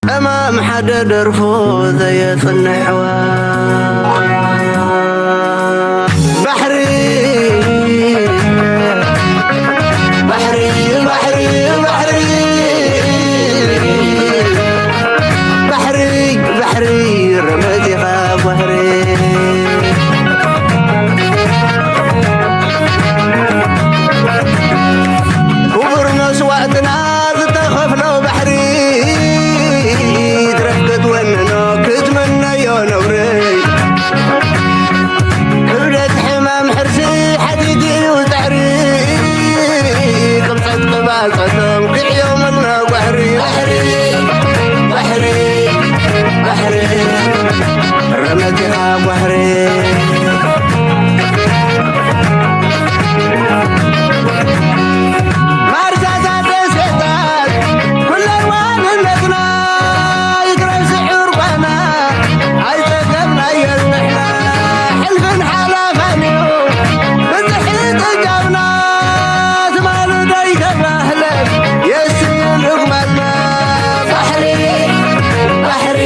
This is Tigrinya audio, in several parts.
እማም ሓደ ደርፉ ዘየጽንሕዋ ባሕሪ፣ ባሕሪ፣ ባሕሪ፣ ባሕሪ፣ ባሕሪ፣ ባሕሪ፣ ረመዚኻ ባሕሪ። ክቡር መስዋእትና ዝተኸፍሎ ባሕሪ፣ ትረፍ ክትወንኖ ክትምነዮ ነውሪ። ክብደት ሕማም ሕርሲ ሓቲት እዩ ጻዕሪ፣ ቅብጸት ቅባጸቶም ክዕዮምልና ጓሕሪ። ባሕሪ፣ ባሕሪ፣ ባሕሪ፣ ረመቲኻ ጓሕሪ። ማርሳታት ደሴታት ኩለን ዋንነትና ይትረፍ ስዑር ጓና ኣይጸገብናዮን ንሕና። ሕልፍን ሓላፋን እዩ ብጽሒት እጃምና ትማል ዘይተባህለ የስዩን ርግማልና። ባሕሪ፣ ባሕሪ፣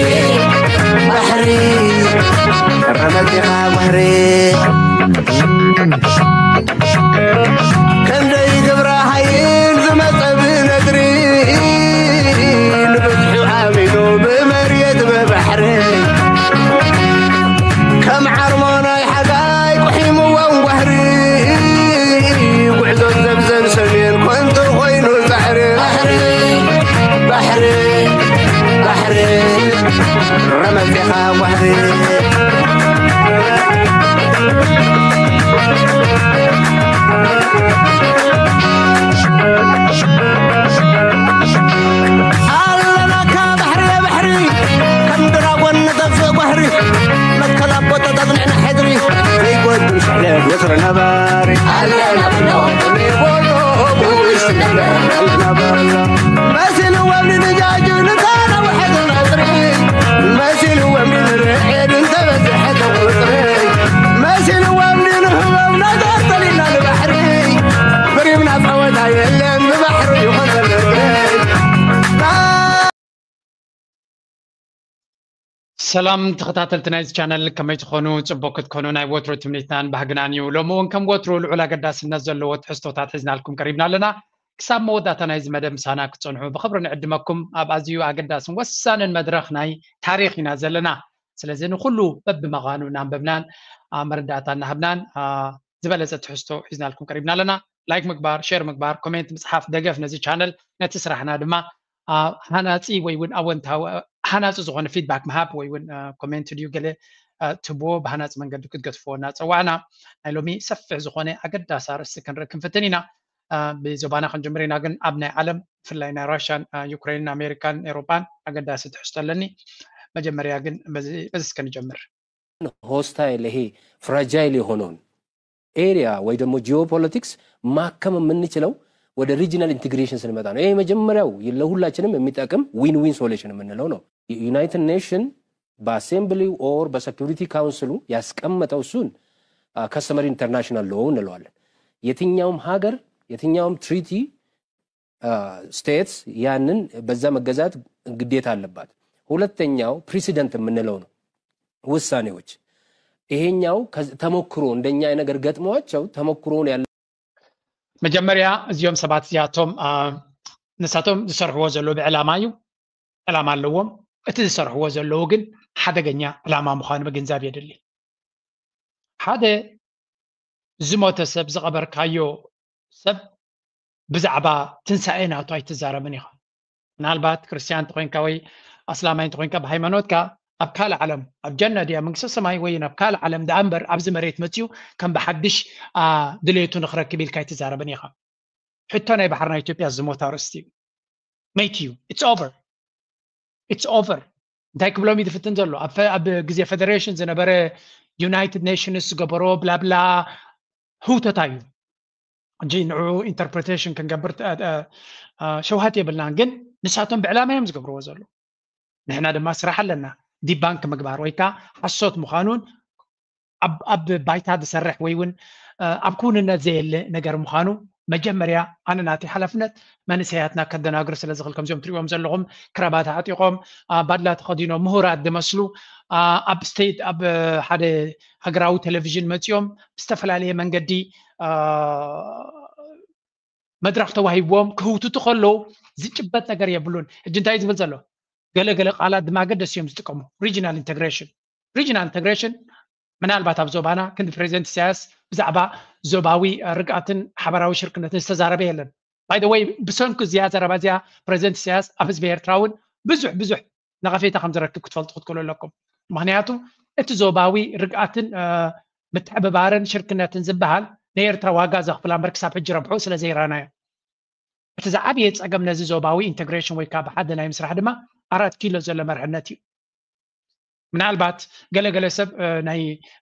ባሕሪ፣ ረመጺኻ ባሕሪ። ክንደይ ግብረ ሓይል ዝመጸ ብነድሪ፣ ንብዝሑ ኣሚኑ ብመሬት ብባሕሪ። ከም ዓርሞ ናይ ሓጋይ ቁሒምዎም ጓሕሪ፣ ጉዕዞ ዘብዘብ ሰሜን ኮንቱ ኮይኑ ጻዕሪ። ባሕሪ፣ ባሕሪ፣ ባሕሪ፣ ረመጺኻ ጓሕሪ። ኣለናካ ባሕሪ፣ ባሕሪ፣ ከም ድራጎን ንጠፍእ ጓሕሪ። መትከል ኣቦታት ኣጽኒዕና ሕድሪ፣ ዘይጎድል ስሕለት ወትሩ ነባሪ። ኣለና ብሎ፣ ብሎ፣ ብውሽጢ ኣለና በሎ። መሲልዎም ንድጃጁ ንተነውሐ ቁጽሪ፣ መሲልዎም ንርዕድ እንተበዝሐ ቁጽሪ፣ መሲልዎም ንህቦም ነገር ጠሊና ንባሕሪ፣ ብሪምና ጸወታ የለን ብባሕሪ ይኾነ። ሰላም ተኸታተልቲ ናይዚ ቻነል፣ ከመይ ትኾኑ? ጽቡቅ ክትኮኑ ናይ ወትሩ ትምኒትናን ባህግናን እዩ። ሎሚ እውን ከም ወትሩ ልዑል ኣገዳስነት ዘለዎ ትሕዝቶታት ሒዝናልኩም ቀሪብና ኣለና። ክሳብ መወዳእታ ናይዚ መደብ ምሳና ክትጸንሑ ብኽብሪ ንዕድመኩም። ኣብ ኣዝዩ ኣገዳስን ወሳንን መድረኽ ናይ ታሪኽ ኢና ዘለና። ስለዚ ንኹሉ በብመቓኑ እናንበብናን፣ ኣ፣ መረዳእታ እናሃብናን፣ ኣ፣ ዝበለጸ ትሕዝቶ ሒዝናልኩም ቀሪብና ኣለና። ላይክ ምግባር፣ ሼር ምግባር፣ ኮሜንት ምጽሓፍ ደገፍ ነዚ ቻነል፣ ነቲ ስራሕና ድማ፣ ኣ፣ ሃናጺ ወይ እውን ኣወንታዊ፣ ሃናጺ ዝኾነ ፊድባክ ምሃብ ወይ እውን፣ ኣ፣ ኮሜንት ድዩ ገለ፣ ኣ፣ ትብዎ ብሃናጺ መንገዲ ክትገድፍዎ እናጸዋዕና፣ ናይ ሎሚ ሰፊሕ ዝኾነ ኣገዳሲ ኣርእስቲ ክንርኢ ክንፍትን ኢና። አ፣ ብዞባና ክንጅምር ኢና፣ ግን ኣብ ናይ ዓለም ብፍላይ ናይ ራሽያን፣ አ፣ ዩክሬንን ኣሜሪካን ኤሮጳን ኣገዳሲ ትሕዝቶ ኣለኒ። መጀመርያ ግን በዚ፣ በዚ እስከ ንጀምር። ሆስታይል ይሄ ፍራጃይል የሆነውን ኤሪያ ወይ ደግሞ ጂኦፖለቲክስ ማከም የምንችለው ወደ ሪጂናል ኢንቴግሬሽን ስንመጣ ነው። ይሄ መጀመሪያው ለሁላችንም የሚጠቅም ዊን ዊን ሶሉሽን የምንለው ነው። ዩናይትድ ኔሽን በአሴምብሊው ኦር በሰኪሪቲ ካውንስሉ ያስቀመጠው እሱን ከስተመሪ ኢንተርናሽናል ሎው እንለዋለን። የትኛውም ሀገር የትኛውም ትሪቲ ስቴትስ ያንን በዛ መገዛት ግዴታ አለባት። ሁለተኛው ፕሪሲደንት የምንለው ነው ውሳኔዎች። ይሄኛው ከዚ ተሞክሮ እንደኛ ነገር ገጥመዋቸው ተሞክሮውን ያለ መጀመርያ እዚኦም ሰባት እዚኣቶም አ፣ ንሳቶም ዝሰርሕዎ ዘለዉ ብዕላማ እዩ፣ ዕላማ ኣለዎም። እቲ ዝሰርሕዎ ዘለዉ ግን ሓደገኛ ዕላማ ምዃኑ ምግንዛብ የድሊ። ሓደ ዝሞተ ሰብ ዝቐበርካዮ ሰብ ብዛዕባ ትንሳኤ ናቱ ኣይትዛረብን ኢኻ። ምናልባት ክርስትያን እንተኾይንካ ወይ ኣስላማይ እንተኾይንካ ብሃይማኖትካ ኣብ ካልእ ዓለም ኣብ ጀና ድያ መንግስተ ሰማይ ወይ ናብ ካልእ ዓለም ደኣ እምበር ኣብዚ መሬት መፅዩ ከም ብሓድሽ አ፣ ድሌቱ ንክረክብ ኢልካ ኣይትዛረብን ኢኻ። ሕቶ ናይ ባሕሪ ናይ ኢትዮጵያ ዝሞት ኣርእስቲ እዩ። መይቲ እዩ። It's over. It's over. እንታይ ክብሎም እዩ ዝፍትን ዘሎ? ኣብ ፈ- ኣብ ግዜ ፌደሬሽን ዝነበረ ዩናይትድ ኔሽንስ ዝገበሮ ብላብላ ህውተታ እዩ። ሕጂ ንዕኡ ኢንተርፕሬቴሽን ክንገብር ተ- ተ- አ፣ ሸውሃት የብልናን፣ ግን ንሳቶም ብዕላማ እዮም ዝገብርዎ ዘለዉ። ንሕና ድማ ስራሕ ኣለና ዲባንክ ምግባር ወይ ከዓ ሓሶት ምዃኑን ኣብ ኣብ ባይታ ዝሰርሕ ወይ እውን አ፣ ኣብ ክውንነት ዘየለ ነገር ምዃኑ መጀመርያ ኣነ ናተይ ሓላፍነት መንእሰያትና ከደናግሩ ስለ ዝኽእል፣ ከምዚኦም ትሪእዎም ዘለኹም ክራባት ኣዕጢቖም፣ አ፣ ባድላ ተኸዲኖም ምሁራት ዝመስሉ፣ አ፣ ኣብ ስቴት፣ ኣብ ሓደ ሃገራዊ ቴሌቪዥን መጺኦም ብዝተፈላለየ መንገዲ፣ አ፣ መድረኽ ተዋሂብዎም ክህውትቱ ከለዉ ዝጭበጥ ነገር የብሉን። ሕጂ እንታይ ዝብል ዘሎ? ገለ ገለ ቃላት ድማ ገደስ እዮም ዝጥቀሙ። ሪጅናል ኢንተግሬሽን፣ ሪጅናል ኢንተግሬሽን ምናልባት ኣብ ዞባና ክንዲ ፕሬዚደንት ኢሳያስ ብዛዕባ ዞባዊ ርግኣትን ሓበራዊ ሽርክነትን ዝተዛረበ የለን። ባይ ወይ፣ ብሰንኩ እዚኣ ዘረባ እዚኣ ፕሬዚደንት ኢሳያስ ኣብ ህዝቢ ኤርትራ እውን ብዙሕ ብዙሕ ነቐፌታ ከም ዝረክብ ክትፈልጡ ክትክእሉ ኣለኩም። ምክንያቱ እቲ ዞባዊ ርግኣትን፣ እ፣ ምትሕብባርን ሽርክነትን ዝበሃል ንኤርትራ ዋጋ ዘኽፍላ እምበር ክሳብ ሕጂ ረብሑ ስለ ዘይረኣናዮ። እቲ ዝዓበየ ጸገም ነዚ ዞባዊ ኢንተግሬሽን ወይ ከዓ ብሓደ ናይ ምስራሕ ድማ ኣራት ኪሎ ዘሎ መርሕነት እዩ። ምናልባት ገለገለ ሰብ፣ እ፣ ናይ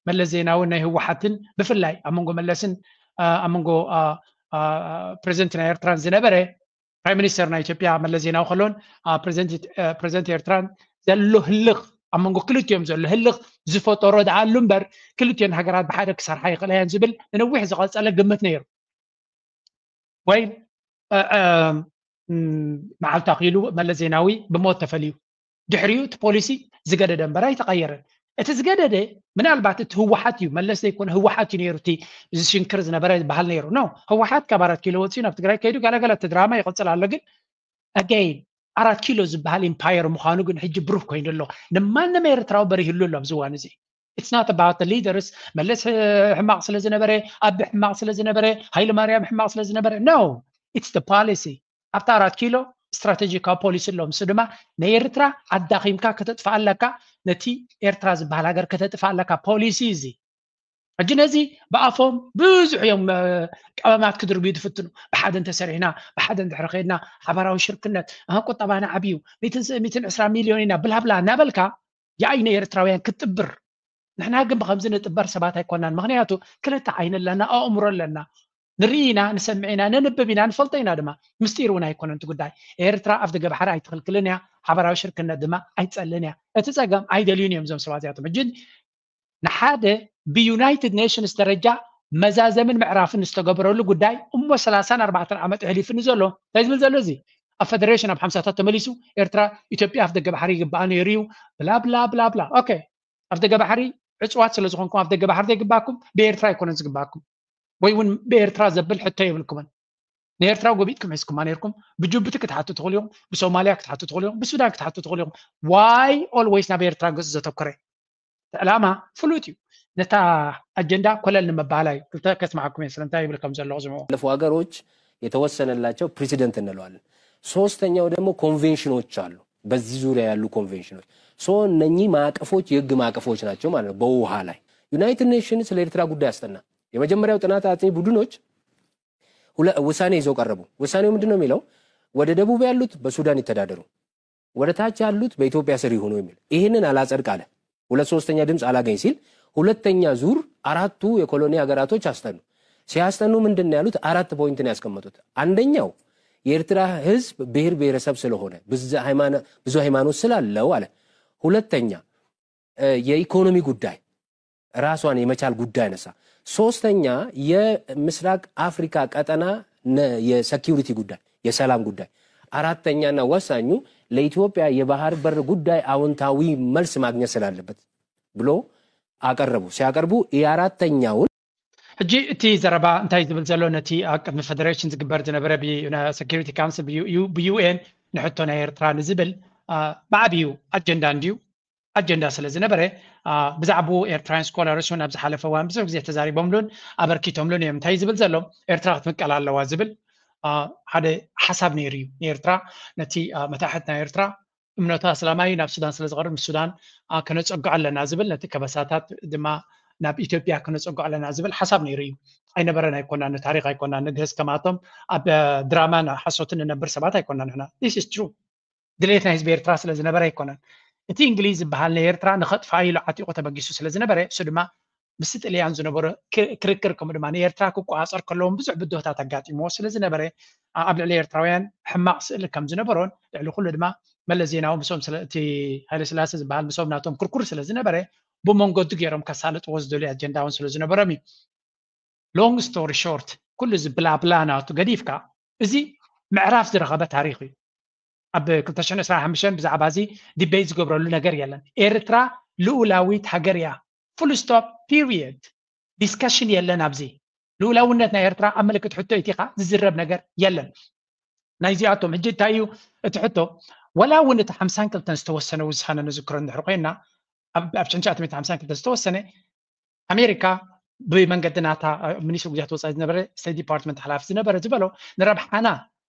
መለስ ዜናውን ናይ ህወሓትን ብፍላይ ኣብ መንጎ መለስን፣ እ፣ ኣብ መንጎ፣ እ፣ እ፣ ፕሬዚደንት ናይ ኤርትራን ዝነበረ ፕራይም ሚኒስተር ናይ ኢትዮጵያ መለስ ዜናዊ ከሎን፣ እ፣ ፕሬዚደንት፣ እ፣ ፕሬዚደንት ኤርትራን ዘሎ ህልኽ፣ ኣብ መንጎ ክልቲኦም ዘሎ ህልኽ ዝፈጠሮ ደኣ ኣሉ እምበር ክልቲኦን ሃገራት ብሓደ ክሰርሓ ይኽእላ እየን ዝብል ንነዊሕ ዝቐጸለ ግምት ነይሩ። ወይ፣ እ፣ እ፣ ም፣ መዓልቲ ኣኺሉ መለስ ዜናዊ ብሞት ተፈልዩ። ድሕሪኡ እቲ ፖሊሲ ዝገደደ እምበር ኣይተቐየረን። እቲ ዝገደደ ምናልባት እቲ ህወሓት እዩ፣ መለስ ዘይኮነ ህወሓት እዩ ነይሩ፣ እቲ ዝሽንክር ዝነበረ ዝበሃል ነይሩ። ኖ፣ ህወሓት ካብ ኣራት ኪሎ ወፂኡ ናብ ትግራይ ከይዱ ገለገለ እቲ ድራማ ይቕፅል ኣሎ። ግን ኣገይን ኣራት ኪሎ ዝበሃል ኢምፓየር ምዃኑ ግን ሕጂ ብሩህ ኮይኑ ኣሎ። ንማንም ኤርትራዊ በሪህሉ ኣሎ ኣብዚ እዋን እዚ። It's not about the leaders። መለስ፣ እ፣ ሕማቕ ስለ ዝነበረ፣ ኣቢ ሕማቕ ስለ ዝነበረ፣ ሃይለ ማርያም ሕማቕ ስለ ዝነበረ፣ no, it's the policy። ኣብታ ኣራት ኪሎ ስትራቴጂካዊ ፖሊሲ ኣሎ። ምስ ድማ ንኤርትራ ኣዳኺምካ ከተጥፍኣ ኣለካ፣ ነቲ ኤርትራ ዝበሃል ሃገር ከተጥፍኣ ኣለካ ፖሊሲ እዚ። ሕጂ ነዚ ብኣፎም ብዙሕ እዮም፣ እ፣ ቀመማት ክድርብዩ ዝፍትኑ። ብሓደ እንተሰሪሕና፣ ብሓደ እንድሕሪ ኸይድና፣ ሓባራዊ ሽርክነት፣ እ፣ ቁጠባና ዓብዩ፣ ሚእትን፣ ሚእትን ዕስራ ሚልዮን ኢና፣ ብላብላ እናበልካ፣ የኣይ ንኤርትራውያን ክትጥብር። ንሕና ግን ብኸምዚ ንጥበር ሰባት ኣይኮናን። ምኽንያቱ ክልተ ዓይኒ ኣለና፣ ኣእምሮ ኣለና። ንርኢ ኢና፣ ንሰምዕ ኢና፣ ነንብብ ኢና፣ ንፈልጦ ኢና ድማ። ምስጢር እውን ኣይኮነን እቲ ጉዳይ። ኤርትራ ኣብ ደገ ባሕሪ ኣይትኽልክልን እያ፣ ሓባራዊ ሽርክነት ድማ ኣይትጸልን እያ። እቲ ጸገም ኣይደልዩን እዮም እዞም ሰባት እዚኣቶም። ሕጂ ንሓደ ብዩናይትድ ኔሽንስ ደረጃ መዛዘምን ምዕራፍን ዝተገበረሉ ጉዳይ እሞ ሰላሳን ኣርባዕተን ዓመት ኣሕሊፉኒ ዘሎ እንታይ ዝብል ዘሎ እዚ ኣብ ፈደሬሽን ኣብ ሓምሳታት ተመሊሱ ኤርትራ ኢትዮጵያ ኣፍ ደገ ባሕሪ ይግባኣ ነይሩ እዩ ብላ ብላ ብላ ብላ። ኦኬ፣ ኣፍ ደገ ባሕሪ ዕፅዋት ስለ ዝኾንኩም ኣፍ ደገ ባሕሪ ዘይግባኩም ብኤርትራ ኣይኮነን ዝግባኩም ወይ እውን ብኤርትራ ዘብል ሕቶ የብልኩምን። ንኤርትራ ጎቢጥኩም ሒዝኩማ ነይርኩም። ብጅቡቲ ክትሓቱ ትኽእሉ ኢኹም፣ ብሶማልያ ክትሓቱ ትኽእሉ ኢኹም፣ ብሱዳን ክትሓቱ ትኽእሉ ኢኹም። ዋይ ኦልዌይስ ናብ ኤርትራ ገጹ ዘተኮረ? እቲ ዕላማ ፍሉጥ እዩ። ነታ ኣጀንዳ ኮለል ንምባላ እዩ። ክልተ ከስምዓኩም እየ፣ ስለምንታይ ይብል ከም ዘለኹ ስምዑ። ያለፉ ሀገሮች የተወሰነላቸው ፕሬሲደንት እንለዋለን። ሶስተኛው ደግሞ ኮንቬንሽኖች አሉ፣ በዚህ ዙሪያ ያሉ ኮንቬንሽኖች። ሶ እነኚህ ማዕቀፎች የህግ ማዕቀፎች ናቸው ማለት ነው። በውሃ ላይ ዩናይትድ ኔሽንስ ለኤርትራ ጉዳይ አስጠና። የመጀመሪያው ጥናት አጥኚ ቡድኖች ሁለ-፣ ውሳኔ ይዘው ቀረቡ። ውሳኔው ምንድን ነው የሚለው? ወደ ደቡብ ያሉት በሱዳን ይተዳደሩ፣ ወደ ታች ያሉት በኢትዮጵያ ስር ይሁኑ የሚል። ይህንን አላጸድቅ አለ። ሁለት ሶስተኛ ድምፅ አላገኝ ሲል ሁለተኛ ዙር አራቱ የኮሎኒ ሀገራቶች አስጠኑ። ሲያስጠኑ ምንድን ነው ያሉት? አራት ፖይንት ነው ያስቀመጡት። አንደኛው የኤርትራ ህዝብ ብሔር ብሔረሰብ ስለሆነ ብዙ ሃይማኖ-፣ ብዙ ሃይማኖት ስላለው አለ። ሁለተኛ፣ እ፣ የኢኮኖሚ ጉዳይ ራሷን የመቻል ጉዳይ አነሳ። ሶስተኛ የምስራቅ አፍሪካ ቀጠና ነ-፣ የሴኪሪቲ ጉዳይ፣ የሰላም ጉዳይ። አራተኛና ወሳኙ ለኢትዮጵያ የባህር በር ጉዳይ አዎንታዊ መልስ ማግኘት ስላለበት ብሎ አቀረቡ። ሲያቀርቡ የአራተኛውን ሕጂ እቲ ዘረባ እንታይ ዝብል ዘሎ ነቲ ኣብ ቅድሚ ፈደሬሽን ዝግበር ዝነበረ ብ-፣ ና-፣ ሴኪሪቲ ካውንስል ብዩ-፣ ዩ-፣ ብዩኤን ንሕቶ ናይ ኤርትራ ንዝብል፣ አ፣ ብዓብዩ ኣጀንዳ እንድዩ። ኣጀንዳ ስለ ዝነበረ፣ አ፣ ብዛዕባኡ ኤርትራውያን ስኮላርስ እውን ኣብ ዝሓለፈ እዋን ብዙሕ ግዜ ተዛሪቦምሉን ኣበርኪቶምሉን እዮም። እንታይ ዝብል ዘሎ? ኤርትራ ክትምቀል ኣለዋ ዝብል፣ አ፣ ሓደ ሓሳብ ነይሩ እዩ። ንኤርትራ፣ ነቲ፣ አ፣ መታሕት ናይ ኤርትራ እምነቱ ኣስላማይ ናብ ሱዳን ስለ ዝቐርብ፣ ንሱዳን፣ አ፣ ከነጸግዖ ኣለና ዝብል፣ ነቲ ከበሳታት ድማ ናብ ኢትዮጵያ ከነጸግዖ ኣለና ዝብል ሓሳብ ነይሩ እዩ። ኣይነበረን ኣይኮናን፣ ንታሪኽ ኣይኮናን፣ ንግህዝ ከማቶም ኣብ፣ አ፣ ድራማን ሓሶትን ንነብር ሰባት ኣይኮናን ንሕና። This is true። ድሌት ናይ ህዝቢ ኤርትራ ስለ ዝነበረ ኣይኮነን። እቲ እንግሊዝ ዝበሃል ንኤርትራ ንኸጥፍኣ ኢሉ ዓጢቑ ተበጊሱ ስለ ዝነበረ፣ እሱ ድማ ምስቲ ጥልያን ዝነበሮ ክ-፣ ክርክር፣ ከምኡ ድማ ንኤርትራ ክቆጻጸር ከለዎም ብዙሕ ብድሆታት ኣጋጢምዎ ስለ ዝነበረ፣ ኣ-፣ ኣብ ልዕሊ ኤርትራውያን ሕማቕ ስእሊ ከም ዝነበሮን፣ ልዕሊ ኩሉ ድማ መለስ ዜናዊ ምስኦም ስለ፣ እቲ ሃይለስላሴ ዝበሃል ምስኦም ናቶም ክርኩር ስለ ዝነበረ፣ ብመንገዱ ገይሮም ከሳልጥዎ ዝደልዩ ኣጀንዳ እውን ስለ ዝነበሮም እዩ። ሎንግ ስቶሪ ሾርት፣ ኩሉ እዚ ብላብላ ናቱ ገዲፍካ፣ እዚ ምዕራፍ ዝረኸበ ታሪኽ እዩ። ኣብ ክልተ ሽሕን ዕስራን ሓሙሽተን ብዛዕባ እዚ ዲቤት ዝገብረሉ ነገር የለን። ኤርትራ ልኡላዊት ሃገር እያ። ፉል ስቶፕ፣ ፒሪየድ። ዲስከሽን የለን ኣብዚ። ልኡላውነት ናይ ኤርትራ ኣብ ምልክት ሕቶ ኢቲኻ ዝዝረብ ነገር የለን። ናይዚኣቶም ሕጂ እንታይ እዩ እቲ ሕቶ? ወላ እውን እቲ ሓምሳን ክልተን ዝተወሰነ ውሳነ ንዝክሮ እንድሕር ኮይና፣ ኣብ ኣብ ሽሕን ትሽዓተ ሚእትን ሓምሳን ክልተን ዝተወሰነ፣ ኣሜሪካ ብመንገዲ ናታ ሚኒስትሪ ጉዳያት ወፃኢ ዝነበረ፣ ስቴት ዲፓርትመንት ሓላፊ ዝነበረ ዝበሎ፣ ንረብሓና፣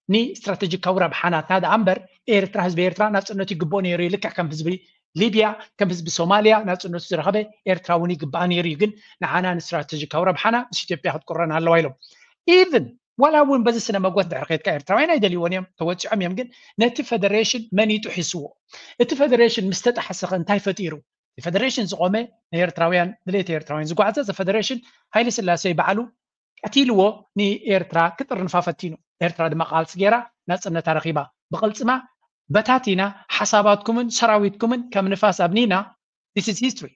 ንስትራቴጂካዊ ረብሓናትና ደኣ እምበር፣ ኤርትራ፣ ህዝቢ ኤርትራ ናፅነቱ ይግብኦ ነይሩ እዩ። ልክዕ ከም ህዝቢ ሊብያ፣ ከም ህዝቢ ሶማልያ ናፅነቱ ዝረኸበ፣ ኤርትራ እውን ይግባኣ ነይሩ እዩ። ግን ንዓና ንስትራቴጂካዊ ረብሓና ምስ ኢትዮጵያ ክትቁረን ኣለዋ ኢሎም። ኢቭን ዋላ እውን በዚ ስነ መጎት ድሕሪ ከድካ፣ ኤርትራውያን ኣይደልይዎን እዮም፣ ተወፂዖም እዮም። ግን ነቲ ፈደሬሽን መን እዩ ጥሒስዎ? እቲ ፈደሬሽን ምስ ተጣሕሰ ኸ እንታይ ፈጢሩ? እቲ ፈደሬሽን ዝቆመ፣ ናይ ኤርትራውያን ድሌት ኤርትራውያን ዝጓዓዘ፣ እዚ ፈደሬሽን ሃይለ ስላሴ ባዕሉ ቀቲልዎ፣ ንኤርትራ ክጥርንፋ ፈቲኑ። ኤርትራ ድማ ቃልሲ ገይራ ናፅነታ ረኺባ። ብቕልፅማ በታቲና፣ ሓሳባትኩምን ሰራዊትኩምን ከም ንፋስ ኣብኒና። This is history።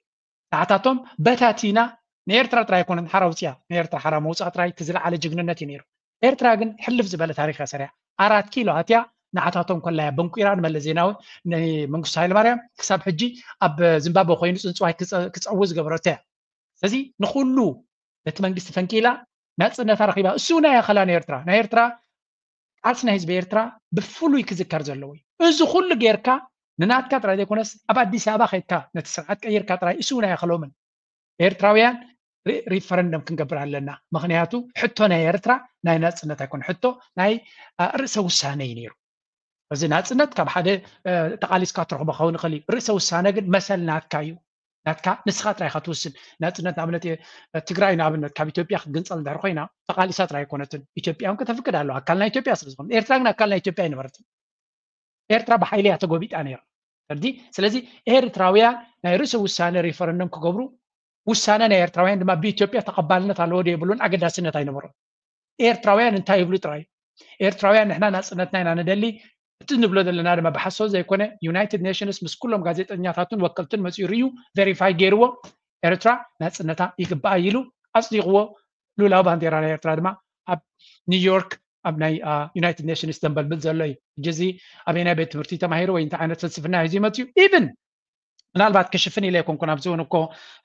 ንዓታቶም በታቲና፣ ንኤርትራ ጥራይ ኣይኮነን ሓራ ውፅያ፣ ንኤርትራ ሓራ መውፃእ ጥራይ እቲ ዝለዓለ ጅግንነት እዩ ነይሩ። ኤርትራ ግን ሕልፍ ዝበለ ታሪኽ እያ ሰሪያ። ኣራት ኪሎ ኣትያ፣ ንዓታቶም ኮላያ በንቁራ፣ ንመለስ ዜናዊ፣ ንመንግስቱ ሃይለማርያም ክሳብ ሕጂ ኣብ ዝምባብወ ኮይኑ ፅንፅዋይ ክፀ-፣ ክፀዊ ዝገበረቶ እያ። ስለዚ ንኹሉ ነቲ መንግስቲ ፈንቂላ ናፅነታ ረኺባ። እሱ እውን ኣየኸላን ኤርትራ። ናይ ኤርትራ ቃልሲ ናይ ህዝቢ ኤርትራ ብፍሉይ ክዝከር ዘለዎ እዩ። እዚ ኩሉ ጌርካ ንናትካ ጥራይ ዘይኮነስ ኣብ ኣዲስ ኣበባ ከይድካ ነቲ ስርዓት ቀይርካ ጥራይ እሱ እውን ኣየኸሎምን። ኤርትራውያን ሪ-፣ ሪፈረንደም ክንገብር ኣለና። ምኽንያቱ ሕቶ ናይ ኤርትራ ናይ ናፅነት ኣይኮነ፣ ሕቶ ናይ፣ አ፣ ርእሰ ውሳነ እዩ ነይሩ። እዚ ናፅነት ካብ ሓደ፣ እ፣ ተቓሊስካ ትረኽቦ ክኸውን ይኽእል እዩ። ርእሰ ውሳነ ግን መሰል ናትካ እዩ። ናትካ ንስኻ ጥራይ ኢኻ ትውስን። ናፅነት ንኣብነት፣ እ፣ ትግራይ ንኣብነት ካብ ኢትዮጵያ ክትግንፀል እንድሕር ኮይና ተቓሊሳ ጥራይ ኣይኮነትን። ኢትዮጵያ እውን ከተፍቅድ ኣለዋ፣ ኣካል ናይ ኢትዮጵያ ስለ ዝኾነ። ኤርትራ ግን ኣካል ናይ ኢትዮጵያ ኣይነበረትን። ኤርትራ ብሓይሊ እያ ተጎቢጣ ነይራ። ስለዚ፣ ስለዚ ኤርትራውያን ናይ ርእሰ ውሳነ ሪፈረንደም ክገብሩ፣ ውሳነ ናይ ኤርትራውያን ድማ ብኢትዮጵያ ተቐባልነት ኣለዎ ዶ የብሉን ኣገዳስነት ኣይነበሮን። ኤርትራውያን እንታይ ይብሉ ጥራይ። ኤርትራውያን ንሕና ናጽነትና ኢና ንደሊ፣ እቲ ንብሎ ዘለና ድማ ብሓሶት ዘይኮነ፣ ዩናይትድ ኔሽንስ ምስ ኩሎም ጋዜጠኛታቱን ወከልቱን መጺኡ ርእዩ፣ ቬሪፋይ ገይርዎ፣ ኤርትራ ናጽነታ ይግባኣ ኢሉ ኣጽዲቕዎ። ሉላዊ ባንዴራ ናይ ኤርትራ ድማ ኣብ ኒውዮርክ ኣብ ናይ፣ አ፣ ዩናይትድ ኔሽንስ ዘንበልብል ዘሎ እዩ። ሕጂ እዚ ኣበየናይ ቤት ትምህርቲ ተማሂሩ ወይ እንታይ ዓይነት ፍልስፍና ሒዙ ይመጽእ እዩ? ኢቭን ምናልባት ክሽፍን ኢለ ኣይኮንኩን፣ ኣብዚ እውን እኮ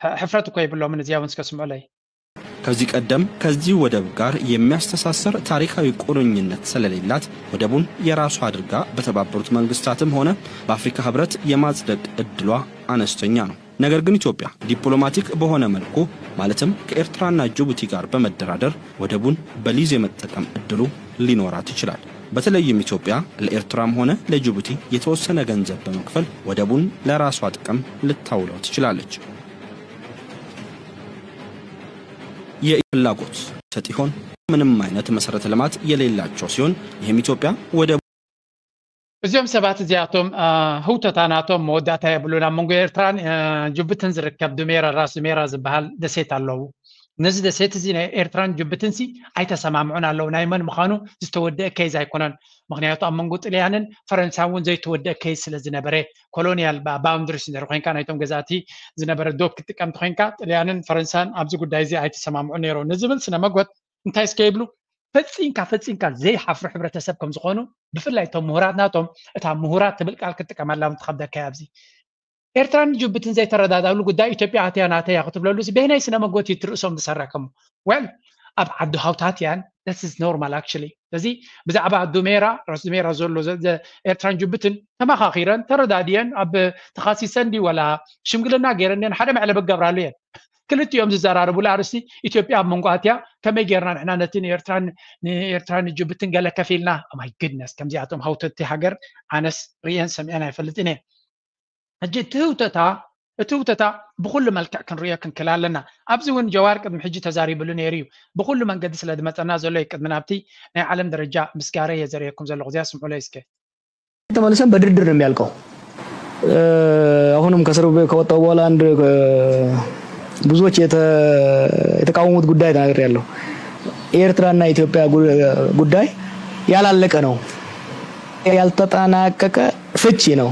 ሕ-፣ ሕፍረት እኮ የብሎምን፣ እዚኣ እውን እስከ ስምዑለይ። ከዚህ ቀደም ከዚህ ወደብ ጋር የሚያስተሳስር ታሪካዊ ቁርኝነት ስለሌላት ወደቡን የራሷ አድርጋ በተባበሩት መንግስታትም ሆነ በአፍሪካ ህብረት የማጽደቅ እድሏ አነስተኛ ነው። ነገር ግን ኢትዮጵያ ዲፕሎማቲክ በሆነ መልኩ ማለትም ከኤርትራና ጅቡቲ ጋር በመደራደር ወደቡን በሊዝ የመጠቀም እድሉ ሊኖራት ይችላል። በተለይም ኢትዮጵያ ለኤርትራም ሆነ ለጅቡቲ የተወሰነ ገንዘብ በመክፈል ወደቡን ለራሷ ጥቅም ልታውለው ትችላለች። የፍላጎት ሰጥ ይሆን? ምንም አይነት መሰረተ ልማት የሌላቸው ሲሆን ይህም ኢትዮጵያ ወደቡ እዚኦም ሰባት እዚኣቶም፣ አ፣ ህውተታ ናቶም መወዳእታ የብሉን። ኣብ መንጎ ኤርትራን፣ አ፣ ጅቡትን ዝርከብ ዱሜራ፣ ራስ ዱሜራ ዝበሃል ደሴት ኣለዉ። ነዚ ደሴት እዚ ናይ ኤርትራን ጅቡትን ሲ ኣይተሰማምዑን ኣለዉ። ናይ መን ምዃኑ ዝተወደአ ኬዝ ኣይኮነን። ምኽንያቱ ኣብ መንጎ ጥልያንን ፈረንሳን እውን ዘይተወደአ ኬዝ ስለ ዝነበረ፣ ኮሎኒያል ባ-፣ ባውንድሪስ እንድሕር ኮይንካ ናይቶም ገዛእቲ ዝነበረ ዶብ ክትጥቀም እንተኮይንካ ጥልያንን ፈረንሳን ኣብዚ ጉዳይ እዚ ኣይተሰማምዑን ነይሮም። ንዝብል ስነ መጎት እንታይ እስከ ይብሉ? ፈጺምካ፣ ፈጺምካ ዘይሓፍሩ ሕብረተሰብ ከም ዝኾኑ፣ ብፍላይ እቶም ምሁራት ናቶም፣ እታ ምሁራት ትብል ቃል ክትጥቀመላ እውን ትኸብደካ እያ ኣብዚ። ኤርትራን ጅቡትን ዘይተረዳዳሉ ጉዳይ ኢትዮጵያ ኣትያ ናተይ እያ ክትብለሉ፣ እዚ በየናይ ስነ መጎት እዩ እቲ ርእሶም ዝሰረከሙ? ወል፣ ኣብ ዓዲ ሃውታትያን፣ this is normal actually። ስለዚ ብዛዕባ ዱሜራ፣ ራስ ዱሜራ ዘሎ ዘ-፣ ዘ-፣ ኤርትራን ጅቡትን ተመኻኺረን፣ ተረዳድየን፣ ኣብ ተኻሲሰን ድዩ ወላ ሽምግልና ገይረን ድየን ሓደ መዕለቢ ክገብራሉ እየን። ክልቲኦም ዝዘራረቡሉ ኣርእስቲ ኢትዮጵያ ኣብ መንጎ ኣትያ ከመይ ጌርና ንሕና ነቲ ንኤርትራን፣ ንኤርትራን ንጅቡትን ገለ ከፊልና። Oh my goodness፣ ከምዚኣቶም ሃውተቲ ሃገር ኣነስ ርእየን ሰሚዐን ኣይፈልጥን እየ። ሕጂ እቲ ህውተታ፣ እቲ ህውተታ ብኹሉ መልክዕ ክንርእዮ ክንክእል ኣለና። ኣብዚ እውን ጀዋር ቅድሚ ሕጂ ተዛሪብሉ ነይሩ እዩ። ብኹሉ መንገዲ ስለ ዝመጸና ዘሎ እዩ። ቅድሚ ናብቲ ናይ ዓለም ደረጃ ምስጋረ እየ ዘርእየኩም ዘለኹ። እዚኣ ስምዑለይ እስከ። ተመልሰን በድርድር ነው የሚያልቀው። እ፣ አሁንም ከእስር ቤት ከወጣሁ በኋላ አንድ፣ እ፣ ብዙዎች የተ-፣ የተቃወሙት ጉዳይ ተናግሬያለሁ። የኤርትራና የኢትዮጵያ ጉ-፣ ጉዳይ ያላለቀ ነው፣ ያልተጠናቀቀ ፍቺ ነው።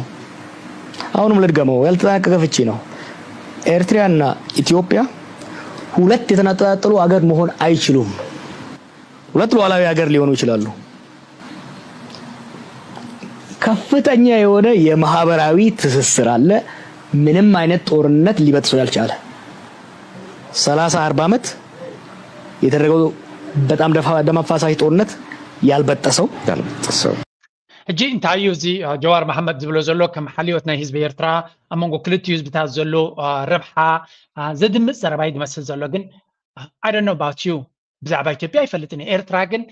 አሁንም ልድገመው፣ ያልተጠናቀቀ ፍቺ ነው። ኤርትራና ኢትዮጵያ ሁለት የተነጣጠሉ አገር መሆን አይችሉም። ሁለት ሉዓላዊ ሀገር ሊሆኑ ይችላሉ። ከፍተኛ የሆነ የማህበራዊ ትስስር አለ። ምንም አይነት ጦርነት ሊበጥሰው ያልቻለ ሰላሳ አርባ ዓመት የተደረገው በጣም ደፋ- ደም አፋሳሽ ጦርነት ያልበጠሰው ያልበጠሰው ሕጂ እንታይ እዩ እዚ ጀዋር መሓመድ ዝብሎ ዘሎ ከም ሓልዮት ናይ ህዝቢ ኤርትራ ኣብ መንጎ ክልቲኡ ህዝብታት ዘሎ ረብሓ ዘድምፅ ዘረባ እዩ ዝመስል ዘሎ። ግን I don't know about you፣ ብዛዕባ ኢትዮጵያ ኣይፈልጥን። ኤርትራ ግን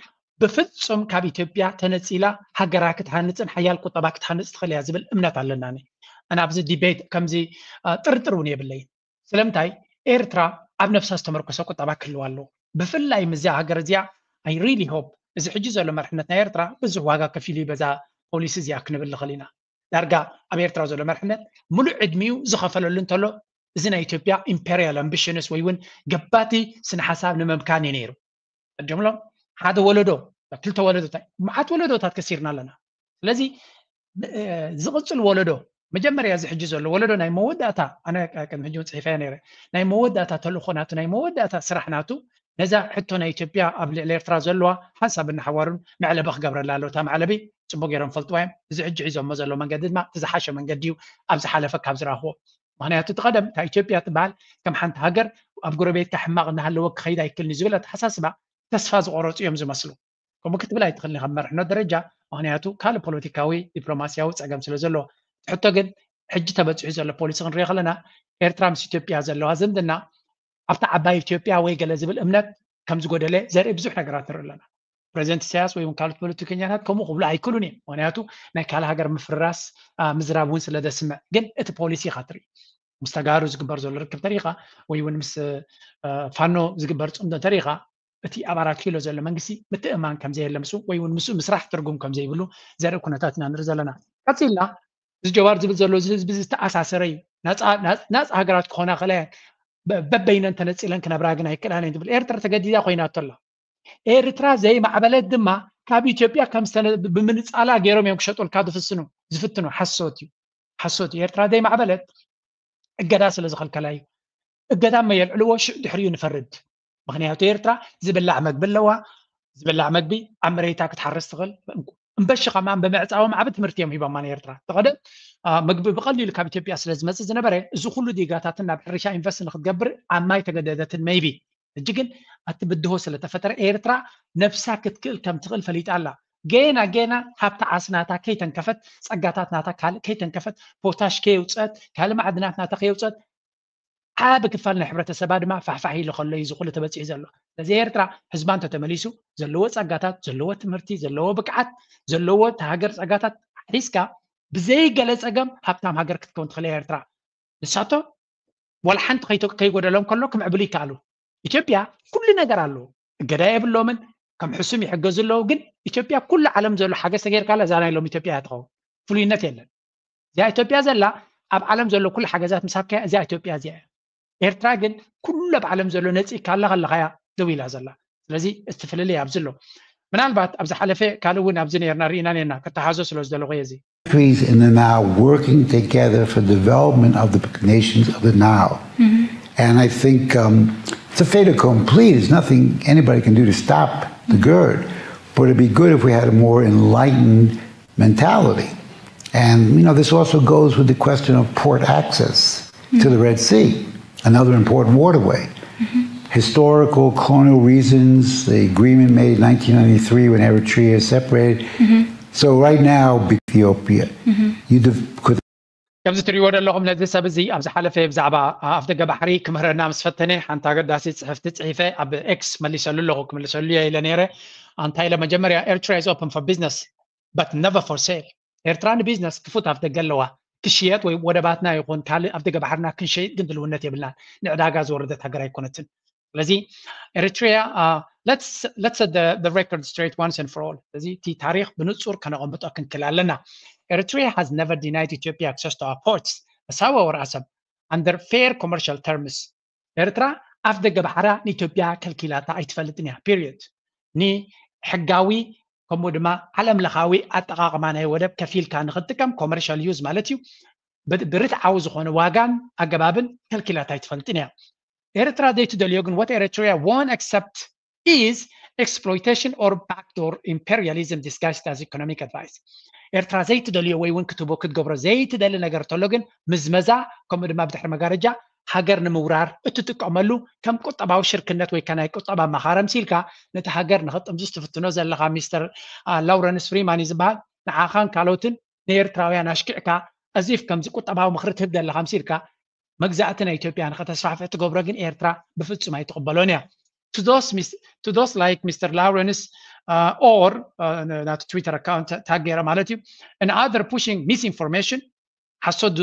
ብፍፁም ካብ ኢትዮጵያ ተነፂላ ሃገራ ክትሃንፅን ሓያል ቁጠባ ክትሃንፅ ትኽእል እያ ዝብል እምነት ኣለና። ኣነ ኣብዚ ዲቤት ከምዚ ጥርጥር እውን የብለይ። ስለምንታይ ኤርትራ ኣብ ነብሳ ዝተመርኮሰ ቁጠባ ክህልዋ ኣለዎ። ብፍላይ ምስዚኣ ሃገር እዚኣ I really hope እዚ ሕጂ ዘሎ መርሕነት ናይ ኤርትራ ብዙሕ ዋጋ ከፊሉ እዩ በዛ ፖሊሲ እዚኣ ክንብል ንኽእል ኢና። ዳርጋ ኣብ ኤርትራ ዘሎ መርሕነት ሙሉእ ዕድሚኡ ዝኸፈለሉ እንተሎ እዚ ናይ ኢትዮጵያ imperial ambitions ወይ እውን ገባቲ ስነ ሓሳብ ንምምካን እዩ ነይሩ። ቀዲምሎም ሓደ ወለዶ ክልተ ወለዶታት መዓት ወለዶታት ከሲርና ኣለና። ስለዚ ዝቕፅል ወለዶ መጀመርያ እዚ ሕጂ ዘሎ ወለዶ ናይ መወዳእታ ኣነ ቅድሚ ሕጂ እውን ፅሒፈያ ነይረ ናይ መወዳእታ ተልእኾ ናቱ ናይ መወዳእታ ስራሕ ናቱ ነዛ ሕቶ ናይ ኢትዮጵያ ኣብ ልዕሊ ኤርትራ ዘለዋ ሓንሳብ እናሓዋሩን መዕለቢ ክገብረላ ኣለዎ። እታ መዕለቢ ፅቡቅ ገይሮም ፈልጥዋ እዮም። እዚ ሕጂ ሒዞሞ ዘሎ መንገዲ ድማ እቲ ዝሓሸ መንገዲ እዩ ኣብ ዝሓለፈ ካብ ዝረኽቦ። ምክንያቱ እቲ ቀደም እታ ኢትዮጵያ ትበሃል ከም ሓንቲ ሃገር ኣብ ጎረቤትካ ሕማቅ እናሃለወ ክኸይድ ኣይክልን እዩ ዝብል ኣተሓሳስባ ተስፋ ዝቆረፁ እዮም ዝመስሉ። ከምኡ ክትብል ኣይትኽእልን ኢኻ ብመርሕነት ደረጃ፣ ምኽንያቱ ካልእ ፖለቲካዊ ዲፕሎማስያዊ ፀገም ስለ ዘሎ። እቲ ሕቶ ግን ሕጂ ተበፂሑ ዘሎ ፖሊሲ ክንሪኦ ከለና ኤርትራ ምስ ኢትዮጵያ ዘለዋ ዝምድና ኣብታ ዓባይ ኢትዮጵያ ወይ ገለ ዝብል እምነት ከም ዝጎደለ ዘርኢ ብዙሕ ነገራት ንርኢ ኣለና። ፕሬዚደንት ኢሳያስ ወይ እውን ካልኦት ፖለቲከኛታት ከምኡ ክብሉ ኣይክእሉን እዮም። ምኽንያቱ ናይ ካልእ ሃገር ምፍርራስ ምዝራብ እውን ስለ ዘስምዕ። ግን እቲ ፖሊሲ ኢኻ ትርኢ። ምስ ተጋሩ ዝግበር ዘሎ ርክብ ተሪኻ ወይ እውን ምስ ፋኖ ዝግበር ፅምዶ ተሪኻ እቲ ኣብ ኣራት ኪሎ ዘሎ መንግስቲ ምትእማን ከም ዘየለ ምስ ወይ እውን ምስኡ ምስራሕ ትርጉም ከም ዘይብሉ ዘርኢ ኩነታት ኢና ንርኢ ዘለና። ቀፂልና እዚ ጀዋር ዝብል ዘሎ እዚ ህዝቢ ዝተኣሳሰረ እዩ። ናፃ ሃገራት ክኾና ከለየን በበይነን ተነፂለን ክነብራ ግን ኣይክእላን እየን ትብል ኤርትራ ተገዲዳ ኮይናቶ ኣላ። ኤርትራ ዘይማዕበለት ድማ ካብ ኢትዮጵያ ከም ብምንፃላ ገይሮም እዮም ክሸጡልካ ዝፍስኑ ዝፍትኑ። ሓሶት እዩ ሓሶት እዩ። ኤርትራ ዘይማዕበለት እገዳ ስለ ዝኸልከላ እዩ። እገዳ እሞ የልዕልዎ ሽዕ ድሕሪኡ ንፈርድ። ምክንያቱ ኤርትራ ዝብላዕ መግቢ ኣለዋ። ዝብላዕ መግቢ ኣብ መሬታ ክትሓርስ ትኽእል። እምበሺ ከማን ብምዕፃዎም ዓቢ ትምህርቲ እዮም ሂቦማ ንኤርትራ። ተቐደም ምግቢ ብቐሊሉ ካብ ኢትዮጵያ ስለ ዝመፅእ ዝነበረ እዚ ኩሉ ዲጋታትን ናብ ሕርሻ ኢንቨስት ንክትገብር ኣብ ማይ ተገደደትን maybe። ሕጂ ግን ኣቲ ብድሆ ስለተፈጠረ ኤርትራ ነብሳ ክትክእል ከም ትኽእል ፈሊጣ ኣላ። ገና ገና ሃብቲ ዓስናታ ከይተንከፈት ጸጋታት ናታ ካልእ ከይተንከፈት ፖታሽ ከየውፀት ካልእ ማዕድናት ናታ ከየውፀት ዓቢ ክፋል ናይ ሕብረተሰባ ድማ ፋሕፋሕ ኢሉ ከሎ እዩ ዝኹሉ ተበፂሑ ዘሎ። ስለዚ ኤርትራ ህዝባ እንተተመሊሱ ዘለዎ ጸጋታት ዘለዎ ትምህርቲ ዘለዎ ብቅዓት ዘለዎ ሃገር ጸጋታት ሒዝካ ብዘይገለ ጸገም ሃብታም ሃገር ክትከውን ትኽእል ኤርትራ። ንሳቶ ዋላ ሓንቲ ከይጎደሎም ከሎ ክምዕብሉ ይከኣሉ። ኢትዮጵያ ኩሉ ነገር ኣለዎ። እገዳ የብሎምን። ከም ሕሱም ይሕገዙ ኣለዉ። ግን ኢትዮጵያ ኩሉ ዓለም ዘሎ ሓገዝ ተገይርካላ እዛ ናይ ሎም ኢትዮጵያ እያ ትኸውን። ፍሉይነት የለን። እዚኣ ኢትዮጵያ ዘላ ኣብ ዓለም ዘሎ ኩሉ ሓገዛት ምስ ሃብካያ እዚኣ ኢትዮጵያ እዚኣ እያ። ኤርትራ ግን ኩሉ ኣብ ዓለም ዘሎ ነፂእካ ኣላ ከለኻያ ደው ኢላ ዘላ። ስለዚ እቲ ፍልልይ ኣብዚ ኣሎ። ምናልባት ኣብ ዝሓለፈ ካልእ እውን ኣብዚ ነርና ርኢና ነርና ክተሓዞ ስለ ዝደለኹ እየ እዚ countries in the Nile working together for the development of the nations of the Nile. And I think um, it's a fait accompli. There's nothing anybody can do to stop the GERD. But it'd be good if we had a more enlightened mentality. And, you know, this also goes with the question of port access to the Red Sea, another important waterway. Historical, colonial reasons, the agreement made in nineteen ninety-three when Eritrea separated. So right now, Ethiopia, you could ከምዚ ትሪእዎ ዘለኹም ነዚ ሰብ እዚ ኣብ ዝሓለፈ ብዛዕባ ኣፍ ደገ ባሕሪ ክምህረና ምስ ፈተነ ሓንቲ ኣገዳሲ ፅሕፍቲ ፅሒፈ ኣብ ኤክስ መሊሰሉ ኣለኹ። ክምልሰሉ እየ ኢለ ነይረ። እንታይ ኢለ መጀመርያ Eritrea is open for business but never for sale። ኤርትራ ንቢዝነስ ክፉት ኣፍ ደገ ኣለዋ። ክሽየጥ ወይ ወደባትና ይኹን ካልእ ኣፍ ደገ ባሕርና ክንሸይጥ ግን ድልውነት የብልናን። ንዕዳጋ ዝወረደት ሃገር ኣይኮነትን። ስለዚ ኤሪትሪያ let's set the record straight once and for all። ስለዚ እቲ ታሪኽ ብንጹር ከነቐምጦ ክንክል ኣለና። Eritrea has never denied Ethiopia access to our ports. Sawa or Asab under fair commercial terms. ኤርትራ ኣፍ ደገ ባሕራ ንኢትዮጵያ ከልኪላታ ኣይትፈልጥን እያ። ፔሪዮድ። ንሕጋዊ ከምኡ ድማ ዓለም ለኻዊ ኣጠቓቕማ ናይ ወደብ ከፊልካ ንኽትጥቀም ኮመርሻል ዩዝ ማለት እዩ። ብርትዓዊ ዝኾነ ዋጋን ኣገባብን ከልኪላታ ኣይትፈልጥን እያ። ኤርትራ ዘይትደልዮ ግን what Eritrea won't accept is exploitation or backdoor imperialism disguised as economic advice. ኤርትራ ዘይትደልዮ ወይ እውን ክትቦ ክትገብሮ ዘይትደሊ ነገር ተሎ ግን ምዝመዛ ከምኡ ድማ ብድሕሪ መጋረጃ ሃገር ንምውራር እትጥቀመሉ ከም ቁጠባዊ ሽርክነት ወይ ከናይ ቁጠባ መኻረምሲ ኢልካ ነቲ ሃገር ንኽጥምዝዝ ትፍትኖ ዘለኻ ሚስተር ላውረንስ ፍሪማን እዩ ዝበሃል። ንዓኻን ካልኦትን ንኤርትራውያን ኣሽኪዕካ ኣዚፍ ከምዚ ቁጠባዊ ምኽሪ ትህብ ዘለኻ ምሲልካ መግዛእቲ ናይ ኢትዮጵያ ንኸተስፋሕፍሕ ትገብሮ ግን ኤርትራ ብፍጹም ኣይትቕበሎን እያ። To those, mis- to those like ሚስተር Lawrence uh, or uh, ናቱ ትዊተር ኣካውንት ታግ ገይረ ማለት እዩ and other pushing misinformation ሓሶት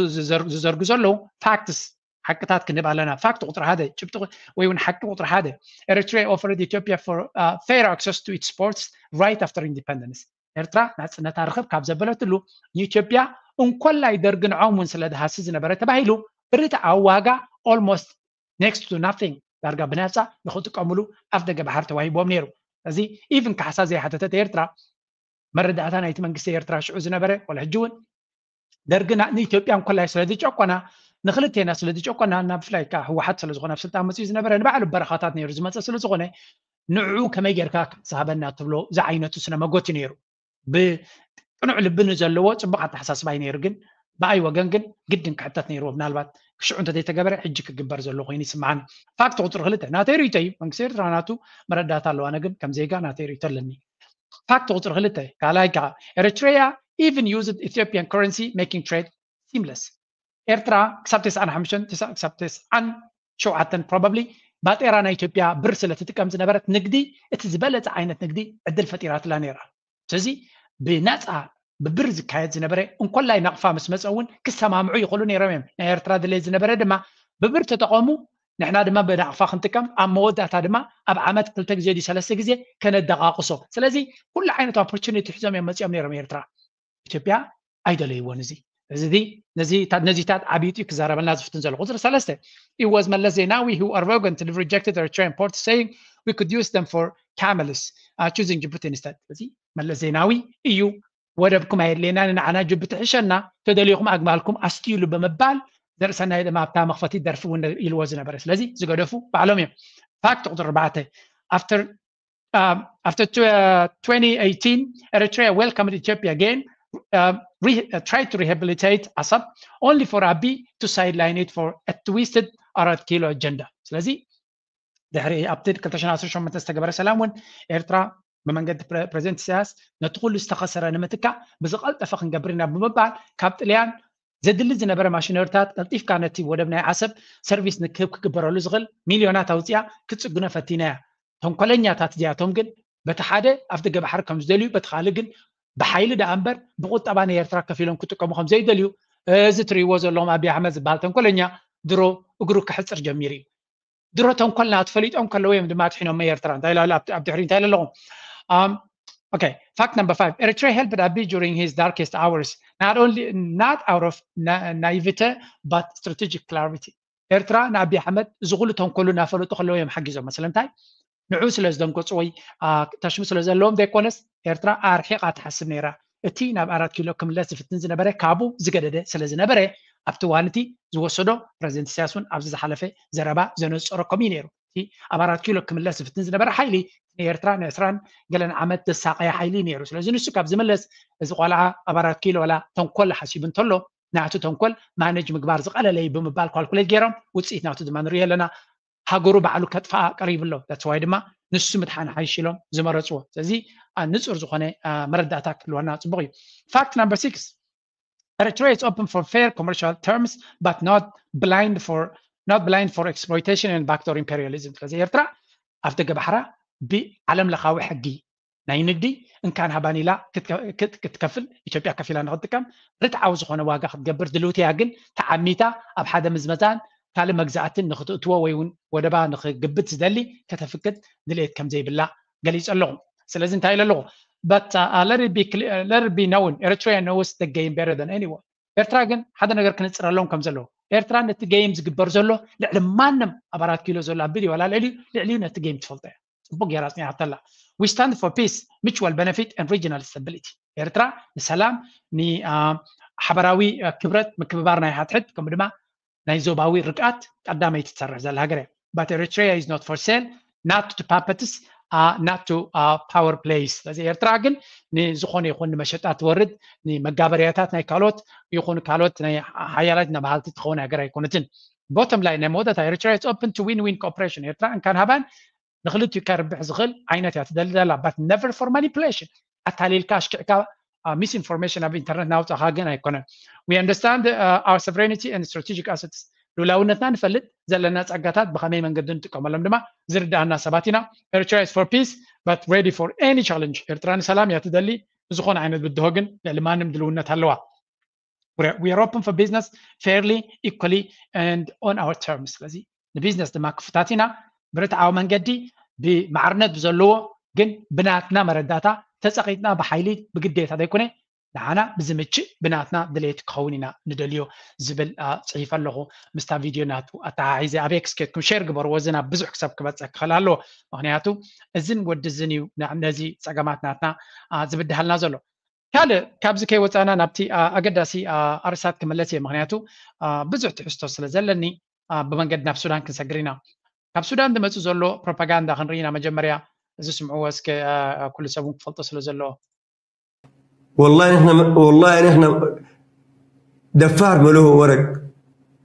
ዝዘርጉ ዘለዉ facts ሓቅታት ክንህብ ኣለና። ፋክት ቁፅሪ ሓደ ጭብጢ ወይ እውን ሓቂ ቁፅሪ ሓደ Eritrea offered Ethiopia for uh, fair access to its ports right after independence. ኤርትራ ናፅነታ ርኽብ ካብ ዘበለትሉ ንኢትዮጵያ እንኮላይ ደርግን ዖሙን ስለ ዝሃሲ ዝነበረ ተባሂሉ ብርትዓዊ ዋጋ almost next to nothing ዳርጋ ብናፃ ንክጥቀምሉ ኣፍ ደገ ባሕሪ ተዋሂቦም ነይሩ። እዚ ኢቭን ካሕሳ ዘይሓተተት ኤርትራ መረዳእታ ናይቲ መንግስቲ ኤርትራ ሽዑ ዝነበረ ወላ ሕጂ እውን ደርግና ንኢትዮጵያ እንኮላይ ስለ ዝጨቆና ንክልቴና ስለ ዝጨቆና እና ብፍላይ ከዓ ህወሓት ስለ ዝኾነ ኣብ ስልጣን መፅኡ ዝነበረ ንባዕሉ በረኻታት ነይሩ ዝመፀ ስለ ዝኾነ ንዕኡ ከመይ ጌርካ ክትዝሃበና ትብሎ ዝዓይነቱ ስነ መጎት እዩ ነይሩ። ብቅኑዕ ልቢ ንዘለዎ ፅቡቅ ኣተሓሳስባ እዩ ነይሩ ግን ብኣይ ወገን ግን ግድን ክሕተት ነይርዎ ምናልባት ክሽዑ እንተዘይተገበረ ሕጂ ክግበር ዘሎ ኮይኑ ይስምዓኒ። ፋክት ቁፅሪ ክልተ ናተይ ርእይቶ እዩ መንግስቲ ኤርትራ ናቱ መረዳእታ ኣለዋነ ግን ከም ዜጋ ናተይ ርእይቶ ኣለኒ። ፋክት ቁፅሪ ክልተ ካልኣይ ከዓ Eritrea even used Ethiopian currency making trade seamless. ኤርትራ ክሳብ ተስዓን ሓሙሽተን ክሳብ ተስዓን ሸውዓተን probably ባጤራ ናይ ኢትዮጵያ ብር ስለ ትጥቀም ዝነበረት ንግዲ እቲ ዝበለፀ ዓይነት ንግዲ ዕድል ፈጢራትላ ነይራ። ስለዚ ብናፃ ብብር ዝካየድ ዝነበረ እንኮላይ ናቕፋ ምስ መፀ እውን ክሰማምዑ ይኽእሉ ነይሮም እዮም። ናይ ኤርትራ ድሌት ዝነበረ ድማ ብብር ተጠቐሙ ንሕና ድማ ብናቕፋ ክንጥቀም ኣብ መወዳእታ ድማ ኣብ ዓመት ክልተ ግዜ ድዩ ሰለስተ ግዜ ከነደቃቕሶ። ስለዚ ኩሉ ዓይነት opportunity ሒዞም እዮም መፂኦም ነይሮም ኤርትራ። ኢትዮጵያ ኣይደለይዎን። እዚ እዚ ነዚታት ዓብይጡ ክዛረበልና ዝፍትን ዘሎ ቁፅሪ ሰለስተ It was Meles Zenawi who arrogantly rejected Eritrean ports saying we could use them for camels uh, choosing Djibouti instead. እዚ መለስ ዜናዊ እዩ ወደብኩም ኣየድልየና ንዓና ጅቡቲ ሕሸና ተደልዮኩም ኣግማልኩም ኣስትዩሉ ብምባል ዘርእሰናይ ድማ ኣብታ መኽፈቲ ደርፊ እውን ኢልዎ ዝነበረ ስለዚ ዝገደፉ ባዕሎም እዮም። ፋክት ቁፅሪ ኣርባዕተ after um, after tw- uh, twenty eighteen, Eritrea welcomed Ethiopia again, uh, re- uh, tried to rehabilitate Assad, only for Abiy to sideline it for a twisted Arat Kilo agenda. ስለዚ ድሕሪ ኣብቲ ክልተ ሽሕን ዓሰርተ ሸሞንተን ዝተገበረ ሰላም እውን ኤርትራ ብመንገዲ ፕረ- ፕሬዚደንት ኢሳያስ ነቲ ኩሉ ዝተኸሰረ ንምትካእ ብዝቐልጠፈ ክንገብር ኢና ብምባል ካብ ጥልያን ዘድሊ ዝነበረ ማሽነሪታት ቀልጢፍካ ነቲ ወደብ ናይ ዓሰብ ሰርቪስ ንክህብ ክግበረሉ ዝኽእል ሚልዮናት ኣውፅያ ክትፅግኖ ፈቲና እያ። ተንኮለኛታት እዚኣቶም ግን በቲ ሓደ ኣፍ ደገ ባሕሪ ከም ዝደልዩ በቲ ካልእ ግን ብሓይሊ ደኣ እምበር ብቁጠባ ንኤርትራ ከፊሎም ክጥቀሙ ከም ዘይደልዩ እዚ ትርእይዎ ዘለኹም ኣብይ ኣሕመድ ዝበሃል ተንኮለኛ ድሮ እግሩ ክሕፅር ጀሚሩ እዩ። ድሮ ተንኮልና ትፈሊጦም ከለዉ እዮም ድማ ኣድሒኖም ኤርትራ እንታይ ኢላ ኣብ ድሕሪ እንታይ ኣለኹም። Okay, fact number five. Eritrea helped Abiy during his darkest hours, not only not out of na- naivete but strategic clarity. ኤርትራ ንኣብይ ኣሕመድ እዚ ኩሉ ተንኮሉ እናፈለጡ ከለዉ እዮም ሓጊዞም። ስለምንታይ ንዑ ስለ ዝደንገፁ ወይ ተሽሙ ስለ ዘለዎም ዘይኮነስ ኤርትራ ኣርሒቓ ትሓስብ ነይራ። እቲ ናብ ኣራት ኪሎ ክምለስ ዝፍትን ዝነበረ ካብኡ ዝገደደ ስለ ዝነበረ ኣብቲ እዋን እቲ ዝወሰዶ ፕረዚደንት ኢሳያስ እውን ኣብዚ ዝሓለፈ ዘረባ ዘነፀሮ ከምኡ እዩ ነይሩ። እቲ ኣብ ኣራት ኪሎ ክምለስ ዝፍትን ዝነበረ ሓይሊ ንኤርትራ ንዕስራን ገለን ዓመት ዘሳቀየ ሓይሊ እዩ ነይሩ። ስለዚ ንሱ ካብ ዝምለስ እዚ ቆልዓ ኣብ ኣራት ኪሎ ዋላ ተንኮል ሓሲቡ እንተሎ ናቱ ተንኮል ማነጅ ምግባር ዝቀለለ እዩ ብምባል ኳልኩሌት ገይሮም ውፅኢት ናቱ ድማ ንሪኦ ኣለና። ሃገሩ ባዕሉ ከጥፍኣ ቀሪቡ ኣሎ። That's why ድማ ንሱ ምድሓን ሓይሽ ኢሎም ዝመረፅዎ። ስለዚ ንፁር ዝኾነ መረዳእታ ክህልወና ፅቡቅ እዩ። Fact number six. Eritrea is open for fair commercial terms but not blind for not blind for exploitation and backdoor imperialism. ስለዚ ኤርትራ ኣብ ደገ ባሕራ ብዓለም ለኻዊ ሕጊ ናይ ንግዲ እንካን ሃባን ኢላ ክትከፍል ኢትዮጵያ ከፊላ ንክትጥቀም ርትዓዊ ዝኾነ ዋጋ ክትገብር ድልውቲ እያ። ግን ተዓሚታ ኣብ ሓደ ምዝመዛን ካልእ መግዛእትን ንክትእትዎ ወይ እውን ወደባ ንክግብት ዝደሊ ከተፍቅድ ድልየት ከም ዘይብላ ገሊጸ ኣለኹ። ስለዚ እንታይ ኢለ ኣለኹ? But uh, let it be clear, let it be known, Eritrea knows the game better than anyone. ኤርትራ ግን ሓደ ነገር ክንጽረሎም ከም ዘለዎ ኤርትራ ነቲ game ዝግበር ዘሎ ልዕሊ ማንም ኣብ ኣራት ኪሎ ዘሎ ኣቢል ዋላ ልዕሊኡ ልዕሊኡ ነቲ game ትፈልጦ እያ። ፅቡቅ ገይራ ኣፅኒዓተላ። We stand for peace, mutual benefit and regional stability. ኤርትራ ንሰላም ንሓበራዊ ክብረት ምክብባር ናይ ሓትሕት ከምኡ ድማ ናይ ዞባዊ ርግኣት ቀዳመይቲ ትሰርሕ ዘላ ሃገር እያ። But Eritrea is not for sale, not to puppets uh, not to uh, power plays። ስለዚ ኤርትራ ግን ንዝኾነ ይኹን ንመሸጣ ትወርድ፣ ንመጋበርያታት ናይ ካልኦት ይኹን ካልኦት ናይ ሓያላት ናይ በሃልቲ ትኸውን ሃገር ኣይኮነትን። Bottom line ናይ መወዳእታ ኤርትራ is open to win win cooperation። ኤርትራ እንካን ሃባን ንክልቲኡ ከርብሕ ዝኽእል ዓይነት እያ ትደሊ ዘላ፣ but never for manipulation። ኣታሊልካ ኣሽኪዕካ ሚስኢንፎርሜሽን ኣብ ኢንተርነት ናውፃኻ ግን ኣይኮነን። We understand uh, our sovereignty and strategic assets። ልኡላውነትና ንፈልጥ፣ ዘለና ጸጋታት ብኸመይ መንገዲ ንጥቀመሎም ድማ ዝርድኣና ሰባት ኢና። Eritrea is for peace but ready for any challenge። ኤርትራ ንሰላም እያ ትደሊ፣ ብዝኾነ ዓይነት ብድሆ ግን ልዕሊ ማንም ድልውነት ኣለዋ። We are open for business fairly, equally and on our terms። ስለዚ ንቢዝነስ ድማ ክፉታት ኢና፣ ብርትዓዊ መንገዲ ብማዕርነት ብዘለዎ ግን ብናትና መረዳእታ፣ ተጸቒጥና ብሓይሊ ብግዴታ ዘይኮነ ንዓና ብዝምችእ ብናትና ድሌት ክኸውን ኢና ንደልዮ ዝብል አ፣ ጽሒፈ ኣለኹ። ምስታ ቪድዮ ናቱ ኣተሓሒዘ ኣብ ኤክስ ኬድኩም ሼር ግበርዎ፣ እዚ ናብ ብዙሕ ክሰብ ክበጽሕ ክኽእል ኣለዎ። ምኽንያቱ እዝን ወዲ እዝን እዩ ና- ነዚ ጸገማት ናትና አ፣ ዝብድሃልና ዘሎ። ካልእ ካብዚ ከይወጻና ናብቲ አ፣ ኣገዳሲ አ፣ ኣርእስታት ክመለስ እየ፣ ምኽንያቱ አ፣ ብዙሕ ትሕዝቶ ስለ ዘለኒ አ፣ ብመንገዲ ናብ ሱዳን ክንሰግር ኢና። ካብ ሱዳን ዝመጽእ ዘሎ ፕሮፓጋንዳ ክንርኢ ኢና። መጀመርያ እዚ ስምዕዎ እስከ አ፣ ኩሉ ሰብ እውን ክፈልጦ ስለ ዘለዎ። والله نحن والله نحن دفار ملوه ورق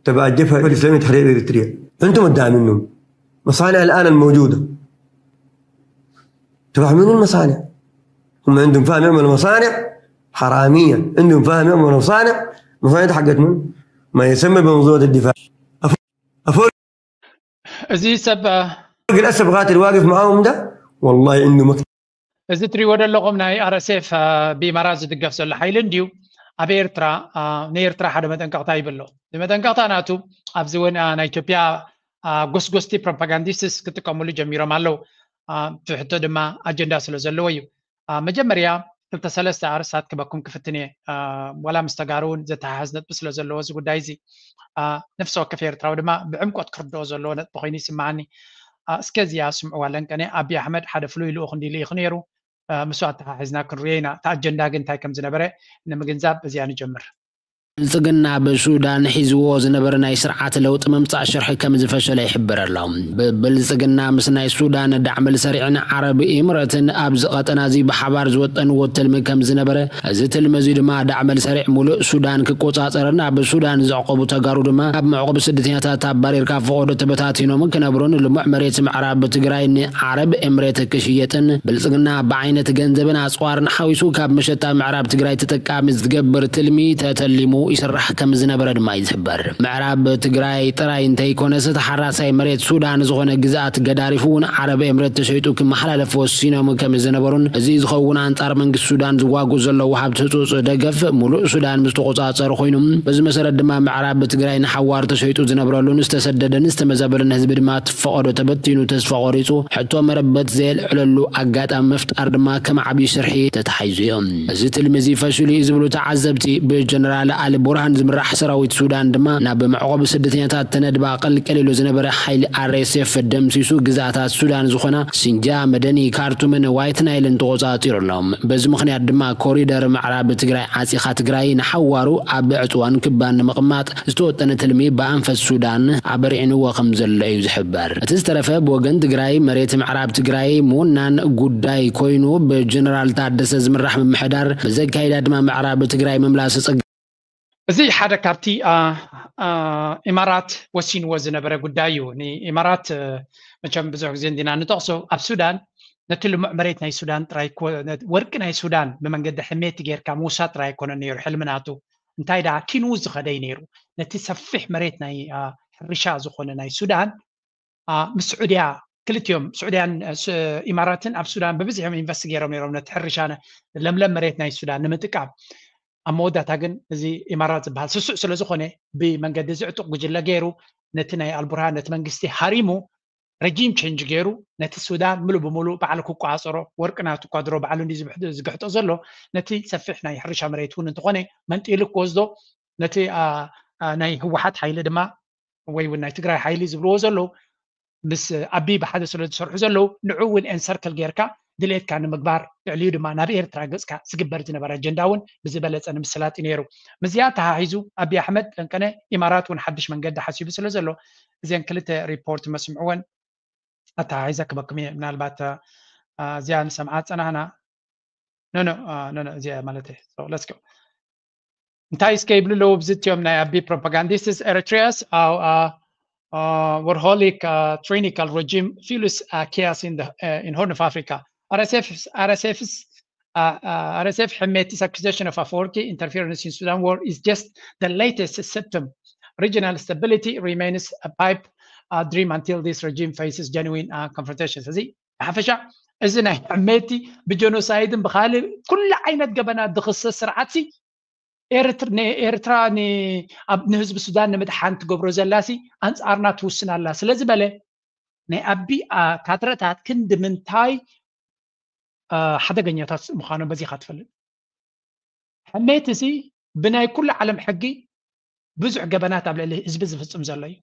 تبع الجبهة الإسلامية تحرير إريتريا. أنتم الداعمين منهم. مصانع الآن الموجودة تبع من المصانع؟ هم عندهم فاهم يعملوا مصانع حرامية، عندهم فاهم يعملوا مصانع، مصانع حقت من؟ ما يسمى بمنظومة الدفاع. أفول እዚ ሰብ አ፣ للأسف قاتل واقف معاهم ده والله عنده مكتب. እዚ ትሪእዎ ዘለኹም ናይ ኣርኤስኤፍ ብኢማራት ዝድገፍ ዘሎ ሓይሊ እንድዩ ኣብ ኤርትራ አ፣ ንኤርትራ ሓደ መጠንቀቕታ ይብሎ። እዚ መጠንቀቕታ ናቱ ኣብዚ እውን አ፣ ናይ ኢትዮጵያ አ፣ ጎስጎስቲ ፕሮፓጋንዲስትስ ክጥቀሙሉ ጀሚሮም ኣለዉ። አ፣ እቲ ሕቶ ድማ ኣጀንዳ ስለ ዘለዎ እዩ። አ፣ መጀመርያ ክልተ ሰለስተ ኣርእስታት ክበኩም ክፍትን እየ። አ፣ ዋላ ምስ ተጋሩ እውን ዘተሓሕዝ ነጥቢ ስለ ዘለዎ እዚ ጉዳይ እዚ አ፣ ነፍሲ ወከፍ ኤርትራዊ ድማ ብዕምቆት ክርድኦ ዘለዎ ነጥቢ ኮይኑ ይስምዓኒ። አ፣ እስከ እዚኣ ስምዕዋ ለንቀነ። ኣቢ ኣሕመድ ሓደ ፍሉይ ልኡኽ እንዲ ልኢኹ ነይሩ። አ፣ ምስኡ ኣተሓሒዝና ክንሪኦ ኢና። እቲ ኣጀንዳ ግን እንታይ ከም ዝነበረ ንምግንዛብ እዚኣ ንጀምር። ብልጽግና ብሱዳን ሒዝዎ ዝነበረ ናይ ስርዓት ለውጢ ምምጻእ ሽርሒ ከም ዝፈሸለ ይሕበር ኣሎ። ብብልጽግና ምስ ናይ ሱዳን ዳዕመል ሰሪዕን ዓረብ ኢምረትን ኣብዚ ቀጠና እዚ ብሓባር ዝወጠንዎ ትልሚ ከም ዝነበረ፣ እዚ ትልሚ እዚ ድማ ዳዕመል ሰሪዕ ሙሉእ ሱዳን ክቆጻጸርን ኣብ ሱዳን ዘዕቆቡ ተጋሩ ድማ ኣብ መዕቆቢ ስደተኛታት ኣባሪርካ ፈቐዶ ተበታቲኖም ክነብሩን ልሙዕ መሬት ምዕራብ ትግራይ ንዓረብ ኤምሬት ክሽየጥን ብልጽግና ብዓይነት ገንዘብን ኣጽዋርን ሓዊሱ ካብ መሸጣ ምዕራብ ትግራይ ተጠቃሚ ዝገብር ትልሚ ተተሊሙ ይስራሕ ከም ዝነበረ ድማ እዩ ዝሕበር። ምዕራብ ትግራይ ጥራይ እንተይኮነስ ተሓራሳይ መሬት ሱዳን ዝኾነ ግዝኣት ገዳሪፉ እውን ዓረብ ኤምሬት ተሸይጡ ክመሓላለፍ ወሲኖም ከም ዝነበሩን እዚ ዝኸውን ኣንጻር መንግስቲ ሱዳን ዝዋጉ ዘለዉ ሃብቲ ህጹጽ ደገፍ ሙሉእ ሱዳን ምስ ተቆጻጸሩ ኮይኑ በዚ መሰረት ድማ ምዕራብ ትግራይ ንሓዋር ተሸይጡ ዝነብረሉን ዝተሰደደን ዝተመዛበለን ህዝቢ ድማ ፈቐዶ ተበቲኑ ተስፋ ቆሪፁ ሕቶ መረበት ዘየልዕለሉ ኣጋጣሚ ምፍጣር ድማ ከም ዓብዪ ሽርሒ ተታሒዙ እዩ። እዚ ትልሚ እዚ ፈሽሉ እዩ ዝብሉ ተዓዘብቲ ብጀነራል ኣሊ ቡርሃን ዝምራሕ ሰራዊት ሱዳን ድማ ናብ መዕቆቢ ስደተኛታት ተነድባ ቀልቀል ኢሉ ዝነበረ ሓይሊ ኣር ኤስ ኤፍ ደምሲሱ ግዝኣታት ሱዳን ዝኾና ሲንጃ፣ መደኒ፣ ካርቱምን ዋይት ናይልን ተቆፃፂሩ ኣሎ። በዚ ምኽንያት ድማ ኮሪደር ምዕራብ ትግራይ ዓፂኻ ትግራይ ንሓዋሩ ኣብ ዕፅዋን ክባን ንምቕማጥ ዝተወጠነ ትልሚ ብኣንፈት ሱዳን ኣበሪዕንዎ ከም ዘሎ እዩ ዝሕበር። እቲ ዝተረፈ ብወገን ትግራይ መሬት ምዕራብ ትግራይ ምውናን ጉዳይ ኮይኑ ብጀነራል ታደሰ ዝምራሕ ምምሕዳር ብዘካይዳ ድማ ምዕራብ ትግራይ ምምላስ ፀገ እዚ ሓደ ካብቲ አ፣ አ፣ ኢማራት ወሲንዎ ዝነበረ ጉዳይ እዩ። ንኢማራት እ፣ መቸም ብዙሕ ግዜ እንዲና ንጠቕሶ ኣብ ሱዳን ነቲ ልሙዕ መሬት ናይ ሱዳን ጥራይ ኮ- ነ- ወርቂ ናይ ሱዳን ብመንገዲ ሕሜቲ ጌርካ ምውሳድ ጥራይ ኣይኮነን ነይሩ ሕልሚ ናቱ። እንታይ ደኣ ኪንው ዝኸደይ ነይሩ ነቲ ሰፊሕ መሬት ናይ አ፣ ሕርሻ ዝኾነ ናይ ሱዳን አ፣ ምስ ስዑድያ ክልቲኦም ስዑድያን እ፣ ስ- ኢማራትን ኣብ ሱዳን ብብዝሖም ኢንቨስት ገይሮም ነይሮም ነቲ ሕርሻ ነ- ለምለም መሬት ናይ ሱዳን ንምጥቃም። ኣብ መወዳእታ ግን እዚ ኢማራት ዝበሃል ስሱዕ ስለ ዝኾነ ብመንገዲ እዚ ዕጡቕ ጉጅለ ገይሩ ነቲ ናይ ኣልቡርሃን ነቲ መንግስቲ ሃሪሙ ረጂም ቸንጅ ገይሩ ነቲ ሱዳን ምሉእ ብምሉእ ባዕሉ ክቆፃፀሮ ወርቂ ናቱ እኳ ድሮ ባዕሉ እንዲ ዝብሕ- ዝግሕጦ ዘሎ ነቲ ሰፊሕ ናይ ሕርሻ መሬት እውን እንተኾነ መንጢሉ ክወስዶ ነቲ አ፣ አ፣ ናይ ህወሓት ሓይሊ ድማ ወይ እውን ናይ ትግራይ ሓይሊ ዝብልዎ ዘለዉ ምስ ኣቢ ብሓደ ስለ ዝሰርሑ ዘለዉ ንዑ እውን ኤንሰርክል ጌርካ ድሌትካ ንምግባር ልዕሊኡ ድማ ናብ ኤርትራ ገፅካ ዝግበር ዝነበረ ኣጀንዳ እውን ብዝበለፀ ንምስላጥ እዩ ነይሩ። ምስዚኣ ተሓሒዙ ኣቢ ኣሕመድ ለንቀነ ኢማራት እውን ሓድሽ መንገዲ ሓሲቡ ስለ ዘሎ እዚአን ክልተ ሪፖርት መስምዕወን ኣተሓሒዘ ክበኩም እየ። ምናልባት እ፣ እዚኣ ንሰምዓ ዝፀናሕና። No, no, no, no, እዚኣ ማለት እየ። So, let's go. እንታይ እስከ ይብሉ ኣለዉ ብዝትዮም ናይ ኣቢ propagandists? Eritrea's warholic tyrannical regime fuels chaos in the in Horn of Africa. RSF's RSF's uh, uh, RSF Hemeti's accusation of Afwerki interference in Sudan war is just the latest symptom. Regional stability remains a pipe uh, dream until this regime faces genuine uh, confrontations. እዚ ብሓፈሻ እዚ ናይ ሕሜቲ ብጀኖሳይድን ብካልእ ኩሉ ዓይነት ገበናት ዝኽሰስ ስርዓት ሲ ኤርትራ ንህዝቢ ሱዳን ንምድሓን ትገብሮ ዘላ ሲ ኣንፃርና ትውስን ኣላ ስለ ዝበለ ናይ ኣቢ ካድረታት ክንዲ ምንታይ ሓደገኛታት ምዃኖም በዚኻ ትፈልጥ። ሕሜቲ ሲ ብናይ ኩሉ ዓለም ሕጊ ብዙሕ ገበናት ኣብ ልዕሊ ህዝቢ ዝፍፅም ዘሎ እዩ።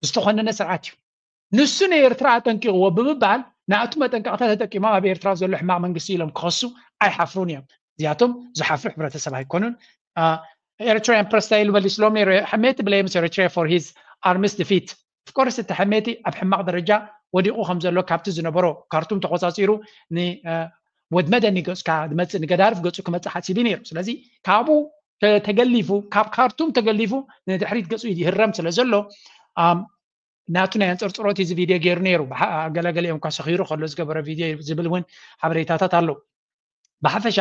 ዝተኾነነ ስርዓት እዩ። ንሱ ንኤርትራ ኣጠንቂቕዎ ብምባል ንኣቱ መጠንቀቕታ ተጠቂሞም ኣብ ኤርትራ ዘሎ ሕማቕ መንግስቲ ኢሎም ክኸሱ ኣይሓፍሩን እዮም። እዚኣቶም ዝሓፍሩ ሕብረተሰብ ኣይኮኑን። Eritrean press ኢሉ መሊስሎም ነይሩ። ሕሜቲ blames Eritrea for his army's defeat. Of course እቲ ሕሜቲ ኣብ ሕማቕ ደረጃ ወዲቑ ከም ዘሎ ካብቲ ዝነበሮ ካርቱም ተቆፃፂሩ ንወድመደኒ ገፅካ ዝመፅእ ንገዳርፍ ገፁ ክመፅእ ሓሲቡ ነይሩ። ስለዚ ካብኡ ተገሊፉ ካብ ካርቱም ተገሊፉ ንድሕሪት ገፁ ይህረም ስለ ዘሎ ናቱ ናይ ኣንፀርፅሮት እዚ ቪድዮ ገይሩ ነይሩ። ገለገሊኦም እኳ ሰኺሩ ከሎ ዝገበረ ቪድዮ ዝብል እውን ሓበሬታታት ኣሎ። ብሓፈሻ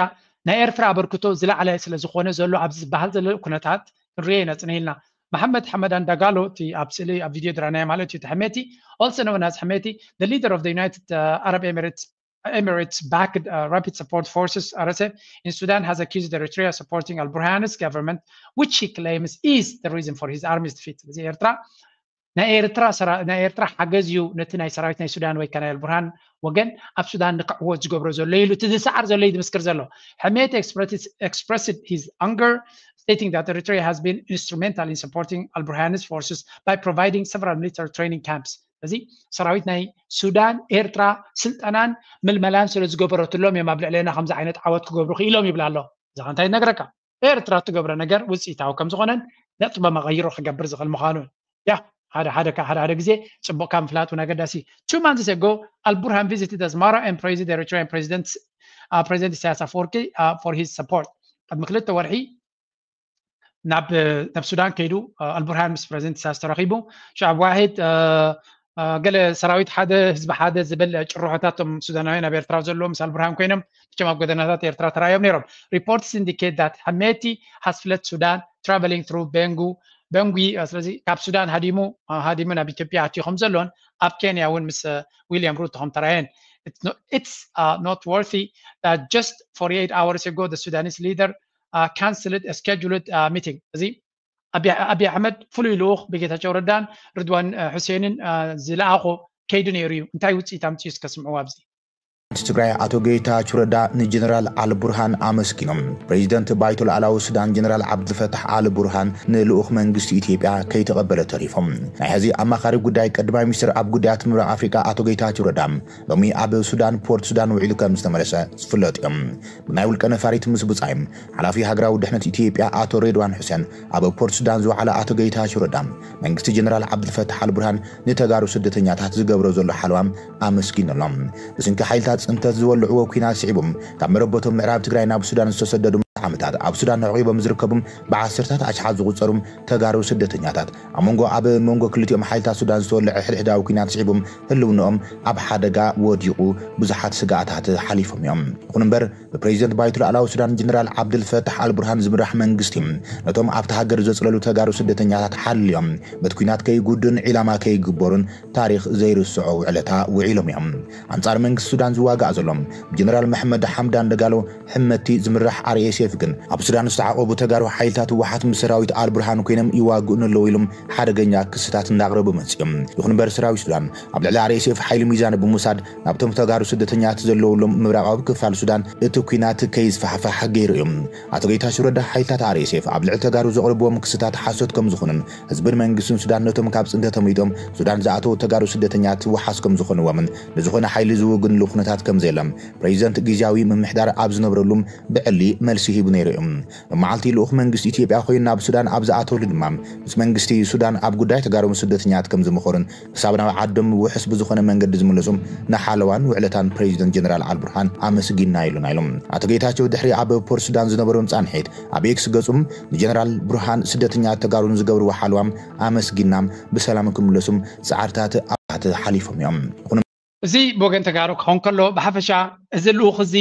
ናይ ኤርትራ ኣበርክቶ ዝለዓለ ስለ ዝኾነ ዘሎ ኣብዚ ዝበሃል ዘሎ ኩነታት ክንሪኦ ኢና ፅነ ኢልና። መሓመድ ሓመዳን ዳጋሎ እቲ ኣብ ስእሊ ኣብ ቪድዮ ድራናዮ ማለት እዩ። ሕሜቲ also known as ሕሜቲ the leader of the United uh, Arab Emirates Emirates backed uh, Rapid Support Forces R S F in Sudan has accused Eritrea supporting Al Burhan's government, which he claims is the reason for his army's defeat. እዚ ኤርትራ ናይ ኤርትራ ናይ ኤርትራ ሓገዝ እዩ ነቲ ናይ ሰራዊት ናይ ሱዳን ወይ ከናይ ኣልቡርሃን ወገን ኣብ ሱዳን ንክዕወት ዝገብሮ ዘሎ ኢሉ እቲ ዝሰዓር ዘሎ እዩ ዝምስክር ዘሎ። ሕሜቲ expressed his anger stating that Eritrea has been instrumental in supporting Al Burhan's forces by providing several military training camps. እዚ ሰራዊት ናይ ሱዳን ኤርትራ ስልጠናን ምልመላን ስለ ዝገበረትሎም እዮም ኣብ ልዕሌና ከምዚ ዓይነት ዓወት ክገብሩ ክኢሎም ይብል ኣሎ። እዛ እንታይ ነግረካ ኤርትራ እትገብሮ ነገር ውፅኢታዊ ከም ዝኾነን ነጥበ መቐይሮ ክገብር ዝኽእል ምዃኑ። ያ ሓደ ሓደ ሓደ ሓደ ግዜ ፅቡቕካ ምፍላጥ እውን ኣገዳሲ። Two months ago Al Burhan visited Asmara and praised Eritrean President uh, President Isaias Afwerki uh, for his support. ቅድሚ ክልተ ወርሒ ናብ ናብ ሱዳን ከይዱ ኣልቡርሃን ምስ ፕሬዚደንት ኢሳያስ ተራኺቡ ሻዕብ ዋሂድ ገለ ሰራዊት ሓደ ህዝቢ ሓደ ዝብል ጭርሖታት ቶም ሱዳናውያን ኣብ ኤርትራ ዘለዉ ምስ ኣልቡርሃን ኮይኖም ብቸም ኣብ ጎደናታት ኤርትራ ተራዮም ነይሮም። Reports indicate that ሕሜቲ has fled Sudan traveling through Bengu Bangui ስለዚ ካብ ሱዳን ሃዲሙ ሃዲሙ ናብ ኢትዮጵያ ኣትዩ ከም ዘሎን ኣብ ኬንያ እውን ምስ ዊልያም ሩቶ ከም ተራየን It's uh, noteworthy that just forty-eight hours ago the Sudanese leader uh, canceled a scheduled uh, meeting. እዚ ኣብይ ኣሕመድ ፍሉይ ልኡኽ ብጌታቸው ረዳን ርድዋን ሑሴንን ዝለኣኾ ከይዱ ነይሩ እዩ። እንታይ ውፅኢት ኣምፅኡ እስከ ስምዕዎ ኣብዚ። ትግራይ ኣቶ ጌታቸው ረዳ ንጀነራል ኣልቡርሃን ኣመስጊኖም። ፕሬዚደንት ባይቶ ሉዓላዊ ሱዳን ጀነራል ዓብዱልፈታሕ ኣልቡርሃን ንልኡኽ መንግስቲ ኢትዮጵያ ከይተቐበለ ተሪፎም። ናይ ሕዚ ኣማኻሪ ጉዳይ ቀዳማይ ሚኒስትር ኣብ ጉዳያት ምብራቕ ኣፍሪቃ ኣቶ ጌታቸው ረዳ ሎሚ ኣብ ሱዳን ፖርት ሱዳን ውዒሉ ከም ዝተመለሰ ዝፍለጡ እዮም። ብናይ ውልቀ ነፋሪት ምስ ብጻይ ሓላፊ ሃገራዊ ድሕነት ኢትዮጵያ ኣቶ ሬድዋን ሑሴን ኣብ ፖርት ሱዳን ዝወዓለ ኣቶ ጌታቸው ረዳ መንግስቲ ጀነራል ዓብዱልፈታሕ ኣልቡርሃን ንተጋሩ ስደተኛታት ዝገብሮ ዘሎ ሓለዋ ኣመስጊኑ ኣሎ። ብስንኪ ሓይልታት ፅንተት ዝወልዕዎ ኲናት ስዒቦም ካብ መረበቶም ምዕራብ ትግራይ ናብ ሱዳን ዝተሰደዱ ዓመታት ኣብ ሱዳን ኣዕቂቦም ዝርከቡ ብዓሰርታት ኣሽሓት ዝቑፀሩ ተጋሩ ስደተኛታት ኣብ መንጎ ኣብ መንጎ ክልቲኦም ሓይልታት ሱዳን ዝተወልዐ ሕድሕዳዊ ኲናት ስዒቦም ህልውንኦም ኣብ ሓደጋ ወዲቑ ብዙሓት ስግኣታት ሓሊፎም እዮም። ይኹን እምበር ብፕሬዚደንት ባይቶ ሉዓላዊ ሱዳን ጀነራል ዓብድልፈታሕ ኣልቡርሃን ዝምራሕ መንግስቲ ነቶም ኣብቲ ሃገር ዘፅለሉ ተጋሩ ስደተኛታት ሓልዮም በቲ ኲናት ከይጉድኡን ዒላማ ከይግበሩን ታሪኽ ዘይርስዖ ውዕለታ ውዒሎም እዮም። ኣንጻር መንግስቲ ሱዳን ዝዋጋእ ዘሎ ብጀነራል መሐመድ ሓምዳን ደጋሎ ሕመቲ ዝምራሕ ኣርኤስኤፍ ግን ኣብ ሱዳን ዝተዓቆቡ ተጋሩ ሓይልታት ህወሓት ምስ ሰራዊት ኣልቡርሃን ኮይኖም ይዋግኡን ኣለዉ ኢሎም ሓደገኛ ክስታት እንዳቕረቡ መጺኦም። ይኹን እምበር ሰራዊት ሱዳን ኣብ ልዕሊ ኣርኤስኤፍ ሓይሊ ሚዛን ብምውሳድ ናብቶም ተጋሩ ስደተኛት ዘለውሎም ምብራቓዊ ክፋል ሱዳን እቲ ኲናት ከይስፋሕፋሕ ገይሩ እዩ። ኣቶ ጌታቸው ረዳ ሓይልታት ኣርኤስኤፍ ኣብ ልዕሊ ተጋሩ ዘቕርብዎም ክስታት ሓሶት ከም ዝኾኑን ህዝብን መንግስትን ሱዳን ነቶም ካብ ፅንተት ኣምሊጦም ሱዳን ዝኣተዉ ተጋሩ ስደተኛት ዋሓስ ከም ዝኾንዎምን ንዝኾነ ሓይሊ ዝውግንሉ ኩነታት ከም ዘየለን ፕሬዚደንት ግዝያዊ ምምሕዳር ኣብ ዝነብረሉም ብዕሊ መልሲ ሂቡ ነይሩ እዩ። መዓልቲ ልኡኽ መንግስቲ ኢትዮጵያ ኮይኑ ናብ ሱዳን ኣብ ዝኣተወሉ ድማ ምስ መንግስቲ ሱዳን ኣብ ጉዳይ ተጋሩ ስደተኛታት ከም ዝመኸሩን ክሳብ ናብ ዓዶም ውሑስ ብዝኾነ መንገዲ ዝምለሱም ንሓለዋን ውዕለታን ፕሬዚደንት ጀነራል ኣልቡርሃን ኣመስጊና ኢሉና ኢሎም። ኣቶ ጌታቸው ድሕሪ ኣብ ፖርት ሱዳን ዝነበሮም ጻንሒት ኣብ ኤክስ ገጹም ንጀነራል ቡርሃን ስደተኛታት ተጋሩን ዝገብርዎ ሓለዋም ኣመስጊናም ብሰላም ክምለሱም ጻዕርታት ኣባላት ሓሊፎም እዮም። ይኹን እዚ ብወገን ተጋሩ ክኸውን ከሎ ብሓፈሻ እዚ ልኡኽ እዚ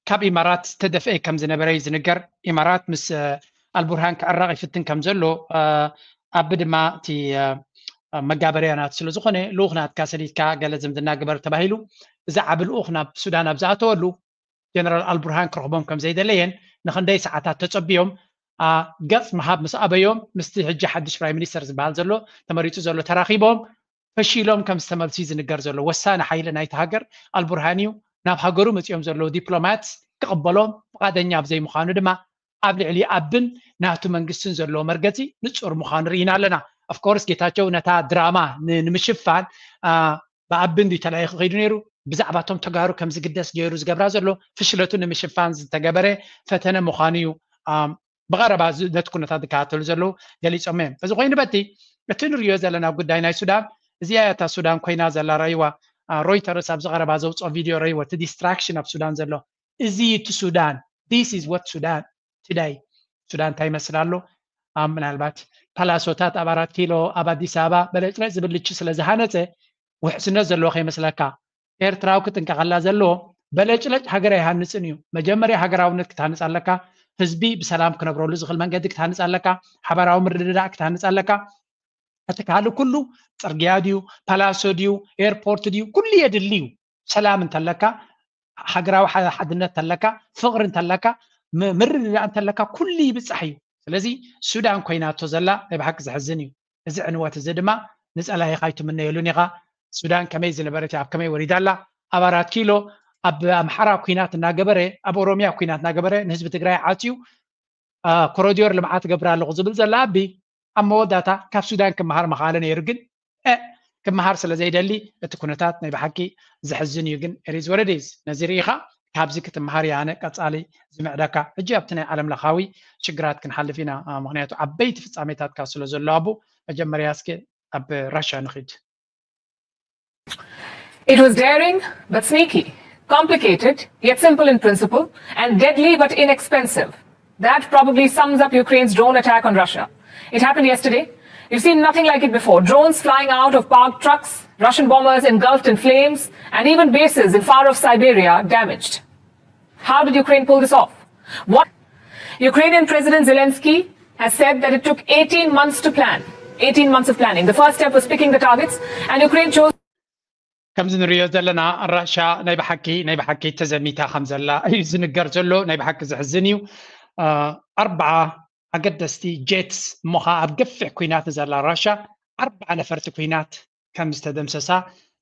ካብ ኢማራት ዝተደፍአ ከም ዝነበረ እዩ ዝንገር። ኢማራት ምስ ኣልቡርሃን ክዕረቕ ይፍትን ከም ዘሎ ኣቢ ድማ እቲ መጋበርያ ናት ስለ ዝኾነ ልኡኽ ናትካ ሰዲድካ ገለ ዝምድና ግበር ተባሂሉ እዚ ዓቢ ልኡኽ ናብ ሱዳን ኣብ ዝኣተወሉ ጀነራል ኣልቡርሃን ክረኽቦም ከም ዘይደለየን ንክንደይ ሰዓታት ተጸብዮም ገጽ ምሃብ ምስ ኣበዮም ምስቲ ሕጂ ሓድሽ ፕራይም ሚኒስተር ዝበሃል ዘሎ ተመሪጹ ዘሎ ተራኺቦም ፈሺሎም ከም ዝተመልሱ ዝንገር ዘሎ ወሳኒ ሓይሊ ናይቲ ሃገር ኣልቡርሃን እዩ። ናብ ሃገሩ መጺኦም ዘለዉ ዲፕሎማት ክቕበሎም ፍቓደኛ ኣብ ዘይምዃኑ ድማ ኣብ ልዕሊ ኣብን ናቱ መንግስትን ዘለዎ መርገጺ ንጹር ምዃኑ ርኢና ኣለና። ኦፍኮርስ ጌታቸው ነታ ድራማ ንምሽፋን ብኣብን ድዩ ተላኢኹ ከይዱ ነይሩ ብዛዕባቶም ተጋሩ ከም ዝግደስ ገይሩ ዝገብራ ዘሎ ፍሽለቱ ንምሽፋን ዝተገበረ ፈተነ ምዃኑ እዩ። ብቐረባ ነቲ ኩነታት ዝከታተሉ ዘለዉ ገሊፆም እዮም። እዚ ኮይኑ በቲ እቲ ንሪዮ ዘለና ጉዳይ ናይ ሱዳን እዚኣ እያ እታ ሱዳን ኮይና ዘላ ረይዋ። ሮይተርስ ኣብዚ ቀረባ ዘውፅኦ ቪድዮ ረይዎ እቲ ዲስትራክሽን ኣብ ሱዳን ዘሎ እዚ እቲ ሱዳን this is what ሱዳን today። ሱዳን እንታይ ይመስል ኣሎ? ምናልባት ፓላሶታት ኣብ ኣራት ኪሎ ኣብ ኣዲስ ኣበባ በለጭለጭ ዝብል ልቺ ስለ ዝሃነፀ ውሕስነት ዘለዎ ከይመስለካ። ኤርትራዊ ክጥንቀቐላ ዘለዎ በለጭለጭ ሃገር ኣይሃንፅን እዩ። መጀመርያ ሃገራውነት ክትሃንፅ ኣለካ። ህዝቢ ብሰላም ክነብረሉ ዝኽእል መንገዲ ክትሃንፅ ኣለካ። ሓባራዊ ምርድዳእ ክትሃንፅ ኣለካ። እቲ ካልእ ኩሉ ፅርግያ ድዩ ፓላሶ ድዩ ኤርፖርት ድዩ ኩሉ የድሊ እዩ። ሰላም እንተለካ ሃገራዊ ሓድነት እንተለካ ፍቕሪ እንተለካ ምርድዳእ እንተለካ ኩሉ ይብፃሕ እዩ። ስለዚ ሱዳን ኮይናቶ ዘላ ናይ ብሓቂ ዘሕዝን እዩ። እዚ ዕንወት እዚ ድማ ንፀላኢኻ ኣይትምነየሉን ኢኻ። ሱዳን ከመይ ዝነበረት ኣብ ከመይ ወሪዳ ኣላ። ኣብ ኣራት ኪሎ ኣብ ኣምሓራ ኩናት እናገበረ ኣብ ኦሮሚያ ኩናት እናገበረ ንህዝቢ ትግራይ ዓፅዩ ኮረዲዮር ልምዓት ገብር ኣለኹ ዝብል ዘላ ኣቢ ኣብ መወዳእታ ካብ ሱዳን ክመሃር መኻለ ነይሩ ግን ክመሃር ስለ ዘይደሊ እቲ ኩነታት ናይ ብሓቂ ዘሕዝን እዩ። ግን ሪዝ ወረዲዝ ነዚ ርኢኻ ካብዚ ክትመሃር ያነ ቀፃሊ ዝምዕደካ ሕጂ ኣብቲ ናይ ዓለም ለኻዊ ሽግራት ክንሓልፍ ኢና። ምክንያቱ ዓበይቲ ፍፃሜታት ካብ ስለ ዘሎ ኣቡ መጀመርያ እስኪ ኣብ ራሻ ንኺድ። It was daring but sneaky, complicated yet simple in principle, and deadly but inexpensive. That probably sums up Ukraine's drone attack on Russia. It happened yesterday. You've seen nothing like it before. Drones flying out of parked trucks, Russian bombers engulfed in flames, and even bases in far off Siberia damaged. How did Ukraine pull this off? What Ukrainian President Zelensky has said that it took eighteen months to plan. eighteen months of planning. The first step was picking the targets, and Ukraine chose. ከምዚ ንሪኦ ዘለና ራሻ ናይ ብሓቂ ናይ ብሓቂ ተዘሚታ ከም ዘላ እዩ ዝንገር ዘሎ። ናይ ብሓቂ ዘሕዝን እዩ። ኣርባዓ ኣገደስቲ ጀትስ እሞ ከዓ ኣብ ገፊሕ ኩናት ዘላ ራሻ ኣርባዓ ነፈርቲ ኩናት ከም ዝተደምሰሳ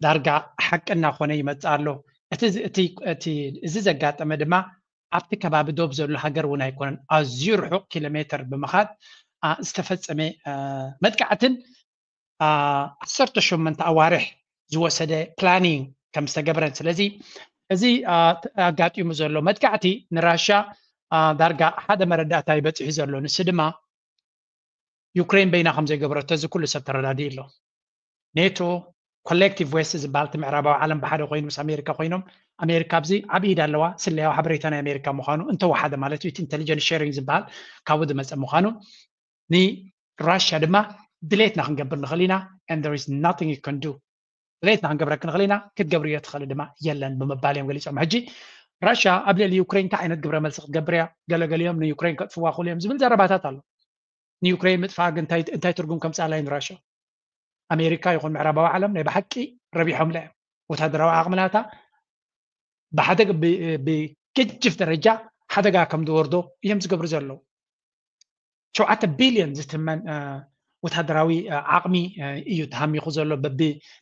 ዳርጋ ሓቂ እናኾነ ይመፅእ ኣሎ። እቲ እዚ ዘጋጠመ ድማ ኣብቲ ከባቢ ዶብ ዘሎ ሃገር እውን ኣይኮነን። ኣዝዩ ርሑቕ ኪሎ ሜትር ብምኻድ ዝተፈፀመ መጥቃዕትን ዓሰርተ ሸሞንተ ኣዋርሕ ዝወሰደ ፕላኒንግ ከም ዝተገብረን ስለዚ እዚ ኣጋጢሙ ዘሎ መጥቃዕቲ ንራሻ ዳርጋ ሓደ መረዳእታ ይበፅሑ ዘሎ ንስ ድማ ዩክሬን በይና ከም ዘይገበረቶ እዚ ኩሉ ሰብ ተረዳዲኡ ኣሎ። ኔቶ ኮሌክቲቭ ዌስት ዝበሃል እቲ ምዕራባዊ ዓለም ብሓደ ኮይኑ ምስ ኣሜሪካ ኮይኖም ኣሜሪካ ኣብዚ ዓብዪ ኢድ ኣለዋ ስለያዊ ሓበሬታ ናይ ኣሜሪካ ምዃኑ እንተወሓደ ማለት እዩ ኢንቴሊጀንስ ሼሪንግ ዝበሃል ካብኡ ዝመፀ ምዃኑ ንራሽያ ድማ ድሌትና ክንገብር ንኽእል ኢና and there is nothing you can do ድሌትና ክንገብረክ ንኽእል ኢና ክትገብርዮ ትኽእል ድማ የለን ብምባል እዮም ገሊፆም። ሕጂ ራሽያ ኣብ ልዕሊ ዩክሬን እንታይ ዓይነት ግብረ መልሲ ክትገብር እያ? ገለገሊኦም ንዩክሬን ከጥፍዋ ክእሉ እዮም ዝብል ዘረባታት ኣሎ። ንዩክሬን ምጥፋእ ግን እንታይ ትርጉም ከምፅኣላ እዩ ንራሽያ? ኣሜሪካ ይኹን ምዕራባዊ ዓለም ናይ ብሓቂ ረቢሖምላ እዮም። ወታደራዊ ዓቕሚ ናታ ብሓደ ብገጅፍ ደረጃ ሓደጋ ከም ዝወርዶ እዮም ዝገብሩ ዘለዉ። ሸውዓተ ቢልዮን ዝትመን ወታደራዊ ዓቕሚ እዩ ተሃሚኹ ዘሎ። በቢ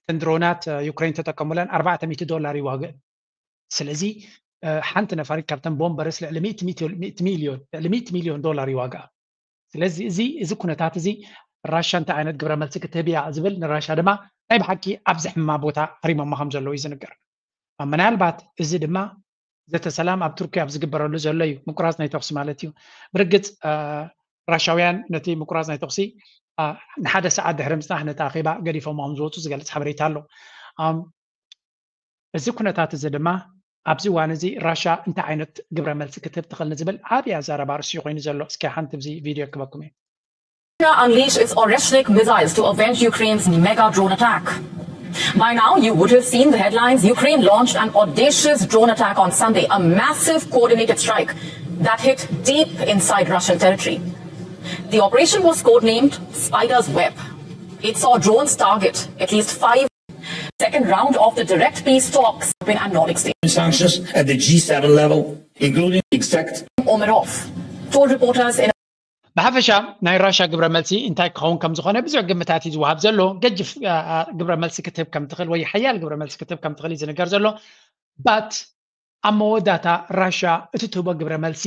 ተንድሮናት ዩክሬን ተጠቀሙለን ኣርባዕተ ሚእቲ ዶላር ይዋግእ። ስለዚ ሓንቲ ነፋሪት ካብተን ቦምበርስ ልዕሊ ሚእቲ ሚልዮን ልዕሊ ሚእቲ ሚልዮን ዶላር ይዋግኣ። ስለዚ እዚ እዚ ኩነታት እዚ ራሻ እንታይ ዓይነት ግብረ መልሲ ክትህብ እያ ዝብል ንራሻ ድማ ናይ ብሓቂ ኣብዚ ሕማ ቦታ ኣሪሞማ ከም ዘለዉ እዩ ዝንገር። ምናልባት እዚ ድማ ዘተ ሰላም ኣብ ቱርኪ ኣብ ዝግበረሉ ዘሎ እዩ፣ ምቁራጽ ናይ ተኹሲ ማለት እዩ። ብርግጽ ራሻውያን ነቲ ምቁራጽ ናይ ተኹሲ ንሓደ ሰዓት ድሕሪ ምጽናሕ ነቲ ኣኼባ ገዲፎም ከም ዝወጹ ዝገልጽ ሓበሬታ ኣሎ። እዚ ኩነታት እዚ ድማ ኣብዚ እዋን እዚ ራሻ እንታይ ዓይነት ግብረ መልሲ ክትህብ ትኽእል ንዝብል ዓብዪ ኣዛረባ ርእሲ ኮይኑ ዘሎ። እስኪ ሓንቲ እዚ ቪድዮ ክበኩም እየ። Russia unleashed its Oreshnik missiles to avenge Ukraine's mega drone attack. By now, you would have seen the headlines. Ukraine launched an audacious drone attack on Sunday, a massive coordinated strike that hit deep inside Russian territory. The operation was codenamed Spider's Web. It saw drones target at least five. Second round of the direct peace talks been at Nordic State. Sanctions at the G seven level, including exact. Omerov told reporters in ብሓፈሻ ናይ ራሻ ግብረ መልሲ እንታይ ክኸውን ከም ዝኾነ ብዙሕ ግምታት እዩ ዝወሃብ ዘሎ። ገጅፍ ግብረ መልሲ ክትህብ ከም ትኽእል ወይ ሓያል ግብረ መልሲ ክትህብ ከም ትኽእል እዩ ዝንገር ዘሎ። ባት ኣብ መወዳእታ ራሻ እቲ ትህቦ ግብረ መልሲ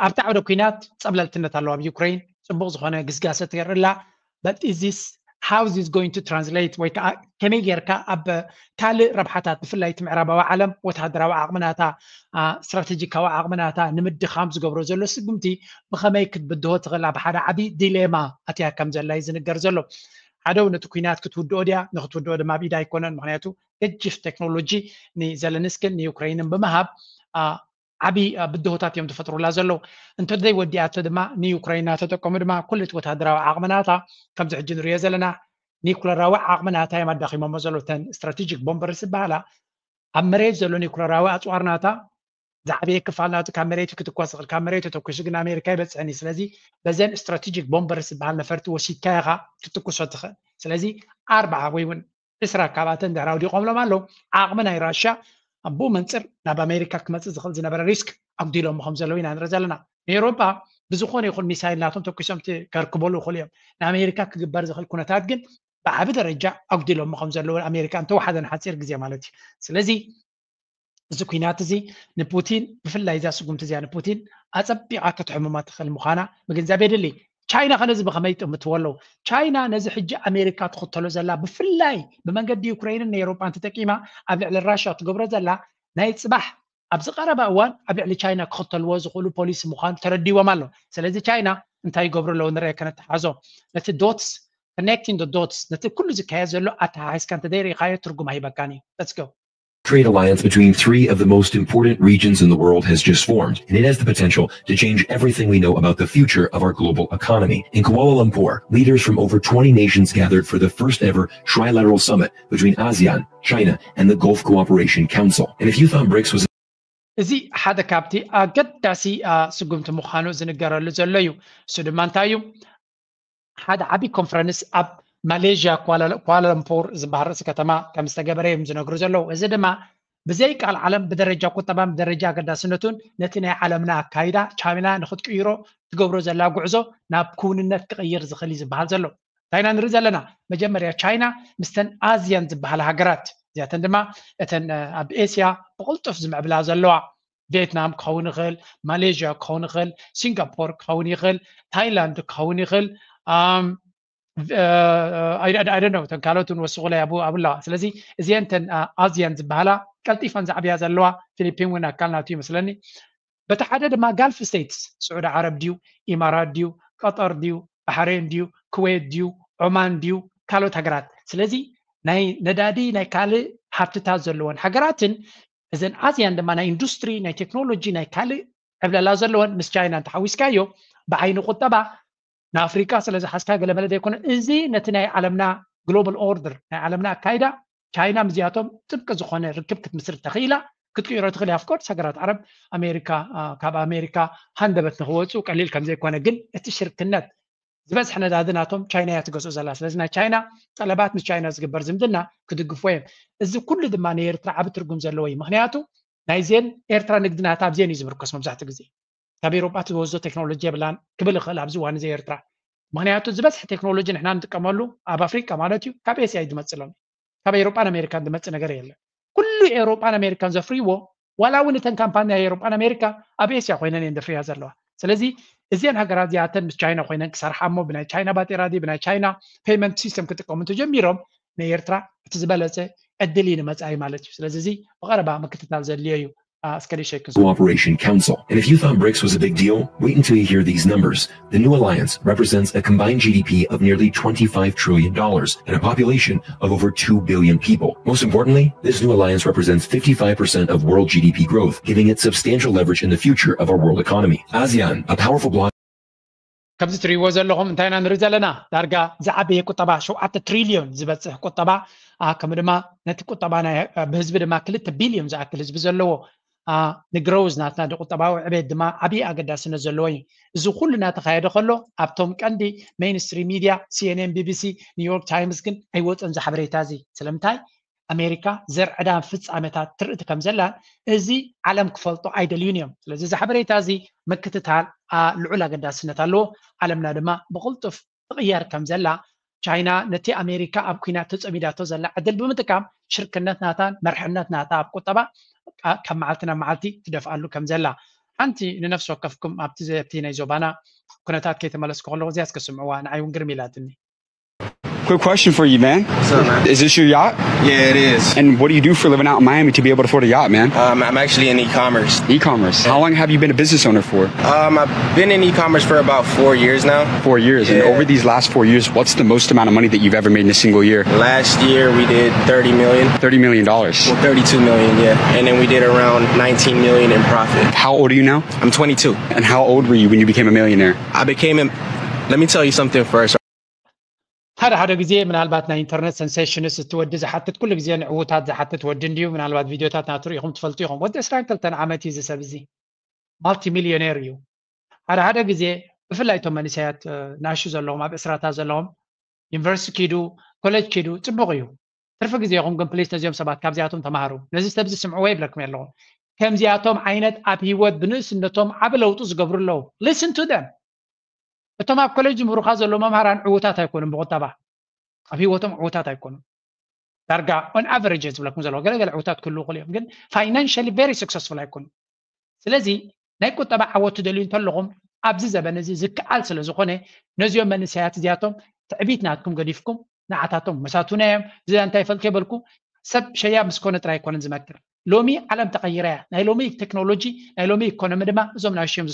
ኣብቲ ዓውደ ኩናት ጸብለልትነት ኣለዋ ኣብ ዩክሬን፣ ጽቡቕ ዝኾነ ግስጋሰ ትገርላ። But is this how this going to translate ወይ ከዓ ከመይ ጌርካ ኣብ ካልእ ረብሓታት ብፍላይ እቲ ምዕራባዊ ዓለም ወተሃደራዊ ዓቕምናታ ስትራቴጂካዊ ዓቕምናታ ንምድኻም ዝገብሮ ዘሎ ስጉምቲ ብኸመይ ክትብድሆ ትኽእል ኣብ ሓደ ዓብዪ ዲሌማ ኣትያ ከም ዘላ እዩ ዝንገር ዘሎ። ሓደ ነቲ ኩናት ክትውድኦ ድያ ንክትውድኦ ድማ ኣብ ኢዳ ኣይኮነን። ምክንያቱ ገጅፍ ቴክኖሎጂ ንዘለንስክን ንዩክሬንን ብምሃብ ዓብዪ ብድሆታት እዮም ዝፈጥሩላ ዘለዉ። እንተዘይወዲኣቶ ድማ ንዩክሬን እናተጠቀሙ ድማ ኩሉ እቲ ወታደራዊ ዓቕምናታ ከምዚ ሕጂ ንሪኦ ዘለና ኒኩለራዊ ዓቕምናታ እዮም ኣዳኺሞሞ ዘለዉ። እተን ስትራቴጂክ ቦምበርስ ዝበሃላ ኣብ መሬት ዘሎ ኒኩለራዊ ኣፅዋርናታ ዝዓበየ ክፋል ናቱ ካብ መሬት ክትኮስ ይኽእል። ካብ መሬት ተተኩሱ ግን ኣሜሪካ ይበፅሐን እዩ። ስለዚ በዘን ስትራቴጂክ ቦምበርስ ዝበሃል ነፈርቲ ወሲድካ ኢኻ ክትትኩሶ ትኽእል። ስለዚ ኣርባዓ ወይ እውን ዕስራ ካብኣተን ድሕር ኣውዲቖምሎም ኣለዉ። ዓቕሚ ናይ ራሻ ኣብኡ መንፅር ናብ ኣሜሪካ ክመፅእ ዝኽእል ዝነበረ ሪስክ ኣጉዲሎሞ ከም ዘለዉ ኢና ንርኢ ዘለና። ንኤውሮጳ ብዝኾነ ይኹን ሚሳይል ናቶም ተኩሶም ከርክበሉ ይኽእሉ እዮም። ንኣሜሪካ ክግበር ዝኽእል ኩነታት ግን ብዓቢ ደረጃ ኣጉዲሎሞ ከም ዘለዉ ኣሜሪካ እንተወሓደ ንሓፂር ግዜ ማለት እዩ። ስለዚ እዚ ኩናት እዚ ንፑቲን ብፍላይ እዛ ስጉምቲ እዚኣ ንፑቲን ኣጸቢቓ ከተሕምማ ትኽእል ምዃና ምግንዛብ የድሊ። ቻይና ከ ነዚ ብኸመይ ይጥምትዎ ኣለዉ? ቻይና ነዚ ሕጂ ኣሜሪካ ትኽተሎ ዘላ ብፍላይ ብመንገዲ ዩክሬንን ንኤውሮጳን ተጠቂማ ኣብ ልዕሊ ራሽያ ትገብሮ ዘላ ናይ ጽባሕ ኣብዚ ቀረባ እዋን ኣብ ልዕሊ ቻይና ክኽተልዎ ዝኽእሉ ፖሊሲ ምዃኑ ተረዲዎም ኣሎ። ስለዚ ቻይና እንታይ ይገብሩ ኣለዉ ንርአ ከነተሓዞ። ነቲ ዶትስ connecting the dots ነቲ ኩሉ ዝካየድ ዘሎ ኣተሓሒዝካ እንተዘይርኢኻዮ ትርጉም ኣይህበካን እዩ። Let's go. trade alliance between three of the most important regions in the world has just formed, and it has the potential to change everything we know about the future of our global economy. In Kuala Lumpur, leaders from over twenty nations gathered for the first ever trilateral summit between ASEAN, China, and the Gulf Cooperation Council. And if you thought BRICS was እዚ ሓደ ካብቲ ኣገዳሲ ስጉምቲ ምዃኑ ዝንገረሉ ዘሎ እዩ። እሱ ድማ እንታይ እዩ? ሓደ ዓቢ ኮንፈረንስ ኣብ ማሌዥያ ኳላለምፖር ዝበሃል ርእሲ ከተማ ከም ዝተገበረ እዮም ዝነግሩ ዘለዉ። እዚ ድማ ብዘይ ቃል ዓለም ብደረጃ ቁጠባን ብደረጃ ኣገዳስነቱን ነቲ ናይ ዓለምና ኣካይዳ ቻይና ንክትቅይሮ ትገብሮ ዘላ ጉዕዞ ናብ ክውንነት ክቕይር ዝኽእል እዩ ዝበሃል ዘሎ። እንታይ ኢና ንርኢ ዘለና? መጀመርያ ቻይና ምስተን ኣዝያን ዝበሃላ ሃገራት እዚኣተን ድማ እተን ኣብ ኤስያ ብቕልጡፍ ዝምዕብላ ዘለዋ ቪየትናም ክኸውን ይኽእል፣ ማሌዥያ ክኸውን ይኽእል፣ ሲንጋፖር ክኸውን ይኽእል፣ ታይላንድ ክኸውን ይኽእል። I don't know እተን ካልኦት እውን ወስኹለይ ኣብኡ ኣለዋ። ስለዚ እዚአን እተን ኣዝያን ዝበሃላ ቀልጢፈን ዝዓብያ ዘለዋ፣ ፊሊፒን እውን ኣካል ናቱ ይመስለኒ። በቲ ሓደ ድማ ጋልፍ ስቴትስ ስዑዲ ዓረብ ድዩ፣ ኢማራት ድዩ፣ ቀጠር ድዩ፣ ባሕሬን ድዩ፣ ኩዌት ድዩ፣ ዖማን ድዩ፣ ካልኦት ሃገራት። ስለዚ ናይ ነዳዲ ናይ ካልእ ሃብትታት ዘለወን ሃገራትን እዘን ኣዝያን ድማ ናይ ኢንዱስትሪ ናይ ቴክኖሎጂ ናይ ካልእ ዕብለላ ዘለወን ምስ ቻይና እንተሓዊስካዮ ብዓይኒ ቁጠባ ንኣፍሪቃ ስለ ዝሓዝካ ገለመለ ዘይኮነ። እዚ ነቲ ናይ ዓለምና ግሎባል ኦርደር ናይ ዓለምና ኣካይዳ ቻይና ምስዚኣቶም ጥብቂ ዝኾነ ርክብ ክትምስርት ተኽኢላ ክትቅይሮ ትኽእል እያ። ኣፍኮርስ ሃገራት ዓረብ ኣሜሪካ ካብ ኣሜሪካ ሃንደበት ንክወፁ ቀሊል ከም ዘይኮነ ግን እቲ ሽርክነት ዝበዝሐ ነዳዲ ናቶም ቻይና እያ ትገዝኦ ዘላ። ስለዚ ናይ ቻይና ጠለባት ምስ ቻይና ዝግበር ዝምድና ክድግፎ እዮም። እዚ ኩሉ ድማ ንኤርትራ ዓቢ ትርጉም ዘለዎ እዩ። ምክንያቱ ናይዜን ኤርትራ ንግዲ ናታ ኣብዜን እዩ ዝምርኮስ መብዛሕትኡ ግዜ። ካብ ኤውሮጳ ትወስዶ ቴክኖሎጂ የብላን ክብል ይኽእል ኣብዚ እዋን እዚ ኤርትራ። ምክንያቱ ዝበዝሐ ቴክኖሎጂ ንሕና ንጥቀመሉ ኣብ ኣፍሪቃ ማለት እዩ ካብ ኤስያ እዩ ዝመፅሎም። ካብ ኤውሮጳን ኣሜሪካን ዝመፅእ ነገር የለን። ኩሉ ኤውሮጳን ኣሜሪካን ዘፍርይዎ ዋላ እውን እተን ካምፓኒ ናይ ኤውሮጳን ኣሜሪካ ኣብ ኤስያ ኮይነን እየን ዘፍርያ ዘለዋ። ስለዚ እዚአን ሃገራት እዚኣተን ምስ ቻይና ኮይነን ክሰርሓ እሞ ብናይ ቻይና ባጤራ ድዩ ብናይ ቻይና ፔይመንት ሲስተም ክጥቀሙ እንተጀሚሮም ንኤርትራ እቲ ዝበለፀ ዕድል እዩ ንመፃኢ ማለት እዩ። ስለዚ እዚ ብቐረባ ምክትታል ዘድልዮ እዩ። እስከ ሸክ Cooperation Council. And if you thought BRICS was a big deal, wait until you hear these numbers. The new alliance represents a combined G D P of nearly twenty-five trillion dollars and a population of over two billion people. Most importantly, this new alliance represents fifty-five percent of world G D P growth, giving it substantial leverage in the future of our world economy. ASEAN, a powerful bloc ከምዚ ትሪእዎ ዘለኹም እንታይ ኢና ንርኢ ዘለና? ዳርጋ ዝዓበየ ቁጠባ ሸውዓተ ትሪልዮን ዝበፅሕ ቁጠባ፣ ከምኡ ድማ ነቲ ቁጠባ ናይ ብህዝቢ ድማ ክልተ ቢልዮን ዝኣክል ህዝቢ ዘለዎ ንግሮውዝ ናትና ቁጠባዊ ዕቤት ድማ ዓብዪ ኣገዳስነት ዘለዎ እዩ። እዚ ኩሉ እናተኻየደ ከሎ ኣብቶም ቀንዲ ሜይንስትሪም ሚድያ ሲኤንኤን፣ ቢቢሲ፣ ኒውዮርክ ታይምስ ግን ኣይወፅን እዚ ሓበሬታ እዚ። ስለምንታይ? ኣሜሪካ ዘርዕዳን ፍፃመታት ትርእቲ ከም ዘላን እዚ ዓለም ክፈልጦ ኣይደልዩን እዮም። ስለዚ እዚ ሓበሬታ እዚ ምክትታል ልዑል ኣገዳስነት ኣለዎ። ዓለምና ድማ ብቕልጡፍ ትቕየር ከም ዘላ፣ ቻይና ነቲ ኣሜሪካ ኣብ ኲናት ተፀሚዳቶ ዘላ ዕድል ብምጥቃም ሽርክነት ናታን መርሕነት ናታ ኣብ ቁጠባ ካብ መዓልቲ ናብ መዓልቲ ትደፍኣሉ ከም ዘላ ሓንቲ ንነፍሲ ወከፍኩም ኣብቲ ዘቲ ናይ ዞባና ኩነታት ከይተመለስኩ ከለኹ እዚኣ እስከ ስምዕዋ ንዓይ እውን ግርም ኢላትኒ። Quick question for you, man. What's up, man? Is this your yacht? Yeah, it is. And what do you do for a living out in Miami to be able to afford a yacht, man? Um, I'm actually in e-commerce. E-commerce. How long have you been a business owner for? Um, I've been in e-commerce for about four years now. Four years. And Yeah. over these last four years, what's the most amount of money that you've ever made in a single year? Last year we did thirty million. Thirty million dollars. Well, thirty-two million, yeah. And then we did around nineteen million in profit. How old are you now? I'm twenty-two. And how old were you when you became a millionaire? I became a, let me tell you something first. ሓደ ሓደ ግዜ ምናልባት ናይ ኢንተርነት ሰንሴሽንስ እቲ ወዲ ዝሓትት ኩሉ ግዜ ንዕዉታት ዝሓትት ወዲ እንድዩ። ምናልባት ቪድዮታት ናቱ ርኢኹም ትፈልጡ ኢኹም። ወዲ ዕስራን ክልተን ዓመት እዩ እዚ ሰብ እዚ፣ ማልቲ ሚልዮኔር እዩ። ሓደ ሓደ ግዜ ብፍላይ እቶም መንእሰያት ናሹ ዘለዎም ኣብ ዕስራታት ዘለዎም ዩኒቨርሲቲ ኪዱ ኮሌጅ ኪዱ ፅቡቕ እዩ። ትርፊ ግዜኹም ግን ፕሊስ ነዚኦም ሰባት ካብዚኣቶም ተማሃሩ። ነዚ ሰብ እዚ ስምዕዎ ይብለኩም ኣለኹ። ከምዚኣቶም ዓይነት ኣብ ህይወት ብንእስነቶም ዓቢ ለውጢ ዝገብሩ ኣለዉ። Listen to them። እቶም ኣብ ኮሌጅ ዝምህሩኻ ዘለዉ መምሃራን ዕዉታት ኣይኮኑን ብቁጠባ ኣብ ህይወቶም ዕዉታት ኣይኮኑን። ዳርጋ on average ዝብለኩም ዘለኹ ገለገለ ዕዉታት ክህልዉ ይኽእሉ እዮም፣ ግን financially very successful ኣይኮኑን። ስለዚ ናይ ቁጠባ ዓወት ትደልዩ እንተለኹም ኣብዚ ዘበን እዚ ዝከኣል ስለ ዝኾነ ነዚኦም መንእሰያት እዚኣቶም ትዕቢት ናትኩም ገዲፍኩም ንዓታቶም መሳቱና እዮም እዚ እንታይ ይፈልጡ የበልኩ ሰብ ሸያ ምስ ኮነ ጥራይ ኣይኮነን ዝመክር። ሎሚ ዓለም ተቐይራ እያ። ናይ ሎሚ ቴክኖሎጂ ናይ ሎሚ ኢኮኖሚ ድማ እዞም ናሽዮም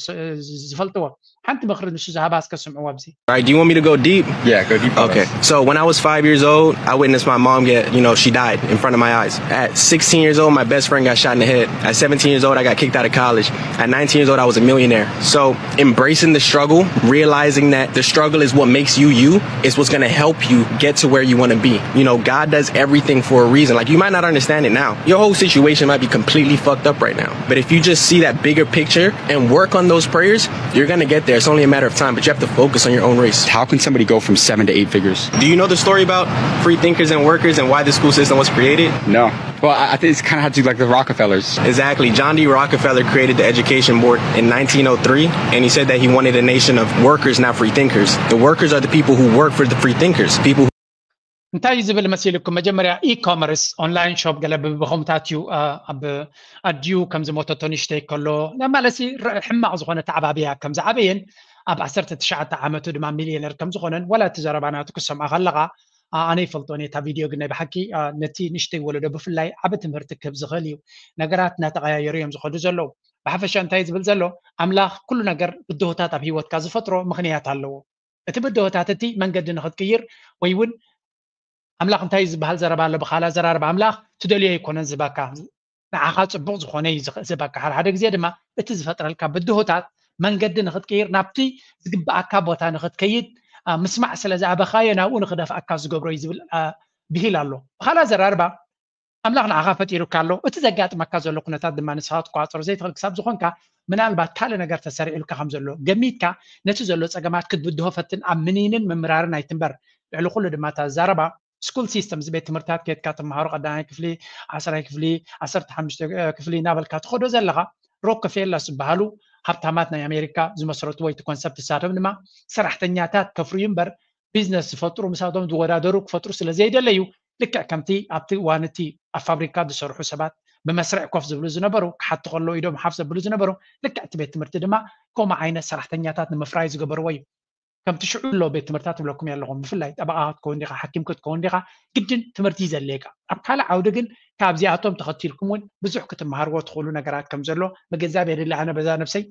ዝፈልጥዎ። ሓንቲ ምኽሪ ንሱ ዝሃባ እስከ ስምዕዎ ኣብዚ። All right, do you want me to go deep? Yeah, go deep. Okay. So when I was five years old, I witnessed my mom get, you know, she died in front of my eyes. At sixteen years old, my best friend got shot in the head. At seventeen years old, I got kicked out of college. At nineteen years old, I was a millionaire. So embracing the struggle, realizing that the struggle is what makes you you, is what's going to help you get to where you want to be. You know, God does everything for a reason. Like, you might not understand it now. Your whole situation might be completely fucked up right now. But if you just see that bigger picture and work on those prayers, you're going to get there. It's only a matter of time, but you have to focus on your own race. How can somebody go from seven to eight figures? Do you know the story about free thinkers and workers and why the school system was created? No. Well, I I think it's kind of had to do like the Rockefellers. Exactly. John D. Rockefeller created the Education Board in nineteen oh three, and he said that he wanted a nation of workers, not free thinkers. The workers are the people who work for the free thinkers, people who እንታይ እዩ ዝብል መሲልኩም? መጀመርያ ኢኮመርስ ኦንላይን ሾፕ ገለ ብብኸምታት እዩ ኣብ ኣዲኡ ከም ዝሞተቶ ንሽተይ ከሎ ማለሲ ሕማቕ ዝኾነ ተዓባብያ ከም ዝዓበየን ኣብ ዓሰርተ ትሽዓተ ዓመቱ ድማ ሚልዮነር ከም ዝኾነን ወላ እቲ ዘረባ ናቱ ክሰምዖ ከለኻ ኣነ ይፈልጦ ነታ ቪድዮ ግን ናይ ብሓቂ ነቲ ንሽተይ ወለዶ ብፍላይ ዓቢ ትምህርቲ ክህብ ዝኽእል እዩ። ነገራት እናተቐያየሩ እዮም ዝኸዱ ዘለዉ። ብሓፈሻ እንታይ ዝብል ዘሎ ኣምላኽ ኩሉ ነገር ብድሆታት ኣብ ህይወትካ ዝፈጥሮ ምኽንያት ኣለዎ። እቲ ብድሆታት እቲ መንገዲ ንኽትቅይር ወይ እውን ኣምላኽ እንታይ ዝበሃል ዘረባ ኣሎ ብኻላ ዘራርባ ኣምላኽ ትደልዮ ኣይኮነን ዝበካ ንዓኻ ፅቡቕ ዝኾነ እዩ ዝበካ ሓደ ሓደ ግዜ ድማ እቲ ዝፈጥረልካ ብድሆታት መንገዲ ንኽትቅይር ናብቲ ዝግብኣካ ቦታ ንኽትከይድ ምስማዕ ስለ ዝኣበኻዮ ናብኡ ንኽደፍኣካ ዝገብሮ እዩ ዝብል ብሂል ኣሎ ብኻላ ዘራርባ ኣምላኽ ንዓኻ ፈጢሩካ ኣሎ እቲ ዘጋጥመካ ዘሎ ኩነታት ድማ ንስኻ ክትቋፀሮ ዘይትኽእል ክሳብ ዝኾንካ ምናልባት ካልእ ነገር ተሰሪዑልካ ከም ዘሎ ገሚትካ ነቲ ዘሎ ፀገማት ክትብድሆ ፈትን ኣብ ምኒንን ምምራርን ኣይትንበር ልዕሊ ኩሉ ድማ እታ ዝዛረባ ስኩል ሲስተም እዚ ቤት ትምህርትታት ከየትካ ትምሃሮ ቀዳማይ ክፍሊ ዓስራይ ክፍሊ ዓሰርተ ሓሙሽተ ክፍሊ እናበልካ ትኸዶ ዘለኻ ሮክፌለር ዝበሃሉ ሃብታማት ናይ ኣሜሪካ ዝመስረትዎ እቲ ኮንሰፕት ንሳቶም ድማ ሰራሕተኛታት ከፍርዩ እምበር ቢዝነስ ዝፈጥሩ ምሳቶም ዝወዳደሩ ክፈጥሩ ስለ ዘይደለዩ ልክዕ ከምቲ ኣብቲ እዋን እቲ ኣብ ፋብሪካ ዝሰርሑ ሰባት ብመስርዕ ኮፍ ዝብሉ ዝነበሩ ክሓቱ ከለዉ ኢዶም ሓፍ ዘብሉ ዝነበሩ ልክዕ እቲ ቤት ትምህርቲ ድማ ከምኡ ዓይነት ሰራሕተኛታት ንምፍራይ ዝገበርዎ እዩ ከምቲ ሽዑ ኣሎ ቤት ትምህርታት ትብለኩም ኣለኹም። ብፍላይ ጠበቓ ክትከውን ዲኻ፣ ሓኪም ክትከውን ዲኻ፣ ግድን ትምህርቲ እዩ ዘድልየካ። ኣብ ካልእ ዓውዲ ግን ካብዚኣቶም ተኸቲልኩም እውን ብዙሕ ክትመሃርዎ ትኽእሉ ነገራት ከም ዘሎ ምግንዛብ የድሊ። ኣነ በዛ ነብሰይ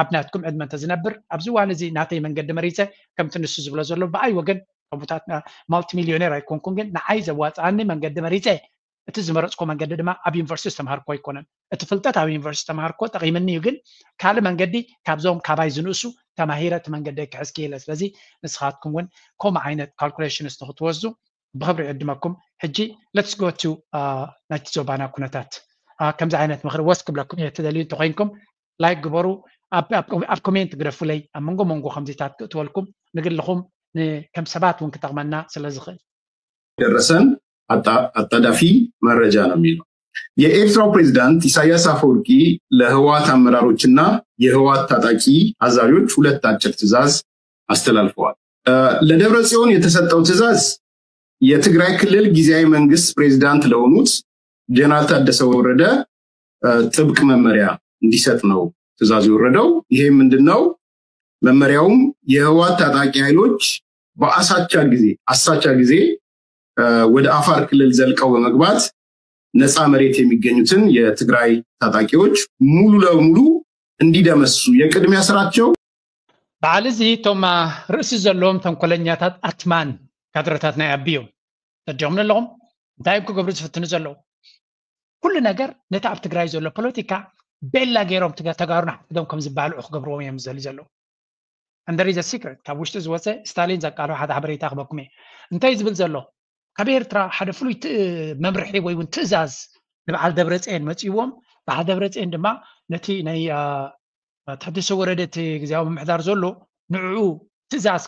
ኣብ ናትኩም ዕድመ እንተዝነብር ኣብዚ እዋን እዚ ናተይ መንገዲ መሪፀ ከምቲ ንሱ ዝብሎ ዘሎ ብኣይ ወገን ከምታት ማልቲ ሚሊዮነር ኣይኮንኩን፣ ግን ንዓይ ዘዋፅኣኒ መንገዲ መሪፀ። እቲ ዝመረፅኮ መንገዲ ድማ ኣብ ዩኒቨርሲቲ ዝተምሃርኮ ኣይኮነን። እቲ ፍልጠት ኣብ ዩኒቨርሲቲ ዝተምሃርኮ ጠቒምኒ እዩ፣ ግን ካልእ መንገዲ ካብዞም ካባይ ዝንእሱ ተማሂረ እቲ መንገዲ ክሕዝ ክኢለ። ስለዚ ንስኻትኩም እውን ከምኡ ዓይነት ካልኩሌሽንስ ንክትወስዱ ብክብሪ ዕድመኩም። ሕጂ let's go to ናይቲ ዞባና ኩነታት። ከምዚ ዓይነት ምክሪ ወስ ክብለኩም እየ። ትደልዩ እንተኮይንኩም ላይክ ግበሩ፣ ኣብ ኮሜንት ግደፉለይ። ኣብ መንጎ መንጎ ከምዚታት ክእትወልኩም ንግልኹም ከም ሰባት እውን ክጠቕመና ስለ ዝኽእል። ደረሰን አጣዳፊ መረጃ ነው የሚለው። የኤርትራው ፕሬዝዳንት ኢሳያስ አፈወርቂ ለህወሓት አመራሮችና የህወሓት ታጣቂ አዛዦች ሁለት አጭር ትዕዛዝ አስተላልፈዋል። ለደብረ ጽዮን የተሰጠው ትዕዛዝ የትግራይ ክልል ጊዜያዊ መንግስት ፕሬዝዳንት ለሆኑት ጀነራል ታደሰ ወረደ ጥብቅ መመሪያ እንዲሰጥ ነው ትዕዛዙ የወረደው። ይሄ ምንድን ነው? መመሪያውም የህወሓት ታጣቂ ኃይሎች በአሳቻ ጊዜ አሳቻ ጊዜ ወደ አፋር ክልል ዘልቀው በመግባት ነፃ መሬት የሚገኙትን የትግራይ ታጣቂዎች ሙሉ ለሙሉ እንዲደመስሱ የቅድሚያ ስራቸው። በዓል እዚ እቶም ርእሲ ዘለዎም ተንኮለኛታት ኣትማን ካድረታት ናይ ኣቢ እዮም። ተዲኦም ኣለኹም እንታይ እዮም ክገብሩ ዝፍትኑ ዘለዉ? ኩሉ ነገር ነቲ ኣብ ትግራይ ዘሎ ፖለቲካ ቤላ ገይሮም ተጋሩ ንሓድሕዶም ከም ዝበልዑ ክገብርዎም እዮም ዝደልዩ ዘለዉ። And there is a secret ካብ ውሽጢ ዝወፀ ስታሊን ዘቃልሖ ሓደ ሓበሬታ ክበኩም እየ። እንታይ ዝብል ዘሎ? ካብ ኤርትራ ሓደ ፍሉይ መምርሒ ወይ እውን ትእዛዝ ንበዓል ደብረፅኤን መፅዎም። በዓል ደብረፅኤን ድማ ነቲ ናይ ታደሰ ወረደ እቲ ግዜያዊ ምምሕዳር ዘሎ ንዕኡ ትእዛዝ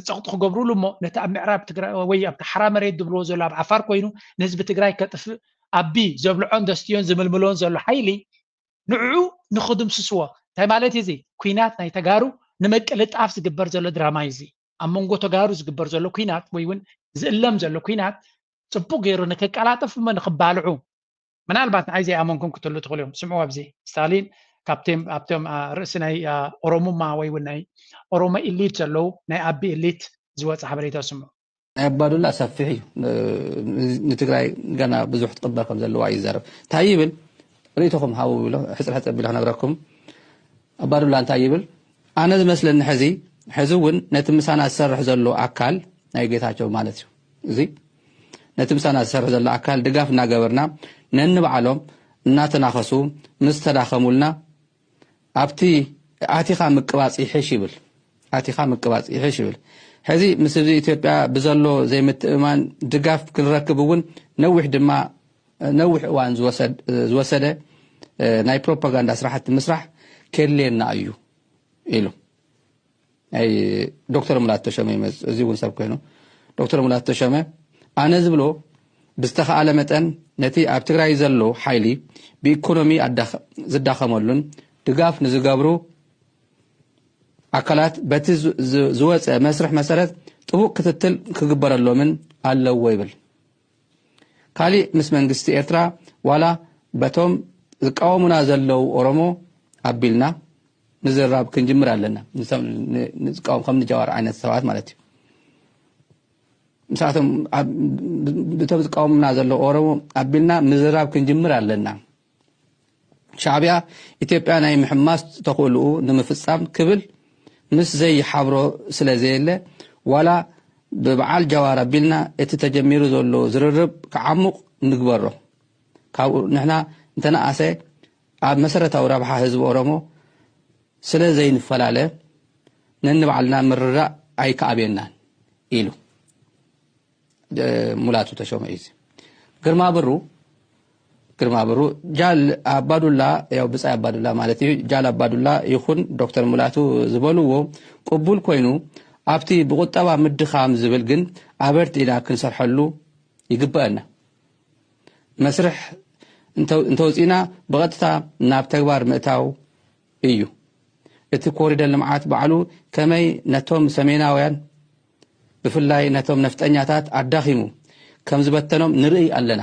ጸቕጢ ክገብሩሉ እሞ ነቲ ኣብ ምዕራብ ትግራይ ወይ ኣብቲ ሓራ መሬት ዝብልዎ ዘሎ ኣብ ዓፋር ኮይኑ ንህዝቢ ትግራይ ከጥፍእ ኣቢ ዘብልዖን ዘስትዮን ዝምልምሎን ዘሎ ሓይሊ ንዕኡ ንኽድምስስዎ። እንታይ ማለት እዩ እዚ? ኩናት ናይ ተጋሩ ንምቅልጣፍ ዝግበር ዘሎ ድራማ እዩ እዚ። ኣብ መንጎ ተጋሩ ዝግበር ዘሎ ኩናት ወይ እውን ዝእለም ዘሎ ኩናት ጽቡቅ ገይሩ ንክቀላጠፍ እሞ ንክባልዑ ምናልባት ንዓይ ዘይኣመንኩም ክትህሉ ትኽእሉ እዮም። ስምዑ ኣብዚ ስታሊን ካብቶም ኣብቶም ርእሲ ናይ ኦሮሙማ ወይ እውን ናይ ኦሮሞ ኢሊት ዘለዉ ናይ ኣቢ ኢሊት ዝወፀ ሓበሬታ ስምዑ። ናይ ኣባዱላ ሰፊሕ እዩ። ንትግራይ ገና ብዙሕ ትቅበር ከም ዘለዋ እዩ ዝዛረብ። እንታይ ይብል? ርእይቶኹም ሃቡ ብሎ ሕፅር ሕፅር ቢለ ክነግረኩም። ኣባዱላ እንታይ ይብል? ኣነ ዝመስለኒ ሕዚ ሕዚ እውን ነቲ ምሳና ዝሰርሕ ዘሎ ኣካል ናይ ጌታቸው ማለት እዩ። እዚ ነቲ ምሳና ዝሰርሕ ዘሎ ኣካል ድጋፍ እናገበርና ነንባዕሎም እናተናኸሱ ምስ ተዳኸሙልና ኣብቲ ኣቲኻ ምቅባፅ ይሕሽ ይብል። ኣቲኻ ምቅባፅ ይሕሽ ይብል። ሕዚ ምስ ህዝቢ ኢትዮጵያ ብዘሎ ዘይምትእምማን ድጋፍ ክንረክብ እውን ነዊሕ ድማ ነዊሕ እዋን ዝወሰደ ናይ ፕሮፓጋንዳ ስራሕቲ ምስራሕ ከድልየና እዩ ኢሉ። ናይ ዶክተር ሙላት ተሾመ ይመጽእ። እዚ እውን ሰብ ኮይኑ ዶክተር ሙላት ተሾመ ኣነ ዝብሎ ብዝተኻኣለ መጠን ነቲ ኣብ ትግራይ ዘሎ ሓይሊ ብኢኮኖሚ ዝዳኸመሉን ድጋፍ ንዝገብሩ ኣካላት በቲ ዝወፀ መስርሕ መሰረት ጥቡቅ ክትትል ክግበረሎምን ኣለዎ ይብል። ካሊእ ምስ መንግስቲ ኤርትራ ዋላ በቶም ዝቃወሙና ዘለዉ ኦሮሞ ኣቢልና ምዝራብ ክንጅምር ኣለና። ንዝቃወም ከም ንጃዋር ዓይነት ሰባት ማለት እዩ። ምስኣቶም ብቶም ዝቃወሙና ዘለዉ ኦሮሞ ኣቢልና ምዝራብ ክንጅምር ኣለና። ሻዕቢያ ኢትዮጵያ ናይ ምሕማስ ተኽእልኡ ንምፍፃም ክብል ምስ ዘይሓብሮ ስለ ዘየለ ዋላ ብበዓል ጃዋር ኣቢልና እቲ ተጀሚሩ ዘሎ ዝርርብ ክዓሙቕ ንግበሮ። ካብኡ ንሕና እንተነኣሰ ኣብ መሰረታዊ ረብሓ ህዝቢ ኦሮሞ ስለ ዘይንፈላለ ነንባዕልና ምርዳእ ኣይከኣብየናን ኢሉ። ሙላቱ ተሾመ እዩ። ግርማ ብሩ ግርማ ብሩ ጃል ኣባዱላ ያው ብጻይ ኣባዱላ ማለት እዩ። ጃል ኣባዱላ ይኹን ዶክተር ሙላቱ ዝበልዎ ቅቡል ኮይኑ ኣብቲ ብቁጠባ ምድኻም ዝብል ግን ኣበርቲዕና ክንሰርሐሉ ይግበአና። መስርሕ እንተውፂእና ብቐጥታ ናብ ተግባር ምእታው እዩ። እቲ ኮሪደር ልምዓት ባዕሉ ከመይ ነቶም ሰሜናውያን ብፍላይ ነቶም ነፍጠኛታት ኣዳኺሙ ከም ዝበተኖም ንርኢ ኣለና።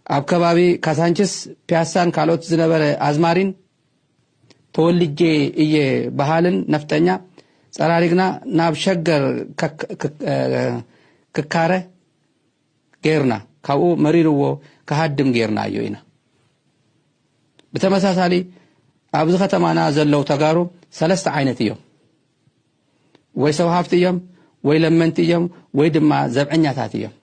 ኣብ ከባቢ ካሳንችስ፣ ፒያሳን ካልኦት ዝነበረ ኣዝማሪን ተወልጄ እየ በሃልን ነፍጠኛ ጠራሪግና ናብ ሸገር ክካረ ጌርና፣ ካብኡ መሪርዎ ክሃድም ጌርናዮ ኢና። ብተመሳሳሊ ኣብዚ ከተማና ዘለዉ ተጋሩ ሰለስተ ዓይነት እዮም። ወይ ሰብ ሃፍቲ እዮም፣ ወይ ለመንቲ እዮም፣ ወይ ድማ ዘብዐኛታት እዮም።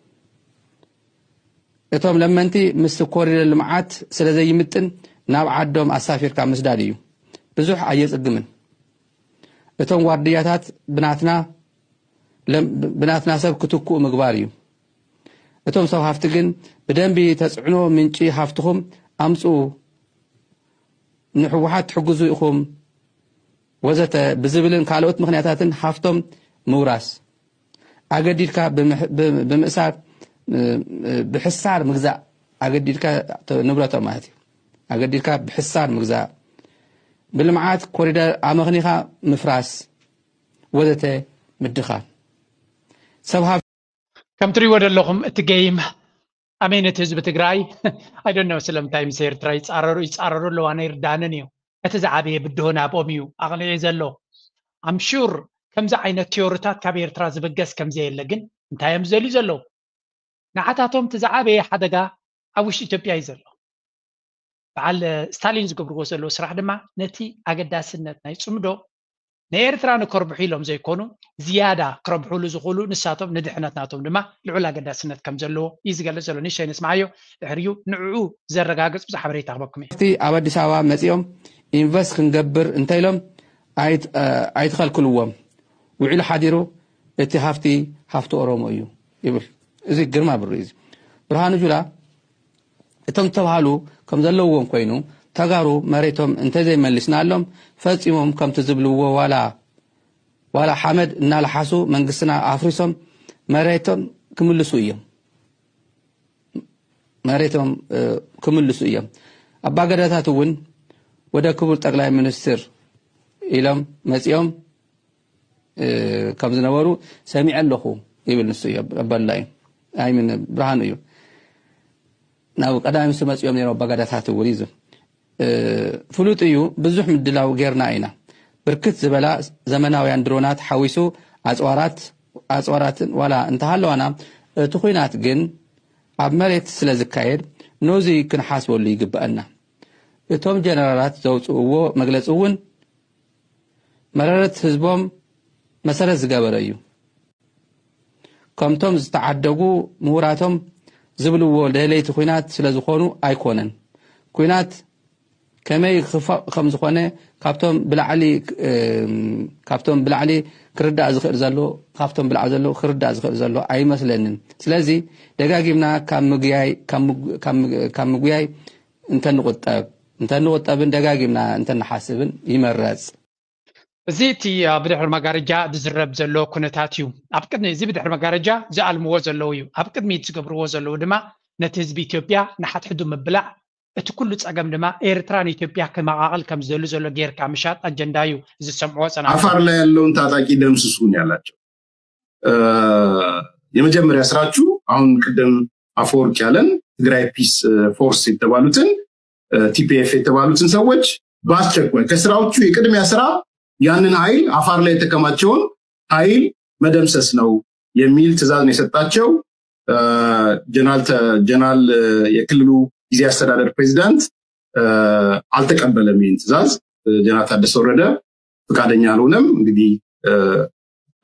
እቶም ለመንቲ ምስ ኮሪደር ልምዓት ስለ ዘይምጥን ናብ ዓዶም ኣሳፊርካ ምስዳድ እዩ። ብዙሕ ኣየጽግምን። እቶም ዋርድያታት ብናትና ብናትና ሰብ ክትክኡ ምግባር እዩ። እቶም ሰብ ሃፍቲ ግን ብደንቢ ተጽዕኖ ምንጪ ሃፍትኹም ኣምጽኡ፣ ንሕወሓት ትሕግዙ ኢኹም ወዘተ ብዝብልን ካልኦት ምኽንያታትን ሃፍቶም ምውራስ፣ ኣገዲድካ ብምእሳር፣ ብሕሳር ምግዛእ፣ ኣገዲድካ ንብረቶም ማለት እዩ። ኣገዲድካ ብሕሳር ምግዛእ፣ ብልምዓት ኮሪደር ኣመኽኒኻ ምፍራስ ወዘተ ምድኻም። ሰብ ሃብ ከም ትሪእዎ ዘለኹም እቲ ገይም ኣሜን እቲ ህዝቢ ትግራይ I don't know ስለምንታይ ምስ ኤርትራ ይፃረሩ ይፃረሩ ኣለዋ ኣይርዳንን እዩ። እቲ ዝዓበየ ብድሆ ናብኦም እዩ ኣቕኒዑ ዘሎ። I'm sure ከምዚ ዓይነት ቲዮሪታት ካብ ኤርትራ ዝብገስ ከምዘየለ ግን እንታይ እዮም ዝደልዩ ዘለዉ? ንዓታቶም እቲ ዝዓበየ ሓደጋ ኣብ ውሽጢ ኢትዮጵያ እዩ ዘሎ። በዓል ስታሊን ዝገብርዎ ዘለዉ ስራሕ ድማ ነቲ ኣገዳስነት ናይ ፅምዶ ንኤርትራ ንከርብሑ ኢሎም ዘይኮኑ ዝያዳ ክረብሕሉ ዝኽእሉ ንሳቶም ንድሕነት ናቶም ድማ ልዑል ኣገዳስነት ከም ዘለዎ እዩ ዝገልፅ ዘሎ። ንእሽተይ ንስምዓዮ፣ ድሕሪኡ ንዕኡ ዘረጋግፅ ብዙሕ ሓበሬታ ክበኩም እየ። ኣብቲ ኣብ ኣዲስ ኣበባ መፂኦም ኢንቨስት ክንገብር እንተኢሎም ኣይትኸልክልዎም። ውዒሉ ሓዲሩ እቲ ሃፍቲ ሃፍቲ ኦሮሞ እዩ ይብል። እዚ ግርማ ብሩ እዩ። ብርሃኑ ጁላ እቶም ዝተብሃሉ ከም ዘለውዎም ኮይኑ ተጋሩ መሬቶም እንተዘይመሊስናሎም ፈፂሞም ከምቲ ዝብልዎ ዋላ ዋላ ሓመድ እናለሓሱ መንግስትና ኣፍሪሶም መሬቶም ክምልሱ እዮም መሬቶም ክምልሱ እዮም። ኣባገዳታት እውን ወደ ክቡር ጠቅላይ ሚኒስትር ኢሎም መፂኦም ከም ዝነበሩ ሰሚዐ ኣለኹ ይብል ንሱ እዩ ኣባዱላ እዩ ኣይምን ብርሃኑ እዩ ናብ ቀዳሚ ምስ መፅኦም ነይሮም ኣባጋዳታት እውን እዩ ፍሉጥ እዩ ብዙሕ ምድላው ጌርና ኢና ብርክት ዝበላ ዘመናውያን ድሮናት ሓዊሱ ኣፅዋራት ኣፅዋራትን ዋላ እንተሃለዋና እቲ ኩናት ግን ኣብ መሬት ስለ ዝካየድ ነዚ ክንሓስበሉ ይግበአና እቶም ጀነራላት ዘውፅእዎ መግለፂ እውን መረረት ህዝቦም መሰረት ዝገበረ እዩ። ከምቶም ዝተዓደጉ ምሁራቶም ዝብልዎ ደለይቲ ኲናት ስለዝኾኑ ኣይኮነን። ኲናት ከመይ ክፋእ ከምዝኾነ ካብቶም ብላዕሊ ካብቶም ብላዕሊ ክርዳእ ዝኽእል ዘሎ ካብቶም ብላዕ ዘሎ ክርዳእ ዝኽእል ዘሎ ኣይመስለንን። ስለዚ ደጋጊምና ካብ ምጉያይ ካብ ምጉያይ እንተንቑጠብ እንተንቑጠብን ደጋጊምና እንተንሓስብን ይመረጽ። እዚ እቲ ብድሕሪ መጋረጃ ዝዝረብ ዘሎ ኩነታት እዩ። ኣብ ቅድሚ እዚ ብድሕሪ መጋረጃ ዝኣልምዎ ዘለዉ እዩ። ኣብ ቅድሚት ዝገብርዎ ዘለዉ ድማ ነቲ ህዝቢ ኢትዮጵያ ንሓድሕዱ ምብላዕ፣ እቲ ኩሉ ጸገም ድማ ኤርትራ ንኢትዮጵያ ክመቓቕል ከም ዝደሊ ዘሎ ጌርካ ምሻጥ ኣጀንዳ እዩ። እዚ ዝሰምዕዎ ጸና ዓፋር ላይ ያለውን ታጣቂ ደምስሱ ነው ያላቸው። የመጀመሪያ ስራችሁ አሁን ቅድም አፈወርቅ ያለን ትግራይ ፒስ ፎርስ የተባሉትን ቲፒኤፍ የተባሉትን ሰዎች በአስቸኳይ ከስራዎቹ የቅድሚያ ስራ ያንን ኃይል አፋር ላይ የተከማቸውን ኃይል መደምሰስ ነው የሚል ትዕዛዝ ነው የሰጣቸው። ጀነራል የክልሉ ጊዜ አስተዳደር ፕሬዚዳንት አልተቀበለም ይህን ትዕዛዝ። ጀነራል ታደሰ ወረደ ፈቃደኛ አልሆነም። እንግዲህ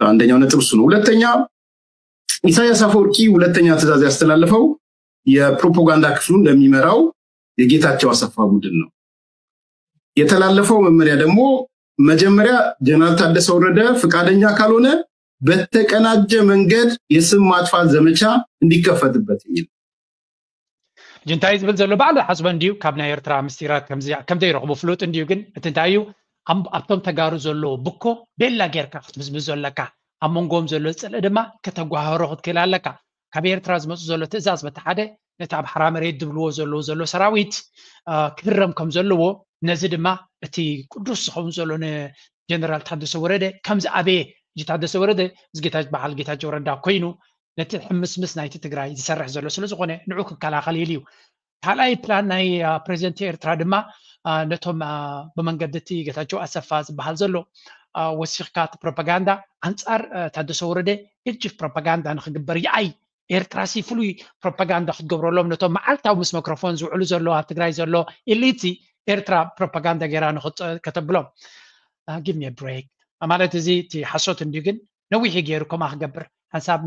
አንደኛው ነጥብ እሱ ነው። ሁለተኛ ኢሳያስ አፈወርቂ ሁለተኛ ትዕዛዝ ያስተላለፈው የፕሮፓጋንዳ ክፍሉን ለሚመራው የጌታቸው አሰፋ ቡድን ነው። የተላለፈው መመሪያ ደግሞ መጀመሪያ ጀነራል ታደሰ ወረደ ፈቃደኛ ካልሆነ በተቀናጀ መንገድ የስም ማጥፋት ዘመቻ እንዲከፈትበት የሚል። ሕጂ እንታይ ዝብል ዘሎ ባዕሉ ሓስበ እንድዩ ካብ ናይ ኤርትራ ምስጢራት ከም ዘይረኽቡ ፍሉጥ እንድዩ ግን እቲ እንታይ እዩ ኣብቶም ተጋሩ ዘለዎ ብኮ ቤላ ጌርካ ክትምዝምዞ ኣለካ ኣብ መንጎም ዘሎ ፅልኢ ድማ ከተጓህሮ ክትክእል ኣለካ ካብ ኤርትራ ዝመፁ ዘሎ ትእዛዝ በቲ ሓደ ነቲ ኣብ ሓራ መሬት ዝብልዎ ዘለዉ ዘሎ ሰራዊት ክህረም ከም ዘለዎ ነዚ ድማ እቲ ቅዱስ ዝኸውን ዘሎ ንጀነራል ታደሰ ወረደ ከምዚ ኣበየ እዚ ታደሰ ወረደ እዚ ጌታ በዓል ጌታቸው ረዳ ኮይኑ ነቲ ሕምስምስ ናይቲ ትግራይ ዝሰርሕ ዘሎ ስለ ዝኾነ ንዑ ክከላኸል ኢሉ እዩ ካልኣይ ፕላን ናይ ፕሬዚደንት ኤርትራ ድማ ነቶም ብመንገዲ እቲ ጌታቸው ኣሰፋ ዝበሃል ዘሎ ወሲኽካ እቲ ፕሮፓጋንዳ ኣንፃር ታደሰ ወረደ ገጅፍ ፕሮፓጋንዳ ንክግበር ይኣይ ኤርትራ ሲ ፍሉይ ፕሮፓጋንዳ ክትገብረሎም ነቶም መዓልታዊ ምስ መክሮፎን ዝውዕሉ ዘለዉ ኣብ ትግራይ ዘሎ ኢሊት ኤርትራ ፕሮፓጋንዳ ገይራ ንክተብሎም give me break ማለት እዚ እቲ ሓሶት እንዲዩ ግን ነዊሕ ገይሩ ከምኣ ክገብር ሓንሳብ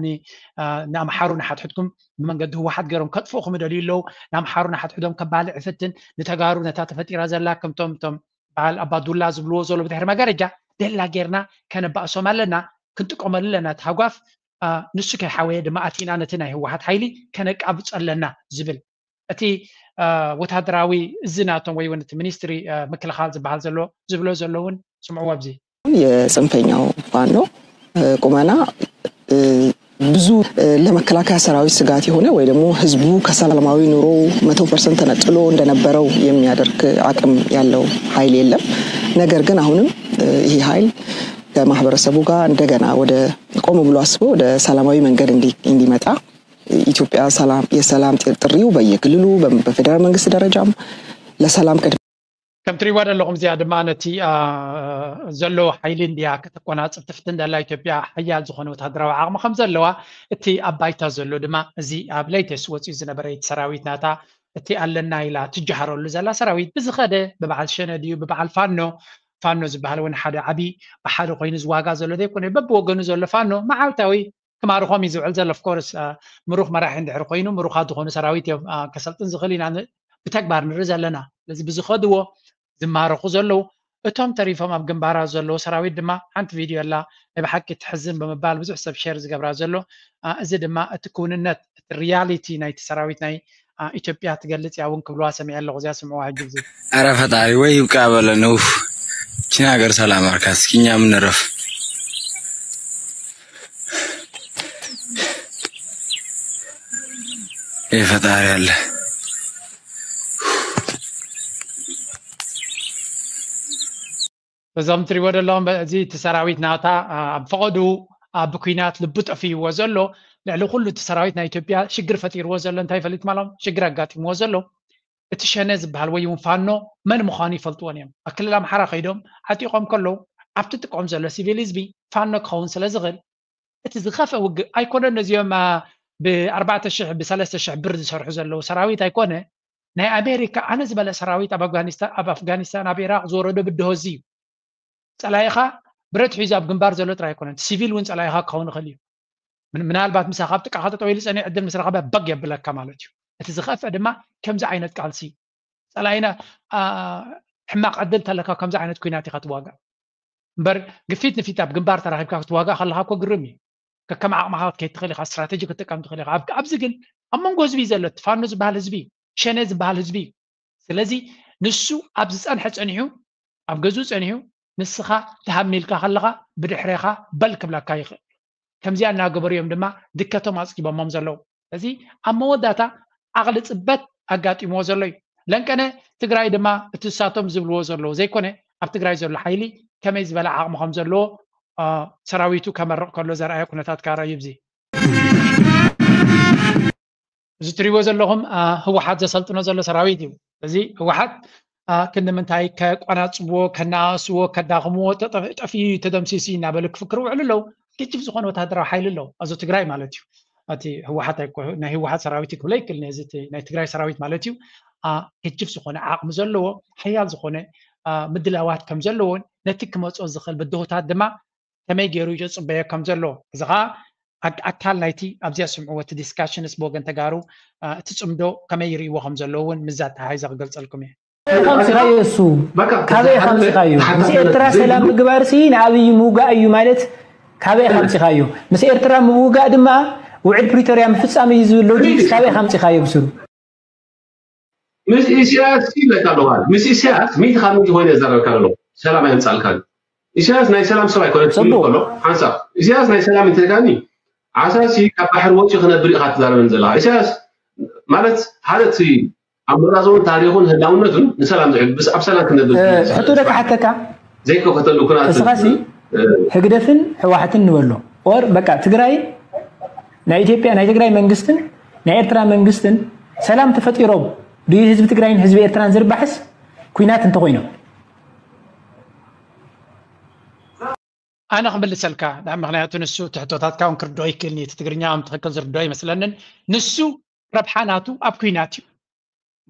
ንኣምሓሩ ንሓትሕድኩም ብመንገዲ ህወሓት ገይሮም ከጥፍኡኹም ይደልዩ ኣለዉ ንኣምሓሩ ንሓትሕዶም ከባልዕ ይፍትን ንተጋሩ ነታ ተፈጢራ ዘላ ከምቶም ቶም በዓል ኣባዱላ ዝብልዎ ዘሎ ብድሕሪ መጋረጃ ደላ ጌርና ከነባእሶም ኣለና ክንጥቀመሉ ኣለና እቲ ሃጓፍ ንሱ ከይሓወየ ድማ ኣቲና ነቲ ናይ ህወሓት ሓይሊ ከነቃብጾ ኣለና ዝብል እቲ ወታደራዊ እዚ ናቶም ወይ እውን እቲ ሚኒስትሪ ምክልኻል ዝበሃል ዘሎ ዝብሎ ዘለውን ስምዕዎ ኣብዚ የጽንፈኛው ፋኖ ቁመና ብዙ ለመከላከያ ሰራዊት ስጋት የሆነ ወይ ደግሞ ህዝቡ ከሰላማዊ ኑሮ መቶ ፐርሰንት ተነጥሎ እንደነበረው የሚያደርግ አቅም ያለው ኃይል የለም። ነገር ግን አሁንም ይህ ኃይል ከማህበረሰቡ ጋር እንደገና ወደ ቆም ብሎ አስቦ ወደ ሰላማዊ መንገድ እንዲመጣ ኢትዮጵያ የሰላም ጥሪው በየክልሉ በፌደራል መንግስት ደረጃም ለሰላም ቅድሚያ ከም ትሪእዋ ዘለኹም እዚኣ ድማ ነቲ ዘሎ ሓይሊ እንዲያ ከተቆናፅብ ትፍትን ዘላ ኢትዮጵያ ሓያል ዝኾነ ወታደራዊ ዓቕሚ ከም ዘለዋ እቲ ኣብ ባይታ ዘሎ ድማ እዚ ኣብ latest ወፂኡ ዝነበረ እቲ ሰራዊት ናታ እቲ ኣለና ኢላ ትጀሃረሉ ዘላ ሰራዊት ብዝኸደ ብበዓል ሸነ ድዩ ብበዓል ፋኖ ፋኖ ዝበሃል እውን ሓደ ዓብዪ ብሓደ ኮይኑ ዝዋጋ ዘሎ ዘይኮነ በብወገኑ ዘሎ ፋኖ መዓልታዊ ክማርኾም እዩ ዝውዕል ዘሎ of course ምሩኽ መራሒ እንድሕር ኮይኑ ምሩኻት ዝኾኑ ሰራዊት እዮም ከሰልጥን ዝኽእል ኢና ብተግባር ንርኢ ዘለና ስለዚ ብዝኸድዎ ዝማረኹ ዘለዉ እቶም ተሪፎም ኣብ ግንባራት ዘለዉ ሰራዊት ድማ ሓንቲ ቪድዮ ኣላ ናይ ብሓቂ ትሕዝን ብምባል ብዙሕ ሰብ share ዝገብራ ዘሎ እዚ ድማ እቲ ክውንነት እቲ reality ናይቲ ሰራዊት ናይ ኢትዮጵያ ትገልጽ እያ እውን ክብልዋ ሰሚዐ ኣለኹ እዚኣ ስምዕዋ ሕጂ እዚ ኧረ ፈጣሪ ወይ ይብቃ በለን ኡፍ እቺን ሀገር ሰላም አርካት እስኪ እኛም እንረፍ ይህ ፈጣሪ አለ እዞም ትሪእዎ ዘለኹም እዚ እቲ ሰራዊት ናታ ኣብ ፈቐዱ ኣብ ኩናት ልቡ ጠፊእዎ ዘሎ ልዕሊ ኩሉ እቲ ሰራዊት ናይ ኢትዮጵያ ሽግር ፈጢርዎ ዘሎ እንታይ ፈሊጥ ማሎም ሽግር ኣጋጢምዎ ዘሎ እቲ ሸነ ዝበሃል ወይ እውን ፋኖ መን ምዃኑ ይፈልጥዎን እዮም ኣብ ክልል ኣምሓራ ከይዶም ዓጢቖም ከለዉ ኣብቲ ጥቆም ዘሎ ሲቪል ህዝቢ ፋኖ ክኸውን ስለ ዝኽእል እቲ ዝኸፍአ ውግእ ኣይኮነን ነዚኦም ብኣርባዕተ ሽሕ ብሰለስተ ሽሕ ብር ዝሰርሑ ዘለዉ ሰራዊት ኣይኮነ ናይ ኣሜሪካ ኣነ ዝበለ ሰራዊት ኣብ ኣፍጋኒስታን ኣብ ኣፍጋኒስታን ኣብ ኢራቅ ዝወረዶ ብድሆ እዚ እዩ ጸላኢኻ ብረት ሒዙ ኣብ ግንባር ዘሎ ጥራይ ኣይኮነን ሲቪል እውን ጸላኢኻ ክኸውን ይኽእል እዩ ምናልባት ምሳኻ ኣብ ጥቃኻ ጠጠው ኢሉ ጸኒሑ ዕድል ምስ ረኸበ በግ የብለካ ማለት እዩ እቲ ዝኸፍአ ድማ ከምዚ ዓይነት ቃልሲ ጸላኢና ሕማቕ ዕድል ተለካ ከምዚ ዓይነት ኩናት ኢኻ ትዋጋእ እምበር ግፊት ንፊት ኣብ ግንባር ተራኺብካ ክትዋጋእ ከለኻ እኮ ግርም እዩ ከከም ዓቕምኻ ክትከይድ ትኽእል ኢኻ ስትራቴጂ ክትጥቀም ትኽእል ኢኻ ኣብዚ ግን ኣብ መንጎ ህዝቢ እዩ ዘሎ እቲ ፋኖ ዝበሃል ህዝቢ እዩ ሸኔ ዝበሃል ህዝቢ እዩ ስለዚ ንሱ ኣብ ዝፀንሐ ፀኒሑ ኣብ ገዝኡ ፀኒሑ ንስኻ ትሃም ኢልካ ከለኻ ብድሕሬኻ በል ክብለካ ይኽእል ከምዚኣ እናገበሩ እዮም ድማ ድከቶም ኣፅጊቦሞም ዘለዉ እዚ ኣብ መወዳእታ ዓቕሊ ፅበት ኣጋጢምዎ ዘሎ እዩ ለንቀነ ትግራይ ድማ እቲ እሳቶም ዝብልዎ ዘለዉ ዘይኮነ ኣብ ትግራይ ዘሎ ሓይሊ ከመይ ዝበለ ዓቕሚ ከም ዘለዎ ሰራዊቱ ከመርቕ ከሎ ዘርኣየ ኩነታት ካራ እዩ እዚ እዚ ትሪእዎ ዘለኹም ህወሓት ዘሰልጥኖ ዘሎ ሰራዊት እዩ እዚ ህወሓት ክንዲ ምንታይ ከቋናፅዎ ከናእስዎ ከዳኽምዎ ጠፊኡ ተደምሲሱ እናበሉ ክፍክር ውዕሉ ኣለዉ ግጅፍ ዝኾነ ወታደራዊ ሓይሊ ኣለዉ ኣዞ ትግራይ ማለት እዩ እቲ ህወሓት ናይ ህወሓት ሰራዊት ክብሎ ይክእል ነዚ ናይ ትግራይ ሰራዊት ማለት እዩ ግጅፍ ዝኾነ ዓቕሚ ዘለዎ ሓያል ዝኾነ ምድላዋት ከም ዘለዎን ነቲ ክመፅኦ ዝኽእል ብድሆታት ድማ ከመይ ገይሩ ይፅበዮ ከም ዘሎ እዚ ከዓ ኣካል ናይቲ ኣብዚኣ ስምዕዎ እቲ ዲስካሽንስ ብወገን ተጋሩ እቲ ፅምዶ ከመይ ይርእይዎ ከም ዘለዎ እውን ምዛ ተሓይዘ ክገልፀልኩም እየ ከምፅኻዮ እሱ ካበይ ከምፅኻዮ ምስ ኤርትራ ሰላም ምግባር ሲ ንኣብይ ምውጋእ እዩ ማለት ካበይ ከምፅኻዮ ምስ ኤርትራ ምውጋእ ድማ ውዕል ፕሪቶርያ ምፍፃም እዩ ዝብል ሎጂክስ ካበይ ከምፅኻዮ ብስሩ ምስ ኢሳያስ ይብለካ ኣለዋ ምስ ኢሳያስ ሚእቲ ካብ ሚእቲ ኮይነ ዘረብካ ኣሎ ሰላም ኣየምፃልካ ኢሳያስ ናይ ሰላም ሰብ ኣይኮነ ትብል ከሎ ሓንሳብ ኢሳያስ ናይ ሰላም እንተልካኒ ዓሳሲ ካብ ባሕሪ ወፂኡ ክነብር ኢኻ ትዛረበን ዘለኻ ኢሳያስ ማለት ሓደ እቲ ኣመዛዝውን ታሪኹን ህላውነቱን ንሰላም ዝዕል ብስ ኣብ ሰላም ክነብር ሕቶ ዶ ክሓተካ ዘይከፈተሉ ኩናት እስኻሲ ህግደፍን ህወሓትን ንበሎ ኦር በቃ ትግራይ ናይ ኢትዮጵያ ናይ ትግራይ መንግስትን ናይ ኤርትራ መንግስትን ሰላም ተፈጢሮም ድዩ ህዝቢ ትግራይን ህዝቢ ኤርትራን ዝርባሕስ ኩናት እንተኮይኖም ኣነ ክምልሰልካ፣ ምክንያቱ ንሱ ትሕቶታትካ እውን ክርድኦ ይክእልኒ፣ እቲ ትግርኛ ትክክል ዝርድኦ ይመስለንን። ንሱ ረብሓ ናቱ ኣብ ኩናት እዩ።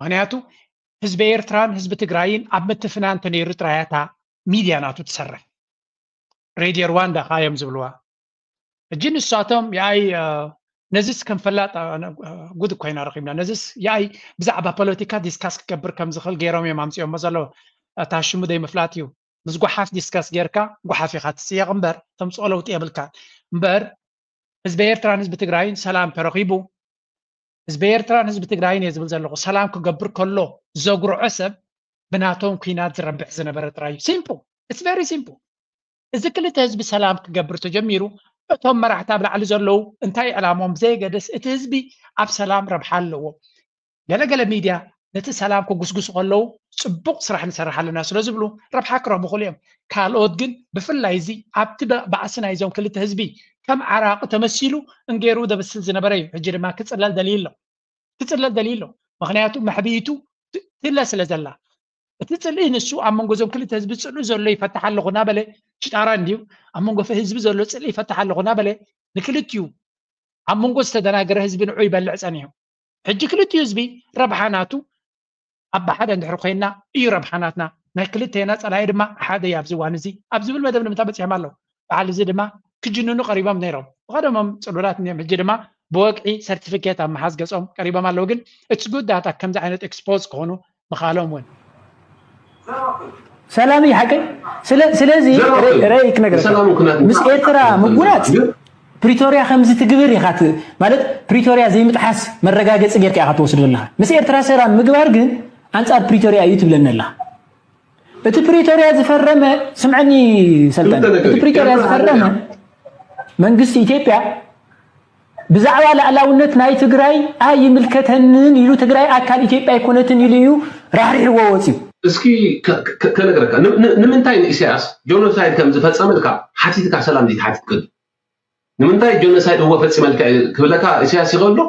ምክንያቱ ህዝቢ ኤርትራን ህዝቢ ትግራይን ኣብ ምትፍናን ተነይሩ ጥራያታ ሚድያ ናቱ ትሰርሕ። ሬድዮ ሩዋንዳ ካዮም ዝብልዋ። ሕጂ ንሳቶም የኣይ ነዚስ ከም ፈላጥ ጉድ ኮይና ረኪብና። ነዚስ የኣይ ብዛዕባ ፖለቲካ ዲስካስ ክገብር ከም ዝኽእል ገይሮም እዮም ኣምፅኦሞ ዘለዉ። እታ ሽሙ ዘይምፍላጥ እዩ። ምስ ጓሓፍ ዲስካስ ጌርካ ጓሓፍ ኢኻ ትስየቕ እምበር ተምፅኦ ለውጢ የብልካ። እምበር ህዝቢ ኤርትራን ህዝቢ ትግራይን ሰላም ተረኺቡ፣ ህዝቢ ኤርትራን ህዝቢ ትግራይን እየ ዝብል ዘለኹ፣ ሰላም ክገብር ከሎ ዘጉርዖ ሰብ ብናቶም ኩናት ዝረብሕ ዝነበረ ጥራይ እዩ። ሲምፕል። It's very simple። እዚ ክልተ ህዝቢ ሰላም ክገብር ተጀሚሩ፣ እቶም መራሕቲ ኣብ ላዕሊ ዘለዉ እንታይ ዕላሞም ብዘየገደስ እቲ ህዝቢ ኣብ ሰላም ረብሓ ኣለዎ። ገለገለ ሚድያ ነቲ ሰላም ክጉስጉሱ ከለዉ ፅቡቕ ስራሕ ንሰርሕ ኣለና ስለ ዝብሉ ረብሓ ክረኽቡ ክእሉ እዮም። ካልኦት ግን ብፍላይ እዚ ኣብቲ ባእሲ ናይዞም ክልተ ህዝቢ ከም ዓራቂ ተመሲሉ እንጌሩ ደብስል ዝነበረ እዩ። ሕጂ ድማ ክፅለል ደልዩ ኣሎ። ክፅለል ደልዩ ኣሎ። ምክንያቱ መሕብኢቱ ትለ ስለ ዘላ፣ እቲ ፅልኢ ንሱ ኣብ መንጎ እዞም ክልተ ህዝቢ ፅልኢ ዘሎ ይፈታሕ ኣለኹ እናበለ፣ ሽጣራ እንድዩ ኣብ መንጎ ህዝቢ ዘሎ ፅልኢ ይፈታሕ ኣለኹ እናበለ ንክልቲኡ ኣብ መንጎ ዝተደናገረ ህዝቢ ንዑ ይበልዕ ፀኒሑ። ሕጂ ክልቲኡ ህዝቢ ረብሓ ናቱ ኣብ ሓደ እንድሕር ኮይና እዩ ረብሓ ናትና፣ ናይ ክልቴና ፀላኢ ድማ ሓደ እዩ ኣብዚ እዋን እዚ ኣብ ዝብል መደብ ንምንታይ በፂሖም ኣለዉ። በዓል እዚ ድማ ክጅንኑ ቀሪቦም ነይሮም። ብቐደሞም ፅሉላት እዮም። ሕጂ ድማ ብወግዒ ሰርቲፊኬት ኣብ መሓዝ ገፆም ቀሪቦም ኣለዉ። ግን it's good that ከምዚ ዓይነት ኤክስፖዝ ክኾኑ ምኻሎም እውን ሰላም እዩ ሓቀይ። ስለዚ ረይ ክነግረካ ምስ ኤርትራ ምጉናፅ ፕሪቶርያ ከምዚ ትግብር ኢኻ ማለት ፕሪቶርያ ዘይምጥሓስ መረጋገፂ ጌርካ ኢኻ ትወስዶ ኣለኻ። ምስ ኤርትራ ሰላም ምግባር ግን ኣንፃር ፕሪቶርያ እዩ ትብለኒ ኣለኻ። እቲ ፕሪቶርያ ዝፈረመ ስምዐኒ ሰልጠን፣ እቲ ፕሪቶርያ ዝፈረመ መንግስቲ ኢትዮጵያ ብዛዕባ ላዕላውነት ናይ ትግራይ ኣይምልከተንን ኢሉ ትግራይ ኣካል ኢትዮጵያ ኣይኮነትን ኢሉ እዩ ራሕሪሕዎ ወፂኡ። እስኪ ከነግረካ ንምንታይ ንኢሳያስ ጆኖሳይድ ከም ዝፈፀመልካ ሓቲትካ ሰላም ዘይትሓትት ቅድም ንምንታይ ጆኖሳይድ እወ ፈፂመልካ ክብለካ ኢሳያስ ይኸሎ።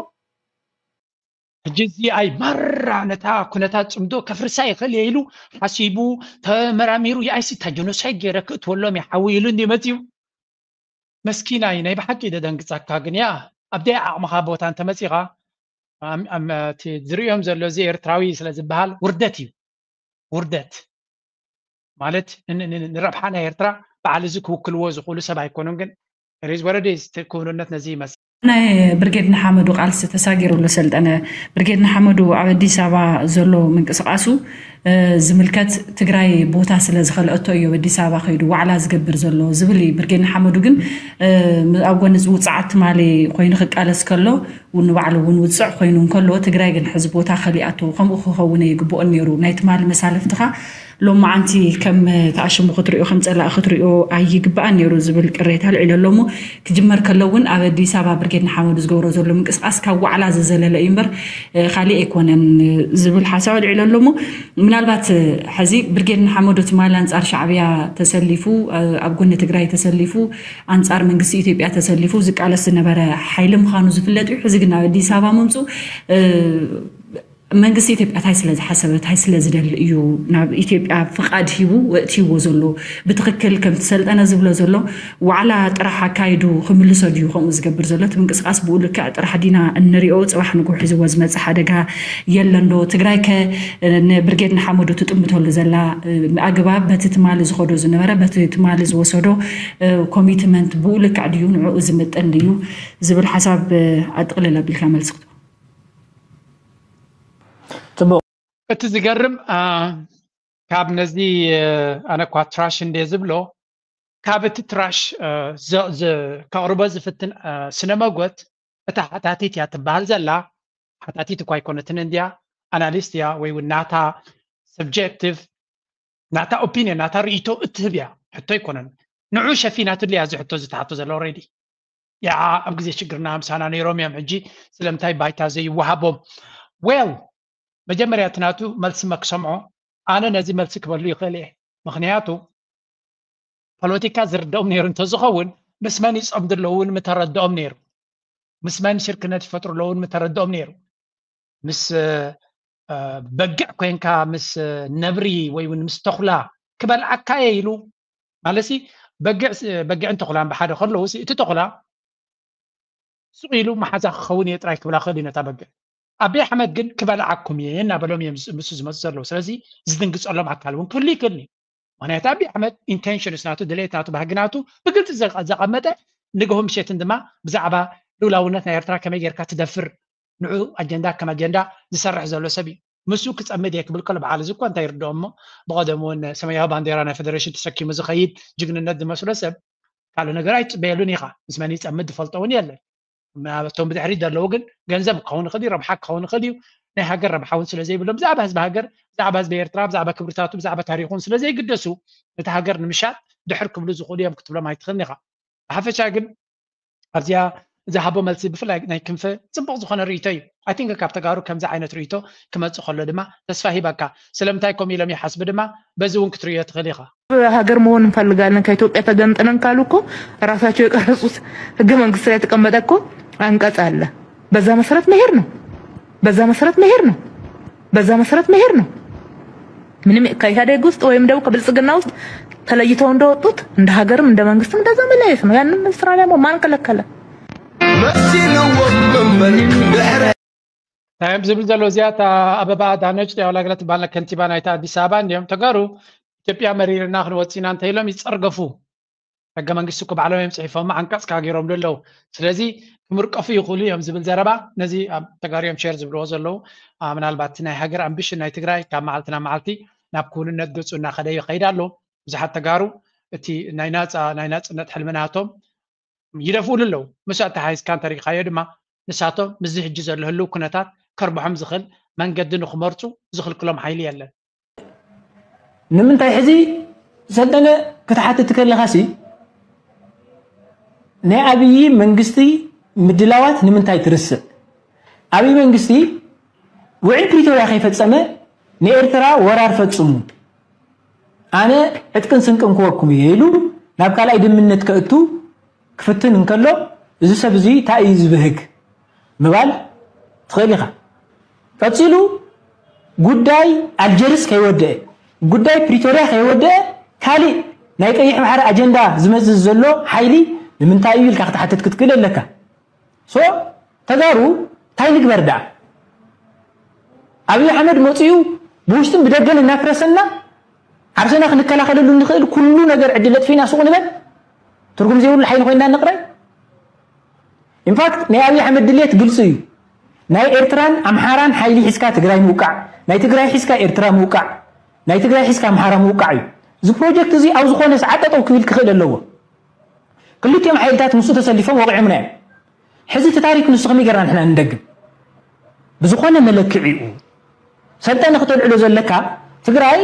ሕጂ እዚ ኣይ ማራ ነታ ኩነታት ፅምዶ ከፍርሳ ይኽእል እየ ኢሉ ሓሲቡ ተመራሚሩ የኣይሲ እታ ጆኖሳይድ ገይረ ክእትወሎም ይሓዊ ኢሉ እንዲ መፅዩ መስኪናይ ናይ ብሓቂ ደደንግፀካ ግን ያ ኣብ ደይ ዓቕምኻ ቦታ እንተመፂኻ እቲ ዝርእዮም ዘሎ እዚ ኤርትራዊ ስለ ዝበሃል ውርደት እዩ ውርደት ማለት ንረብሓ ናይ ኤርትራ በዓል እዚ ክውክልዎ ዝኽእሉ ሰብ ኣይኮኑን ግን ሪዝ ወረደ ክውንነት ነዚ ይመስል ናይ ብርጌድ ንሓመዱ ቃልሲ ተሳጊሩ ኣሎ ሰልጠነ ብርጌድ ንሓመዱ ኣብ ኣዲስ ኣበባ ዘሎ ምንቅስቃሱ ዝምልከት ትግራይ ቦታ ስለ ዝኸልአቶ እዩ ኣብ ኣዲስ ኣበባ ከይዱ ዋዕላ ዝገብር ዘሎ ዝብል እዩ ብርጌድ ንሓመዱ ግን ኣብ ጎኒ ውፅዓት ትማሊ ኮይኑ ክቃለስ ከሎ ንባዕሉ እውን ውፅዕ ኮይኑ እንከሎ ትግራይ ግን ሕዚ ቦታ ከሊኣቶ ከምኡ ክኸውን ይግብኦ ነይሩ ናይ ትማሊ መሳለፍትኻ ሎማዓንቲ ከም ተኣሽሙ ክትሪኦ ከም ፀላኢ ክትሪኦ ኣይግባኣን ነይሩ ዝብል ቅሬታ ኣልዒሉ ኣሎ እሞ ክጅመር ከሎ እውን ኣብ ኣዲስ ኣበባ ብርጌድ ንሓመዱ ዝገብሮ ዘሎ ምንቅስቃስ ካብ ዋዕላ ዝዘለለ እዩ እምበር ካሊእ ኣይኮነን ዝብል ሓሳብ ኣልዒሉ ኣሎ እሞ ምናልባት ሕዚ ብርጌድ ንሓመዱ ትማሊ ኣንፃር ሻዕብያ ተሰሊፉ ኣብ ጎኒ ትግራይ ተሰሊፉ ኣንፃር መንግስቲ ኢትዮጵያ ተሰሊፉ ዝቃለስ ዝነበረ ሓይሊ ምዃኑ ዝፍለጥ እዩ ሕዚ ግን ኣብ ኣዲስ ኣበባ ምምፁ መንግስቲ ኢትዮጵያ ታይ ስለ ዝሓሰበ ታይ ስለ ዝደሊ እዩ ናብ ኢትዮጵያ ፍቃድ ሂቡ እእትይዎ ዘሎ ብትክክል ከምቲ ሰልጠነ ዝብሎ ዘሎ ዋዕላ ጥራሕ ኣካይዱ ክምልሶ ድዩ ከምኡ ዝገብር ዘሎ እቲ ምንቅስቃስ ብኡ ልክዕ ጥራሕ ዲና እንሪኦ ፅባሕ ንግሆ ሒዝዎ ዝመፅእ ሓደጋ የለን ዶ ትግራይ ከ ንብርጌድ ንሓመዱ ትጥምተሉ ዘላ ኣግባብ በቲ ትማሊ ዝኸዶ ዝነበረ በቲ ትማሊ ዝወሰዶ ኮሚትመንት ብኡ ልክዕ ድዩ ንዕኡ ዝምጥን ድዩ ዝብል ሓሳብ ኣጥቅልል ኣቢልካ መልሲ ክትህብ ፅቡቅ እቲ ዝገርም ካብ ነዚ ኣነ እኳ ትራሽ እንደ ዝብሎ ካብ እቲ ትራሽ ከቕርቦ ዝፍትን ስነመጎት እታ ሓታቲት እያ ትበሃል ዘላ ሓታቲት እኳ ኣይኮነትን እንድያ ኣናሊስት እያ ወይ እውን ናታ ሰብጀክቲቭ ናታ ኦፒንየን ናታ ርእቶ እትህብ እያ ሕቶ ኣይኮነን ንዑ ሸፊናትሉ እያ እዚ ሕቶ ዝተሓቶ ዘሎ ኦሬዲ ያዓ ኣብ ግዜ ሽግርና ምሳና ነይሮም እዮም ሕጂ ስለምንታይ ባይታ ዘይወሃቦም well መጀመርያ እቲ ናቱ መልሲ መክሰምዖ ኣነ ነዚ መልሲ ክበሉ ይኽእል እየ ምኽንያቱ ፖለቲካ ዝርድኦም ነይሩ እንተዝኸውን ምስ መን ይፀምዱ ኣለውን ምተረድኦም ነይሩ ምስ መን ሽርክነት ይፈጥሩ ኣለውን ምተረድኦም ነይሩ ምስ በጊዕ ኮይንካ ምስ ነብሪ ወይ እውን ምስ ተኹላ ክበልዓካ እየ ኢሉ ማለትሲ በጊዕን ተኹላን ብሓደ ከለዉ እቲ ተኹላ ስቕ ኢሉ መሓዛ ክኸውን እየ ጥራይ ክብላ ክእል እዩ ነታ በጊዕ። ኣቢ ኣሕመድ ግን ክበልዓኩም እየ እናበሎም እዮም ምስ ዝመፁ ዘለዉ። ስለዚ ዝድንግፀሎም ኣካል እውን ክህሉ ይክእል እዩ። ምክንያቱ ኣቢ ኣሕመድ ኢንቴንሽንስ ናቱ፣ ድሌት ናቱ፣ ባህጊ ናቱ ብግልፂ ዘቐመጠ፣ ንግሆ ምሸትን ድማ ብዛዕባ ልኡላውነት ናይ ኤርትራ ከመይ ጌርካ ትደፍር፣ ንዑ ኣጀንዳ ከም ኣጀንዳ ዝሰርሕ ዘሎ ሰብ እዩ። ምሱ ክጸምድ እየ ክብል ከሎ በዓል እዚ እኳ እንታይ ይርድኦ እሞ፣ ብቐደሙ እውን ሰማያዊ ባንዴራ ናይ ፌደሬሽን ተሰኪሙ ዝኸይድ ጅግንነት ዝመስሎ ሰብ ካልእ ነገር ኣይትጽበየሉን ኢኻ። ምስ መን ይጸምድ ዝፈልጦ እውን የለን። ናብቶም ብድሕሪት ዘለዉ ግን ገንዘብ ክኸውን ይኽእል እዩ፣ ረብሓ ክኸውን ይኽእል እዩ። ናይ ሃገር ረብሓ እውን ስለ ዘይብሎም ብዛዕባ ህዝቢ ሃገር፣ ብዛዕባ ህዝቢ ኤርትራ፣ ብዛዕባ ክብርታቱ፣ ብዛዕባ ታሪኹን ስለ ዘይግደሱ ነቲ ሃገር ንምሻጥ ድሕር ክብሉ ዝኽእሉ እዮም ክትብሎም ኣይትኽእልን ኢኻ። ብሓፈሻ ግን ኣብዚኣ ዝሃቦ መልሲ ብፍላይ ናይ ክንፈ ጽቡቕ ዝኾነ ርእይቶ እዩ። ኣይ ቲንክ ካብ ተጋሩ ከምዚ ዓይነት ርእይቶ ክመጽእ ከሎ ድማ ተስፋ ሂበካ። ስለምንታይ ከምኡ ኢሎም ይሓስቡ ድማ በዚ እውን ክትርእዮ ትኽእል ኢኻ። ሀገር መሆን እንፈልጋለን ከኢትዮጵያ ተገንጥለን ካሉ እኮ ራሳቸው የቀረጹት ህገ መንግስት ላይ የተቀመጠ እኮ አንቀጽ አለ። በዛ መሰረት መሄድ ነው። በዛ መሰረት መሄድ ነው። በዛ መሰረት መሄድ ነው። ምንም ከኢህአዴግ ውስጥ ወይም ደግሞ ከብልጽግና ውስጥ ተለይተው እንደወጡት እንደ ሀገርም እንደ መንግስትም እንደዛ መለያየት ነው። ያንን ስራ ደግሞ ማን ከለከለ? ታዮም ዝብል ዘሎ እዚኣ እታ ኣበባ ኣዳነች ዲያውላግለ ትበሃል ከንቲባ ናይታ ኣዲስ ኣበባ እንዲኦም ተጋሩ ኢትዮጵያ መሪርና ክንወፅእ ኢና እንተኢሎም ይፀርገፉ። ሕገ መንግስቲ እኮ ባዕሎም እዮም ፅሒፎም ዓንቀፅካ ገይሮምሉ ኣለዉ። ስለዚ ክምርቀፉ ይኽእሉ እዮም ዝብል ዘረባ ነዚ ኣብ ተጋሩ እዮም ሼር ዝብልዎ ዘለዉ። ምናልባት ናይ ሃገር ኣምቢሽን ናይ ትግራይ ካብ መዓልቲ ናብ መዓልቲ ናብ ክውንነት ገፁ እናኸደ ይኸይድ ኣሎ። ብዙሓት ተጋሩ እቲ ናይ ናፃ ናይ ናፅነት ሕልምናቶም ይደፍኡሉ ኣለዉ። ምስ ኣተሓሒዝካ እንተሪኢኻዮ ድማ ንሳቶም ምስዚ ሕጂ ዘሎ ህልው ኩነታት ከርብሖም ዝኽእል መንገዲ ንኽመርፁ ዝኽልክሎም ሓይሊ የለን። ንምንታይ ሕዚ ሰልጠነ ክትሓትት ከለኻሲ ናይ ኣብዪ መንግስቲ ምድላዋት ንምንታይ ትርስዕ? ኣብዪ መንግስቲ ውዕል ፕሪቶርያ ከይፈጸመ ንኤርትራ ወራር ፈጽሙ ኣነ ዕጥቅን ስንቅን ክወኩም እየ ኢሉ ናብ ካልኣይ ድምነት ከእቱ ክፍትን እንከሎ እዚ ሰብ እዚ እንታይ እዩ ዝብህግ ምባል ትኽእል ኢኻ። ቀጺሉ ጉዳይ ኣልጀርስ ከይወደአ ጉዳይ ፕሪቶርያ ከይወደአ ካሊእ ናይ ቀይሕ ባሕሪ ኣጀንዳ ዝመዝዝ ዘሎ ሓይሊ ንምንታይ እዩ ኢልካ ክትሓትት ክትክእል ኣለካ። ሶ ተጋሩ እንታይ ንግበር ደኣ ኣብይ ኣሕመድ መፂኡ ብውሽጥን ብደገን እናፍረሰና ዓርሰና ክንከላኸለሉ እንኽእል ኩሉ ነገር ዕድል ኣጥፊና ሱቕ ንበል ትርጉም ዘይብሉ ሓይሊ ኮይና ንቕረብ ኢንፋክት ናይ ኣብይ ኣሕመድ ድሌት ግልፂ እዩ ናይ ኤርትራን ኣምሓራን ሓይሊ ሒዝካ ትግራይ ምውቃዕ ናይ ትግራይ ሒዝካ ኤርትራ ምውቃዕ ናይ ትግራይ ሒዝካ ኣምሓራ ምውቃዕ እዩ እዚ ፕሮጀክት እዚ ኣብ ዝኾነ ሰዓት ጠጠው ክብል ክኽእል ኣለዎ ክልቲኦም ሓይልታት ምስኡ ተሰሊፎም ወቂዖምና እዮም ሕዚ እቲ ታሪክ ንሱ ከመይ ጌርና ንሕና ንደግም ብዝኾነ መለክዒኡ ሰልጠነ ክተልዕሎ ዘለካ ትግራይ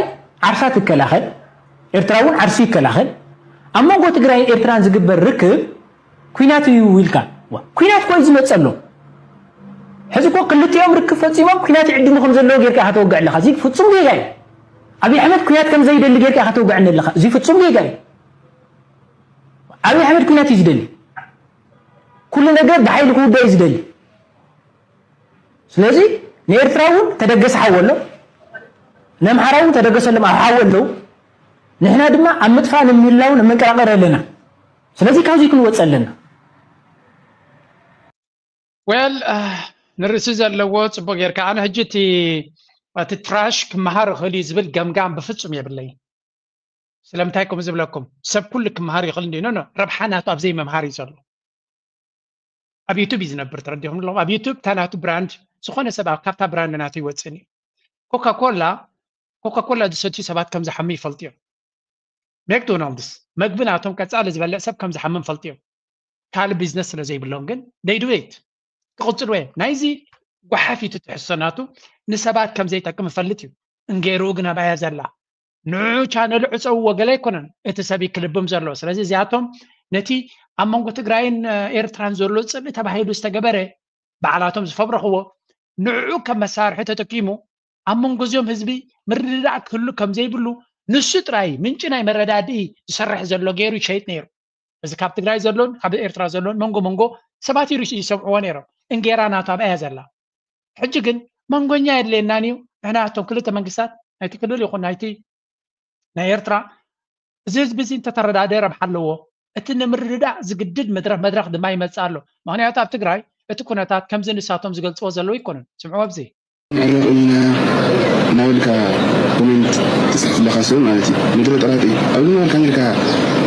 ዓርሳ ትከላኸል ኤርትራ እውን ዓርሱ ይከላኸል ኣብ መንጎ ትግራይን ኤርትራን ዝግበር ርክብ ኩናት እዩ ኢልካ ኩናት ኮይ ዝመፀ ኣሎ ሕዚ ኮ ክልቲኦም ርክብ ፈፂሞም ኩናት ይዕድሙ ከም ዘለዎ ጌርካ ኢኻ ተወግዕ ኣለኻ እዚ ፍፁም ጌጋ እዩ ኣብይ ኣሕመድ ኩናት ከም ዘይደሊ ጌርካ ኢኻ ተወግዐኒ ኣለኻ እዚ ፍፁም ጌጋ እዩ ኣብይ ኣሕመድ ኩናት እዩ ዝደሊ ኩሉ ነገር ብሓይሊ ክውዳእ እዩ ዝደሊ ስለዚ ንኤርትራ እውን ተደገሰ ሓው ኣሎ ነምሓራ እውን ተደገሰሎም ኣብ ሓው ኣለዉ ንሕና ድማ ኣብ ምጥፋእን ምህላውን ኣብ መንቀራቐር ኣለና ስለዚ ካብዚ ክንወፅ ኣለና ወል ንርእሲ ዘለዎ ፅቡቅ ጌርካ ኣነ ሕጂ እቲ እቲ ትራሽ ክመሃር ይኽእል እዩ ዝብል ገምጋም ብፍፁም የብለይ ስለምንታይ ከምኡ ዝብለኩም ሰብ ኩሉ ክመሃር ይኽእል እንዲ ኖ ረብሓ ናቱ ኣብዘይ ምምሃር እዩ ዘሎ ኣብ ዩቱብ እዩ ዝነብር ተረዲኹም ኣለኹም ኣብ ዩቱብ እታ ናቱ ብራንድ ዝኾነ ሰብ ካብታ ብራንድ ናቱ ይወፅእን እዩ ኮካ ኮላ ኮካ ኮላ ዝሰትዩ ሰባት ከም ዝሓሙ ይፈልጡ እዮም ሜክዶናልድስ መግቢ ናቶም ቀፃሊ ዝበልዕ ሰብ ከም ዝሓምም ፈልጡ እዮም ካልእ ቢዝነስ ስለ ዘይብሎም ግን they do it ክቕፅልዎ እዮም ናይዚ ጓሓፊቱ ትሕዝቶ ናቱ ንሰባት ከም ዘይጠቅም ይፈልጥ እዩ እንጌርኡ ግን ኣብኣያ ዘላ ንዑ ቻነሉ ዕፀውዎ ገለ ኣይኮነን እቲ ሰብ ክልብም ዘሎ ስለዚ እዚኣቶም ነቲ ኣብ መንጎ ትግራይን ኤርትራን ዘሎ ፅልኢ ተባሂሉ ዝተገበረ ባዕላቶም ዝፈብረኽዎ ንዑ ከም መሳርሒ ተጠቂሙ ኣብ መንጎ እዚኦም ህዝቢ ምርድዳእ ክህሉ ከም ዘይብሉ ንሱ ጥራይ ምንጪ ናይ መረዳድኢ ዝሰርሕ ዘሎ ገይሩ ይሸይጥ ነይሩ እዚ ካብ ትግራይ ዘሎን ካብ ኤርትራ ዘሎን መንጎ መንጎ ሰባት ይሰምዕዎ ነይሮም እንጌራ ናቱ ኣብኣያ ዘላ ሕጂ ግን መንጎኛ የድልየናን እዩ ንሕና እቶም ክልተ መንግስታት ናይቲ ክልል ይኹን ናይቲ ናይ ኤርትራ እዚ ህዝቢ እዚ እንተተረዳደ ረብሓ ኣለዎ። እቲ ንምርድዳእ ዝግድድ መድረኽ መድረኽ ድማ ይመፅእ ኣሎ። ምክንያቱ ኣብ ትግራይ እቲ ኩነታት ከምዚ ንሳቶም ዝገልፅዎ ዘለዉ ኣይኮነን። ስምዑ ኣብዚ መረቕ ኢና እናበልካ ኮሜንት ትፅሕፍ ኣለካ ሰብ ማለት እዩ። ምድረ ጠራጢ ኣብ ዝበልካ ነርካ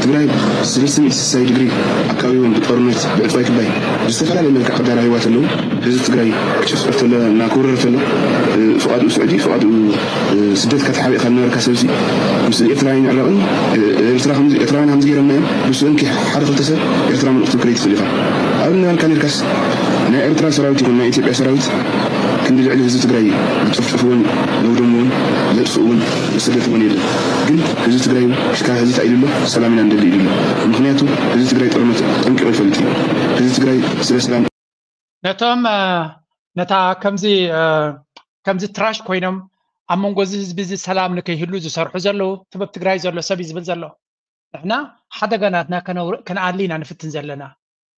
ትግራይ ሰለስተ ሚእቲ ስሳይ ድግሪ ኣካቢቦም ብጦርነት ብዕፅዋይ ክባይ ብዝተፈላለየ መልክዕ ቅዳራ ሂዋት ኣለዉ። ህዝቢ ትግራይ ክጭፍጨፍ ተሎ እና ክውረር ተሎ ፍቓድኡ ስዑዲ ፍቓድኡ ስደት ከተሓቢእካ ዝነበርካ ሰብሲ ምስ ኤርትራውያን ዕራቕን ኤርትራውያን ከምዚ ገይረና እዮም ብስእንኪ ሓደ ክልተ ሰብ ኤርትራ መልእኽቲ ክለይ ትኽእል ኢኻ ኣብ እናበልካ ነርካስ ናይ ኤርትራ ሰራዊት ይኹን ናይ ኢትዮጵያ ሰራዊት ክንዲ ልዕሊ ህዝቢ ትግራይ ዝጨፍጭፍዎን ዘውደምዎን ዘጥፍእዎን ዝስደትዎን የለን። ግን ህዝቢ ትግራይ ሽካ ህዝቢ እንታይ ኢሉ ኣሎ? ሰላም ኢና ንደሊ ኢሉ ኣሎ። ምክንያቱ ህዝቢ ትግራይ ጦርነት ጠንቂቑ ይፈልጥ እዩ። ህዝቢ ትግራይ ስለ ሰላም ነቶም ነታ ከምዚ ከምዚ ትራሽ ኮይኖም ኣብ መንጎ እዚ ህዝቢ እዚ ሰላም ንከይህሉ ዝሰርሑ ዘለዉ ትበብ ትግራይ ዘሎ ሰብ እዩ ዝብል ዘሎ። ንሕና ሓደጋ ናትና ክንኣሊ ኢና ንፍትን ዘለና።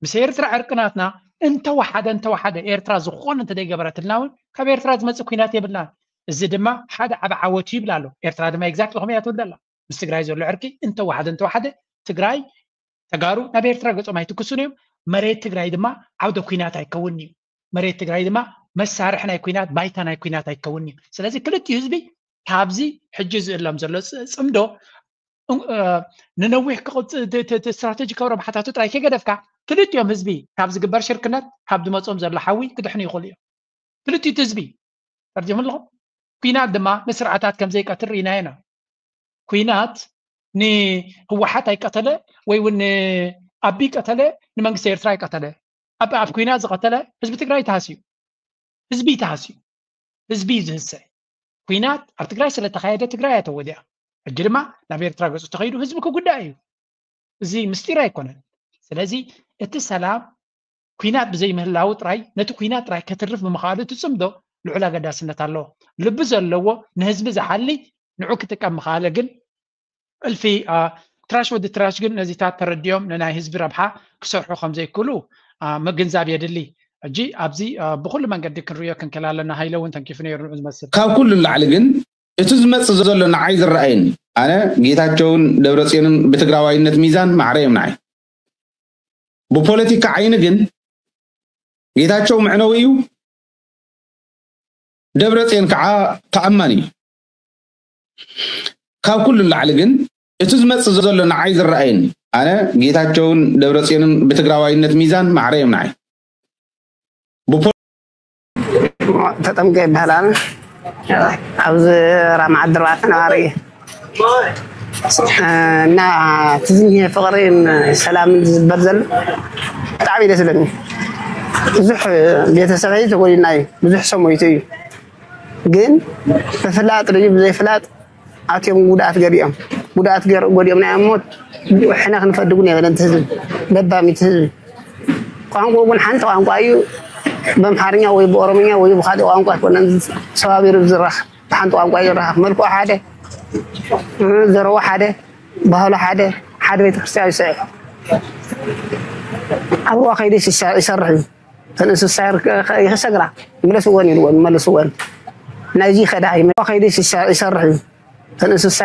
ምስ ኤርትራ ዕርቂ ናትና እንተወሓደ እንተወሓደ ኤርትራ ዝኾነ እንተደይገበረትልና እውን ካብ ኤርትራ ዝመፅእ ኩናት የብልናን። እዚ ድማ ሓደ ዓብ ዓወት እዩ ይብል ኣሎ። ኤርትራ ድማ exactly ከምያ ትብል ዘላ። ምስ ትግራይ ዘሎ ዕርቂ እንተወሓደ እንተወሓደ ትግራይ ተጋሩ ናብ ኤርትራ ገጾም ኣይትኩሱን እዮም። መሬት ትግራይ ድማ ዓውደ ኩናት ኣይከውን እዩ። መሬት ትግራይ ድማ መሳርሒ ናይ ኩናት ባይታ ናይ ኩናት ኣይከውን እዩ። ስለዚ ክልቲኡ ህዝቢ ካብዚ ሕጂ ዝእለም ዘሎ ፅምዶ ንነዊሕ ስትራቴጂካዊ ረብሓታቱ ጥራይ ከይገደፍካ ክልቲኦም ህዝቢ ካብ ዝግበር ሽርክነት ካብ ዝመፅኦም ዘሎ ሓዊ ክድሕኑ ይኽእሉ እዮም። ክልቲኡ ህዝቢ ተርዲኹም ኣለኹም። ኩናት ድማ ንስርዓታት ከም ዘይቀትል ርኢናዮ ኢና። ኩናት ንህወሓት ኣይቀተለ ወይ እውን ንኣቢ ቀተለ ንመንግስቲ ኤርትራ ኣይቀተለ። ኣብ ኣብ ኩናት ዝቐተለ ህዝቢ ትግራይ ተሃስዩ፣ ህዝቢ ተሃስዩ፣ ህዝቢ እዩ ዝህሰ። ኩናት ኣብ ትግራይ ስለተኻየደ ትግራይ እያ ተወዲኣ። ሕጂ ድማ ናብ ኤርትራ ገፁ ተኸይዱ ህዝቢ ክጉዳእ እዩ። እዚ ምስጢር ኣይኮነን። ስለዚ እቲ ሰላም ኩናት ብዘይምህላው ጥራይ ነቲ ኩናት ጥራይ ከትርፍ ብምኽኣሉ እቲ ፅምዶ ልዑል ኣገዳስነት ኣለዎ። ልቢ ዘለዎ ንህዝቢ ዝሓሊ ንዑ ክጥቀም ምኽኣለ ግን እልፊ ትራሽ ወዲ ትራሽ ግን ነዚታት ተረዲኦም ንናይ ህዝቢ ረብሓ ክሰርሑ ከም ዘይክእሉ ምግንዛብ የድሊ። ሕጂ ኣብዚ ብኩሉ መንገዲ ክንሪኦ ክንክእል ኣለና። ሃይለ እውን ተንኪፉ ነይሩ ንዑ ዝመስል። ካብ ኩሉ ንላዕሊ ግን እቲ ዝመጽእ ዘሎ ንዓይ ዝረኣየኒ ኣነ ጌታቸውን ደብረጽዮንን ብትግራዋይነት ሚዛን ማዕረ እዮም ንዓይ። ብፖለቲካ ዓይኒ ግን ጌታቸው መዕነዊ እዩ። ደብረጽዮን ከዓ ተኣማኒ እዩ። ካብ ኩሉ ንላዕሊ ግን እቲ ዝመጽእ ዘሎ ንዓይ ዝረኣየኒ ኣነ ጌታቸውን ደብረጽዮንን ብትግራዋይነት ሚዛን ማዕረ እዮም ንዓይ። ተጠምቀ ይበሃል። ኣብዚ ራማ ዓዲ ኣርባዕተ ነባሪ እየ። እና እቲ ዝኒሀ ፍቕርን ሰላምን ዝዝበር ዘሎ ብጣዕሚ ደስ ዝብለኒ። ብዙሕ ቤተሰበይ ተጎዲልና እዩ፣ ብዙሕ ሰብ ሞይቱ እዩ። ግን ብፍላጥ ድዩ ብዘይፍላጥ ኣትዮም ጉድኣት ገዲኦም ጉድኣት ገር- ጎዲኦም ናይ እሞ ሕነ ክንፈድጉን የበለን እቲ ህዝቢ ለባሚት ህዝቢ ቋንቋ እውን ሓንቲ ቋንቋ እዩ። በምሓርኛ ወይ ብኦሮምኛ ወይ ብካሊእ ቋንቋ ኣይኮነን ሰባቢሩ ዝራኸብ ብሓንቲ ቋንቋ እዩ ዝራኸብ። መልክዑ ሓደ፣ ዘረቡ ሓደ፣ ባህሉ ሓደ፣ ሓደ ቤተክርስትያን ይስዕብ። ኣብ ሩባ ከይዱ ይሰርሕ እዩ። ተን እንስሳ ይሰግራ ይመለስወን ይልወን ይመለስወን ናይዚ ከዳ ይመ ከይዲ ይሰርሕ እዩ። ተን እንስሳ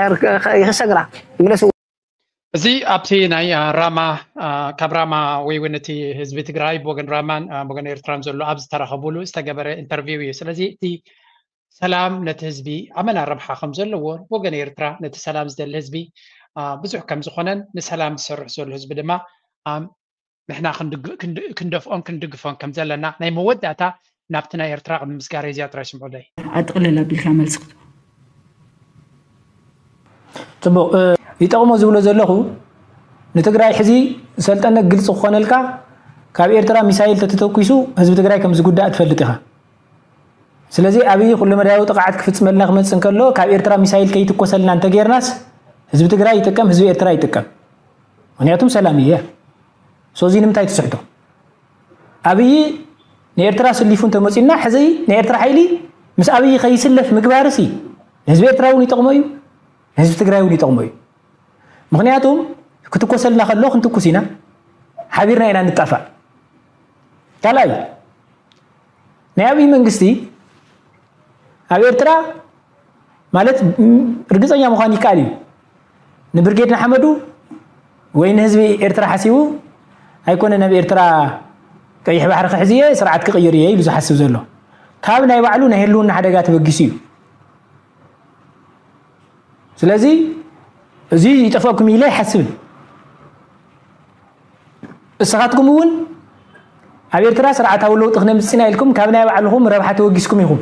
ይሰግራ ይመለስወን እዚ ኣብቲ ናይ ራማ ካብ ራማ ወይ እውን እቲ ህዝቢ ትግራይ ብወገን ራማን ብወገን ኤርትራን ዘሎ ኣብ ዝተራኸቡሉ ዝተገበረ ኢንተርቪው እዩ። ስለዚ እቲ ሰላም ነቲ ህዝቢ ኣመና ረብሓ ከም ዘለዎ ብወገን ኤርትራ ነቲ ሰላም ዝደሊ ህዝቢ ብዙሕ ከም ዝኾነን ንሰላም ዝሰርሕ ዘሎ ህዝቢ ድማ ንሕና ክንደፍኦን ክንድግፎን ከም ዘለና ናይ መወዳእታ ናብቲ ናይ ኤርትራ ቅድሚ ምስጋር እዚኣ ጥራይ ስምዑለይ። ኣጥቕልል ኣቢልካ መልሲ ክትህብ። ጽቡቕ ይጠቕሞ ዝብሎ ዘለኹ ንትግራይ ሕዚ ሰልጠነ ግልፂ ክኾነልካ ካብ ኤርትራ ሚሳይል ተተተኩሱ ህዝቢ ትግራይ ከም ዝጉዳእ ትፈልጥ ኢኻ። ስለዚ ኣብይ ኩለመዳያዊ ጥቕዓት ክፍፅመልና ክመፅእ እንከሎ ካብ ኤርትራ ሚሳይል ከይትኮሰልና እንተጌርናስ ህዝቢ ትግራይ ይጥቀም፣ ህዝቢ ኤርትራ ይጥቀም። ምክንያቱም ሰላም እየ። ሶዚ ንምንታይ ትስሕቶ? ኣብይ ንኤርትራ ስሊፉ እንተመፂና ሕዚ ናይ ኤርትራ ሓይሊ ምስ ኣብይ ከይስለፍ ምግባርሲ ንህዝቢ ኤርትራ እውን ይጠቕሞ እዩ፣ ንህዝቢ ትግራይ እውን ይጠቕሞ እዩ። ምክንያቱም ክትኮሰልና ከሎ ክንትኩስ ኢና፣ ሓቢርና ኢና ንጣፋእ። ካልኣይ ናይ ኣብይ መንግስቲ ኣብ ኤርትራ ማለት ርግፀኛ ምዃን ይከኣል እዩ። ንብርጌድ ንሓመዱ ወይ ንህዝቢ ኤርትራ ሓሲቡ ኣይኮነ ናብ ኤርትራ ቀይሕ ባሕሪ ክሕዝየ ስርዓት ክቕይር እየ ኢሉ ዝሓስብ ዘሎ። ካብ ናይ ባዕሉ ናይ ህልውና ሓደጋ ተበጊሱ እዩ። ስለዚ እዚ ይጠፍኣኩም ኢለ ኣይሓስብን። እስኻትኩም እውን ኣብ ኤርትራ ስርዓታዊ ለውጢ ክነምፅና ኢልኩም ካብ ናይ ባዕልኹም ረብሓ ተወጊስኩም ኢኹም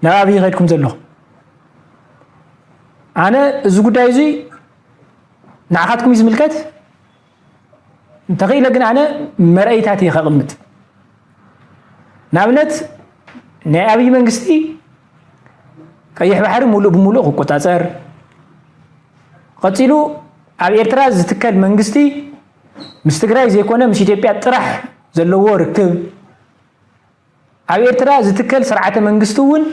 ናብ ኣብይ ከድኩም ዘለኹም። ኣነ እዚ ጉዳይ እዚ ንዓኻትኩም እዩ ዝምልከት። እንተኽኢለ ግን ኣነ መርኣይታት እየ ከቕምጥ። ንኣብነት ናይ ኣብይ መንግስቲ ቀይሕ ባሕሪ ሙሉእ ብሙሉእ ክቆፃፀር፣ ቀፂሉ ኣብ ኤርትራ ዝትከል መንግስቲ ምስ ትግራይ ዘይኮነ ምስ ኢትዮጵያ ጥራሕ ዘለዎ ርክብ፣ ኣብ ኤርትራ ዝትከል ስርዓተ መንግስቲ እውን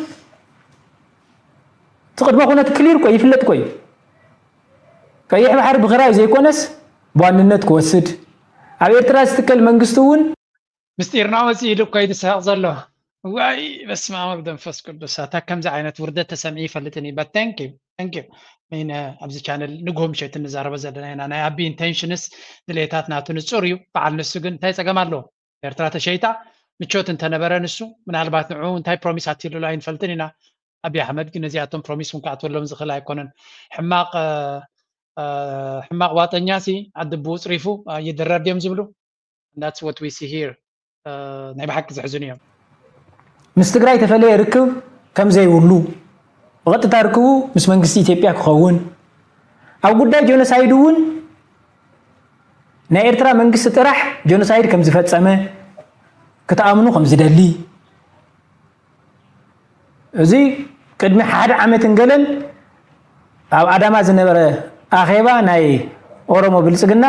እቲ ቅድመ ኩነት ክሊር እኮ ይፍለጥ እኮ እዩ። ቀይሕ ባሕሪ ብክራይ ዘይኮነስ ብዋንነት ክወስድ፣ ኣብ ኤርትራ ዝትከል መንግስቲ እውን ምስጢርና ወፂኡ ኢሉ እኮ እዩ ዝስሕቕ ዘሎ። ዋይ በስመ ኣብ ወወልድ ወመንፈስ ቅዱስ። ኣታ ከምዚ ዓይነት ውርደት ተሰሚዑ ይፈልጥን እዩ። But thank you, thank you። ሚን ኣብዚ ቻነል ንግሆ ምሸት እንዛረበ ዘለና ኢና። ናይ ኣቢ intentions ድሌታት ናቱ ንፁር እዩ። በዓል ንሱ ግን እንታይ ፀገም ኣለዎ? ኤርትራ ተሸይጣ ምቾት እንተነበረ ንሱ ምናልባት ንዑ እንታይ ፕሮሚስ ኣትልሉ ኣይንፈልጥን ኢና። ኣቢ ኣሕመድ ግን ነዚኣቶም ፕሮሚስ እውን ክኣትወሎም ዝኽእል ኣይኮነን። ሕማቕ ሕማቕ ዋጠኛ ሲ ኣድብኡ ፅሪፉ ይድረር ድዮም ዝብሉ? That's what we see here። ናይ ብሓቂ ዘሕዝኑ እዮም። ምስ ትግራይ ተፈለየ ርክብ ከም ዘይብሉ፣ ብቐጥታ ርክቡ ምስ መንግስቲ ኢትዮጵያ ክኸውን፣ ኣብ ጉዳይ ጀኖሳይድ እውን ናይ ኤርትራ መንግስቲ ጥራሕ ጀኖሳይድ ከም ዝፈጸመ ክትኣምኑ ከም ዝደሊ፣ እዚ ቅድሚ ሓደ ዓመትን ገለን ኣብ ኣዳማ ዝነበረ ኣኼባ ናይ ኦሮሞ ብልጽግና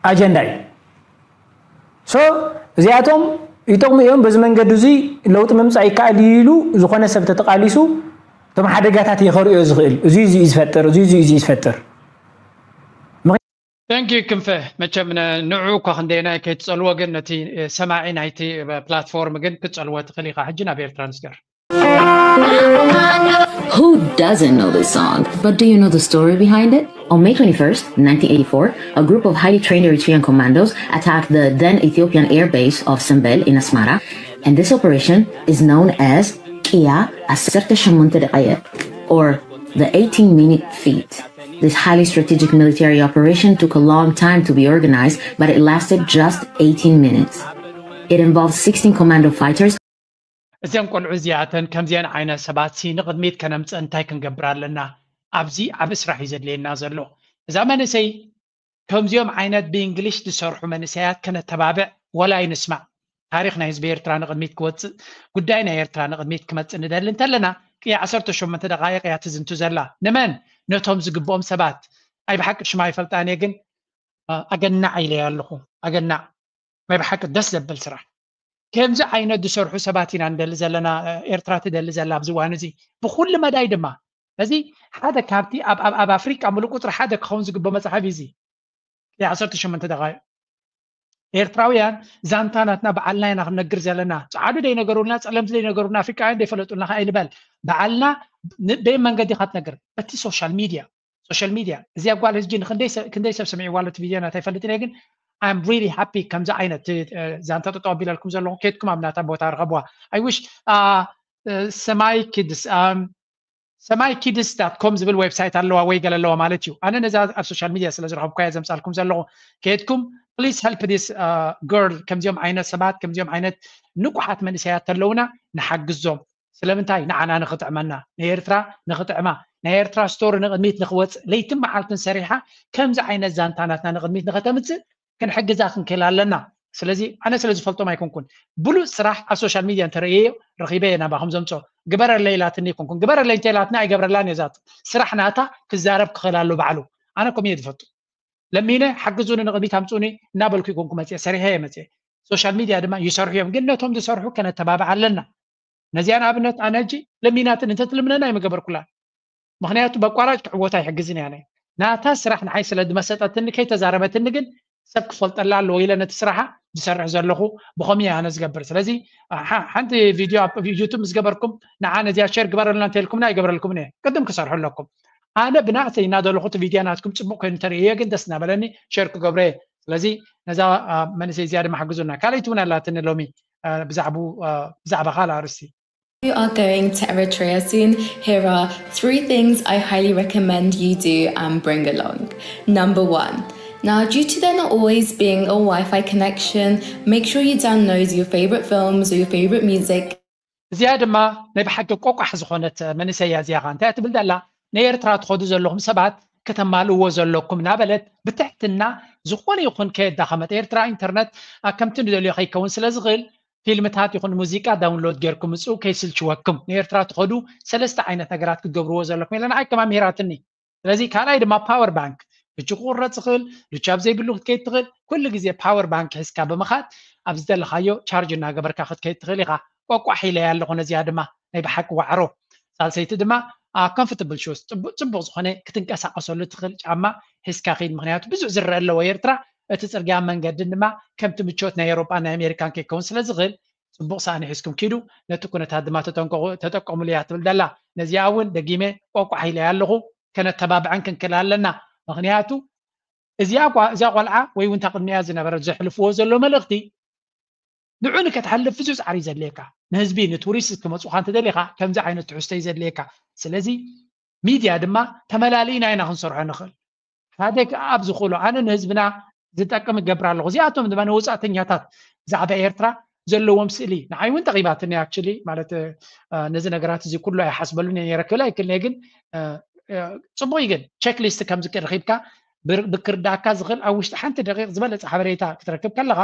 ኣጀንዳ እዩ። So እዚኣቶም ይጠቕሙ እዮም፣ በዚ መንገዲ እዚ ለውጢ ምምፃእ ይከኣል እዩ ኢሉ ዝኾነ ሰብ ተተቓሊሱ እቶም ሓደጋታት እየ ከርእዮ ዝኽእል። እዚ እዚ እዩ ዝፈጥር፣ እዚ እዚ እዩ ዝፈጥር። Thank you ክንፈ። መቸም ንዑ እኳ ክንደየናይ ከይትጸልዎ ግን ነቲ ሰማዒ ናይቲ ፕላትፎርም ግን ክትጸልዎ ትኽእል ኢኻ። ሕጂ ናብ ኤርትራ ንስገር። Who doesn't know this song? But do you know the story behind it? On May twenty-first, nineteen eighty-four, a group of highly trained Eritrean commandos attacked the then Ethiopian air base of Sembel in Asmara, and this operation is known as Qia Aserte Shamonte de Qaye, or the eighteen minute feat. This highly strategic military operation took a long time to be organized, but it lasted just eighteen minutes. It involved sixteen commando fighters. እዘን ቆልዑ እዚኣተን ከምዚአን ዓይነት ሰባት ሲ ንቕድሚት ከነምፅእ እንታይ ክንገብር ኣለና? ኣብዚ ዓብ ስራሕ እዩ ዘድልየና ዘሎ። እዛ መንእሰይ ከምዚኦም ዓይነት ብእንግሊሽ ዝሰርሑ መንእሰያት ከነተባብዕ ወላ ኣይንስማዕ። ታሪኽ ናይ ህዝቢ ኤርትራ ንቕድሚት ክወፅእ፣ ጉዳይ ናይ ኤርትራ ንቕድሚት ክመፅእ ንደሊ እንተለና ቅያ ዓሰርተ ሸሞንተ ደቃይቕ እያ ትዝንቱ ዘላ። ንመን? ነቶም ዝግብኦም ሰባት። ኣይ ብሓቂ ሽማ ኣይፈልጣን እየ ግን ኣገናዕ ኢለያ ኣለኹ። ኣገናዕ ናይ ብሓቂ ደስ ዘብል ስራሕ። ከምዚ ዓይነት ዝሰርሑ ሰባት ኢና ንደሊ ዘለና፣ ኤርትራ ትደሊ ዘላ ኣብዚ እዋን እዚ ብኩሉ መዳይ ድማ። እዚ ሓደ ካብቲ ኣብ ኣብ ኣብ ኣፍሪቃ ሙሉእ ቁፅሪ ሓደ ክኸውን ዝግብኦ መፅሓፍ እዩ እዚ። ዓሰርተ ሸሞንተ ደቃይቕ። ኤርትራውያን ዛንታ ናትና ባዕልና ኢና ክንነግር ዘለና። ፃዓዱ ደይነገሩልና፣ ፀለምቲ ደይነገሩልና፣ ኣፍሪቃውያን ደይፈለጡልና ከ ኣይንበል። ባዕልና በየን መንገዲ ኢኻ ትነግር? በቲ ሶሻል ሚድያ። ሶሻል ሚድያ እዚኣ ጓል ህጂ ንክንደይ ሰብ ክንደይ ሰብ ሰሚዕዋ ኣሎ እቲ ቪድዮ ናታ ኣይፈልጥን እየ ግን I'm really happy ከምዚ ዓይነት ዛንታ ጠጠው ኣቢለልኩም ዘለኹ። ኬድኩም ኣብ ናታ ቦታ ርኸብዋ። I wish ሰማይ ኪድስ ሰማይ ኪድስ ዳት ኮም ዝብል ዌብሳይት ኣለዋ ወይ ገለ ኣለዋ ማለት እዩ። ኣነ ነዛ ኣብ ሶሻል ሚድያ ስለ ዝረኸብኳያ ዘምፃልኩም ዘለኹ። ኬድኩም please help this girl። ከምዚኦም ዓይነት ሰባት ከምዚኦም ዓይነት ንቁሓት መንእሰያት ተለውና ንሓግዞም። ስለምንታይ? ንዓና ንኽጥዕመና፣ ንኤርትራ ንኽጥዕማ፣ ናይ ኤርትራ ስቶሪ ንቕድሚት ንኽወፅእ ለይትን መዓልትን ሰሪሓ ከምዚ ዓይነት ዛንታ ናትና ንቕድሚት ንኸተምፅእ ክንሕግዛ ክንክእል ኣለና። ስለዚ ኣነ ስለ ዝፈልጦም ኣይኮንኩን። ብሉፅ ስራሕ ኣብ ሶሻል ሚድያ እንተርእየዮ ረኺበ እየ ናባኹም ዘምፅኦ። ግበረለይ ኢላትኒ ኣይኮንኩን። ግበረለይ እንተ ኢላትና ኣይገብረላን እየ። ዛት ስራሕ ናታ ክዛረብ ክኽእል ኣሎ ባዕሉ። ኣነ ከምኡ እየ ዝፈቱ። ለሚነ ሓግዙኒ ንቕድሚት ኣምፁኒ እናበልኩ ይኮንኩ መፅየ፣ ሰሪሐ እየ መፅየ። ሶሻል ሚድያ ድማ ይሰርሑ እዮም፣ ግን ነቶም ዝሰርሑ ከነተባብዕ ኣለና። ነዚኣ ንኣብነት ኣነ ሕጂ ለሚናትን እንተትልምነና ኣይምገበርኩላን። ምኽንያቱ በቋራጭ ክዕወት ኣይሕግዝን እያ። ናይ ናታ ስራሕ ንዓይ ስለ ዝመሰጠትኒ ከይተዛረበትኒ ግን ሰብ ክፈልጠላ ኣለዎ ኢለ ነቲ ስራሓ ዝሰርሕ ዘለኹ ብኸምኡ እየ ኣነ ዝገብር። ስለዚ ሓንቲ ቪድዮ ኣብ ዩቱብ ምስ ገበርኩም ንዓ ነዚኣ ሸር ግበረልና እንተልኩምና ኣይገብረልኩምን እየ። ቅድም ክሰርሑ ኣለኩም። ኣነ ብናዕተይ እናደለኹ እቲ ቪድዮ ናትኩም ፅቡቅ ኮይኑ እንተርእየ ግን ደስ እናበለኒ ሸር ክገብረ እየ። ስለዚ ነዛ መንእሰይ እዚኣ ድማ ሓግዙና። ካልኣይቲ እውን ኣላትኒ ሎሚ ብዛዕቡ ብዛዕባ ካልእ ኣርእስቲ። You are going to Eritrea soon, here are three things I highly recommend you do and bring along. Number one, now due to there not always being a Wi-Fi connection, make sure you download your favorite films or your favorite music. እዚኣ ድማ ናይ ብሓቂ ቆቋሕ ዝኾነት መንእሰይ እያ። እዚኣ እንታይ ትብል ዘላ? ናይ ኤርትራ ትኸዱ ዘለኹም ሰባት ከተማልእዎ ዘለኩም እናበለት ብትሕትና ዝኾነ ይኹን ከየዳኸመት። ኤርትራ ኢንተርነት ከምቲ ንደልዮ ከይከውን ስለ ዝኽእል ፊልምታት ይኹን ሙዚቃ ዳውንሎድ ጌርኩም ምፅኡ ከይስልችወኩም። ንኤርትራ ትኸዱ ሰለስተ ዓይነት ነገራት ክትገብርዎ ዘለኩም ኢለ ንዓይ ከማን ምሂራትኒ። ስለዚ ካልኣይ ድማ ፓወር ባንክ ልቹ ክቁረፅ ይኽእል፣ ልቹ ኣብ ዘይብሉ ክትከይድ ትኽእል። ኩሉ ግዜ ፓወር ባንክ ሒዝካ ብምኻድ ኣብ ዝደለኻዮ ቻርጅ እናገበርካ ክትከይድ ትኽእል ኢኻ። ቆቋሕ ኢለ ኣለኹ ነዚኣ ድማ ናይ ብሓቂ ዋዕሮ። ሳልሰይቲ ድማ ኮምፎርታብል ሹዝ፣ ፅቡቅ ዝኾነ ክትንቀሳቀሰሉ ትኽእል ጫማ ሒዝካ ኺድ። ምክንያቱ ብዙሕ ዝረአ ኣለዎ ኤርትራ። እቲ ፅርግያ መንገድን ድማ ከምቲ ምቾት ናይ ኤሮጳ ናይ ኣሜሪካን ከይከውን ስለ ዝኽእል ፅቡቅ ሳእኒ ሒዝኩም ኪዱ። ነቲ ኩነታት ድማ ተጠንቀቁ፣ ተጠቀሙሉ እያ ትብል ዘላ። ነዚኣ እውን ደጊመ ቆቋሕ ኢለ ኣለኹ። ከነተባብዐን ክንክእል ኣለና። ምክንያቱ እዚኣ ጓ- እዚኣ ቆልዓ ወይ እውን እታ ቅድሚኣ ዝነበረት ዘሕልፍዎ ዘሎ መልእኽቲ ንዑ ንከትሓልፍ ብዙሕ ፃዕሪ ዘድልየካ፣ ንህዝቢ ንቱሪስት ክመፁኻ እንተደሊኻ ከምዚ ዓይነት ትሕዝቶ እዩ ዘድልየካ። ስለዚ ሚድያ ድማ ተመላሊእና ኢና ክንሰርሖ ንኽእል። ሓደ ኣብ ዝኽእሎ ኣነ ንህዝብና ዝጠቅም እገብር ኣለኹ። እዚኣቶም ድማ ንወፃእተኛታት ብዛዕባ ኤርትራ ዘለዎም ስእሊ ንዓይ እውን ጠቂባትኒ። ኣክቹሊ ማለት ነዚ ነገራት እዚ ኩሉ ኣይሓስበሉን እየ ነይረ ክብል ኣይክእልን እየ፣ ግን ፅቡቅ እዩ። ግን ቸክሊስት ከም ዝክእል ረኪብካ ብክርዳእካ ዝኽእል ኣብ ውሽጢ ሓንቲ ደቂቅ ዝበለፀ ሓበሬታ ክትረክብ ከለካ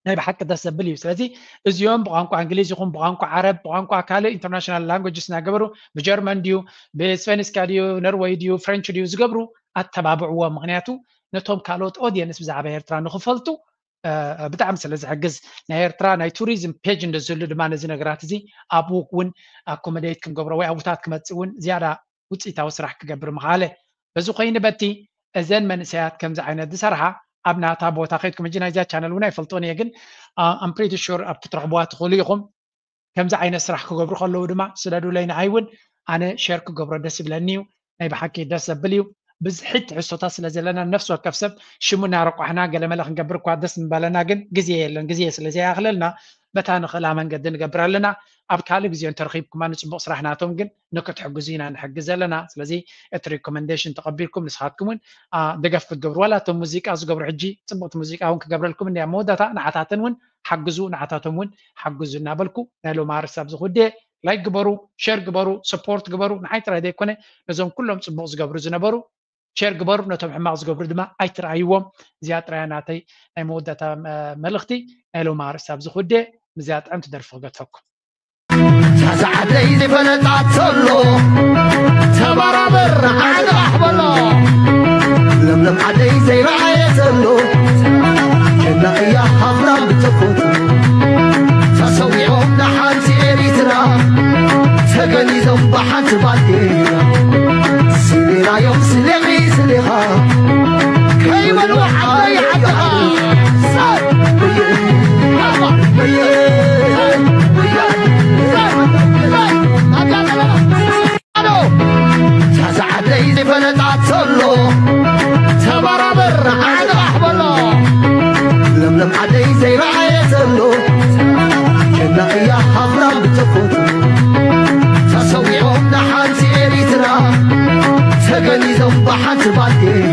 ናይ ብሓቂ ደስ ዘብል እዩ። ስለዚ እዚኦም ብቋንቋ እንግሊዝ ይኹን ብቋንቋ ዓረብ ብቋንቋ ካልእ ኢንተርናሽናል ላንጉጅስ እናገበሩ ብጀርመን ድዩ ብስፔኒስካ ድዩ ነርወይ ድዩ ፍሬንች ድዩ ዝገብሩ ኣተባብዕዎም። ምክንያቱ ነቶም ካልኦት ኦዲየንስ ብዛዕባ ኤርትራ ንክፈልጡ ብጣዕሚ ስለ ዝሕግዝ ናይ ኤርትራ ናይ ቱሪዝም ፔጅ እንደዝህሉ ድማ ነዚ ነገራት እዚ ኣብኡ እውን ኣኮመዴት ክንገብሮ ወይ ኣብታት ክመፅእ እውን ዝያዳ ውፅኢታዊ ስራሕ ክገብር ምኽኣለ። በዚ ኮይኑ በቲ እዘን መንእሰያት ከምዚ ዓይነት ዝሰርሓ ኣብ ናታ ቦታ ከይድኩም ሕጂ ናይዚኣ ቻነል እውን ኣይፈልጦን እየ ግን ኣም ፕሪቲ ሹር ኣብ ክትረኽብዋ ትኽእሉ ኢኹም። ከምዚ ዓይነት ስራሕ ክገብሩ ከለዉ ድማ ስደዱለይ ንዓይ እውን ኣነ ሸር ክገብሮ ደስ ይብለኒ እዩ። ናይ ብሓቂ ደስ ዘብል እዩ። ብዝሒ ትሕዝቶታት ስለ ዘለና ነፍሲ ወከፍ ሰብ ሽሙ እናረቋሕና ገለመለ ክንገብር እኳ ደስ ምባለና ግን ግዜ የለን። ግዜ ስለ ዘይኣኽለልና በታ ንኽእላ መንገዲ ንገብር ኣለና። ኣብ ካልእ ግዜ እንተረኺብኩማ ንፅቡቕ ስራሕ ናቶም ግን ንክትሕግዙ ኢና ንሕግዝ ዘለና። ስለዚ እቲ ሪኮመንዴሽን ተቐቢልኩም ንስኻትኩም እውን ደገፍ ክትገብሩ ዋላ እቶም ሙዚቃ ዝገብሩ ሕጂ ፅቡቕቲ ሙዚቃ እውን ክገብረልኩም እንዲያ መወዳእታ ንዓታተን እውን ሓግዙ ንዓታቶም እውን ሓግዙ እናበልኩ ናይ ሎማ ርሳብ ዝኹዴ ላይክ ግበሩ፣ ሸር ግበሩ፣ ሰፖርት ግበሩ። ንዓይ ጥራይ ዘይኮነ ነዞም ኩሎም ፅቡቕ ዝገብሩ ዝነበሩ ሸር ግበሩ፣ ነቶም ሕማቕ ዝገብሩ ድማ ኣይትርኣይዎም። እዚኣ ጥራያ ናተይ ናይ መወዳእታ መልእኽቲ ናይ ሎማ ርሳብ ዝኹዴ። ምስዚኣ ጥዕምቲ ደርፊ ክገድፈኩም። ሳዛ ዓደይ ዘይፈለጣ ተሎ ተባራበር ዓንቓሕ በሎ። ለምለም ዓደይ ዘይረኣየ ዘሎ ጀና እያ ሃፍታ ብተፈጥሮ። ተሰዊኦም ንሓንቲ ኤሪትራ ተገኒዞም ብሓንቲ ባንዴራ። ስሌላዮም ስሌኺ ስሌኻ ከይበሉ ዓባይ ዓድኻ። ሳዛ ዓደይ ዝፈለጣ ተሎ ተባራበር ዓንቓሕ በሎ። ለምለም ዓደይ ዘይረኣየ ዘሎ ጀና እያ ሃፍታ ብተፈጥሮ። ተሰዊኦም ንሓንቲ ኤሪትራ ተገኒዞም ብሓንቲ ባንዴራ።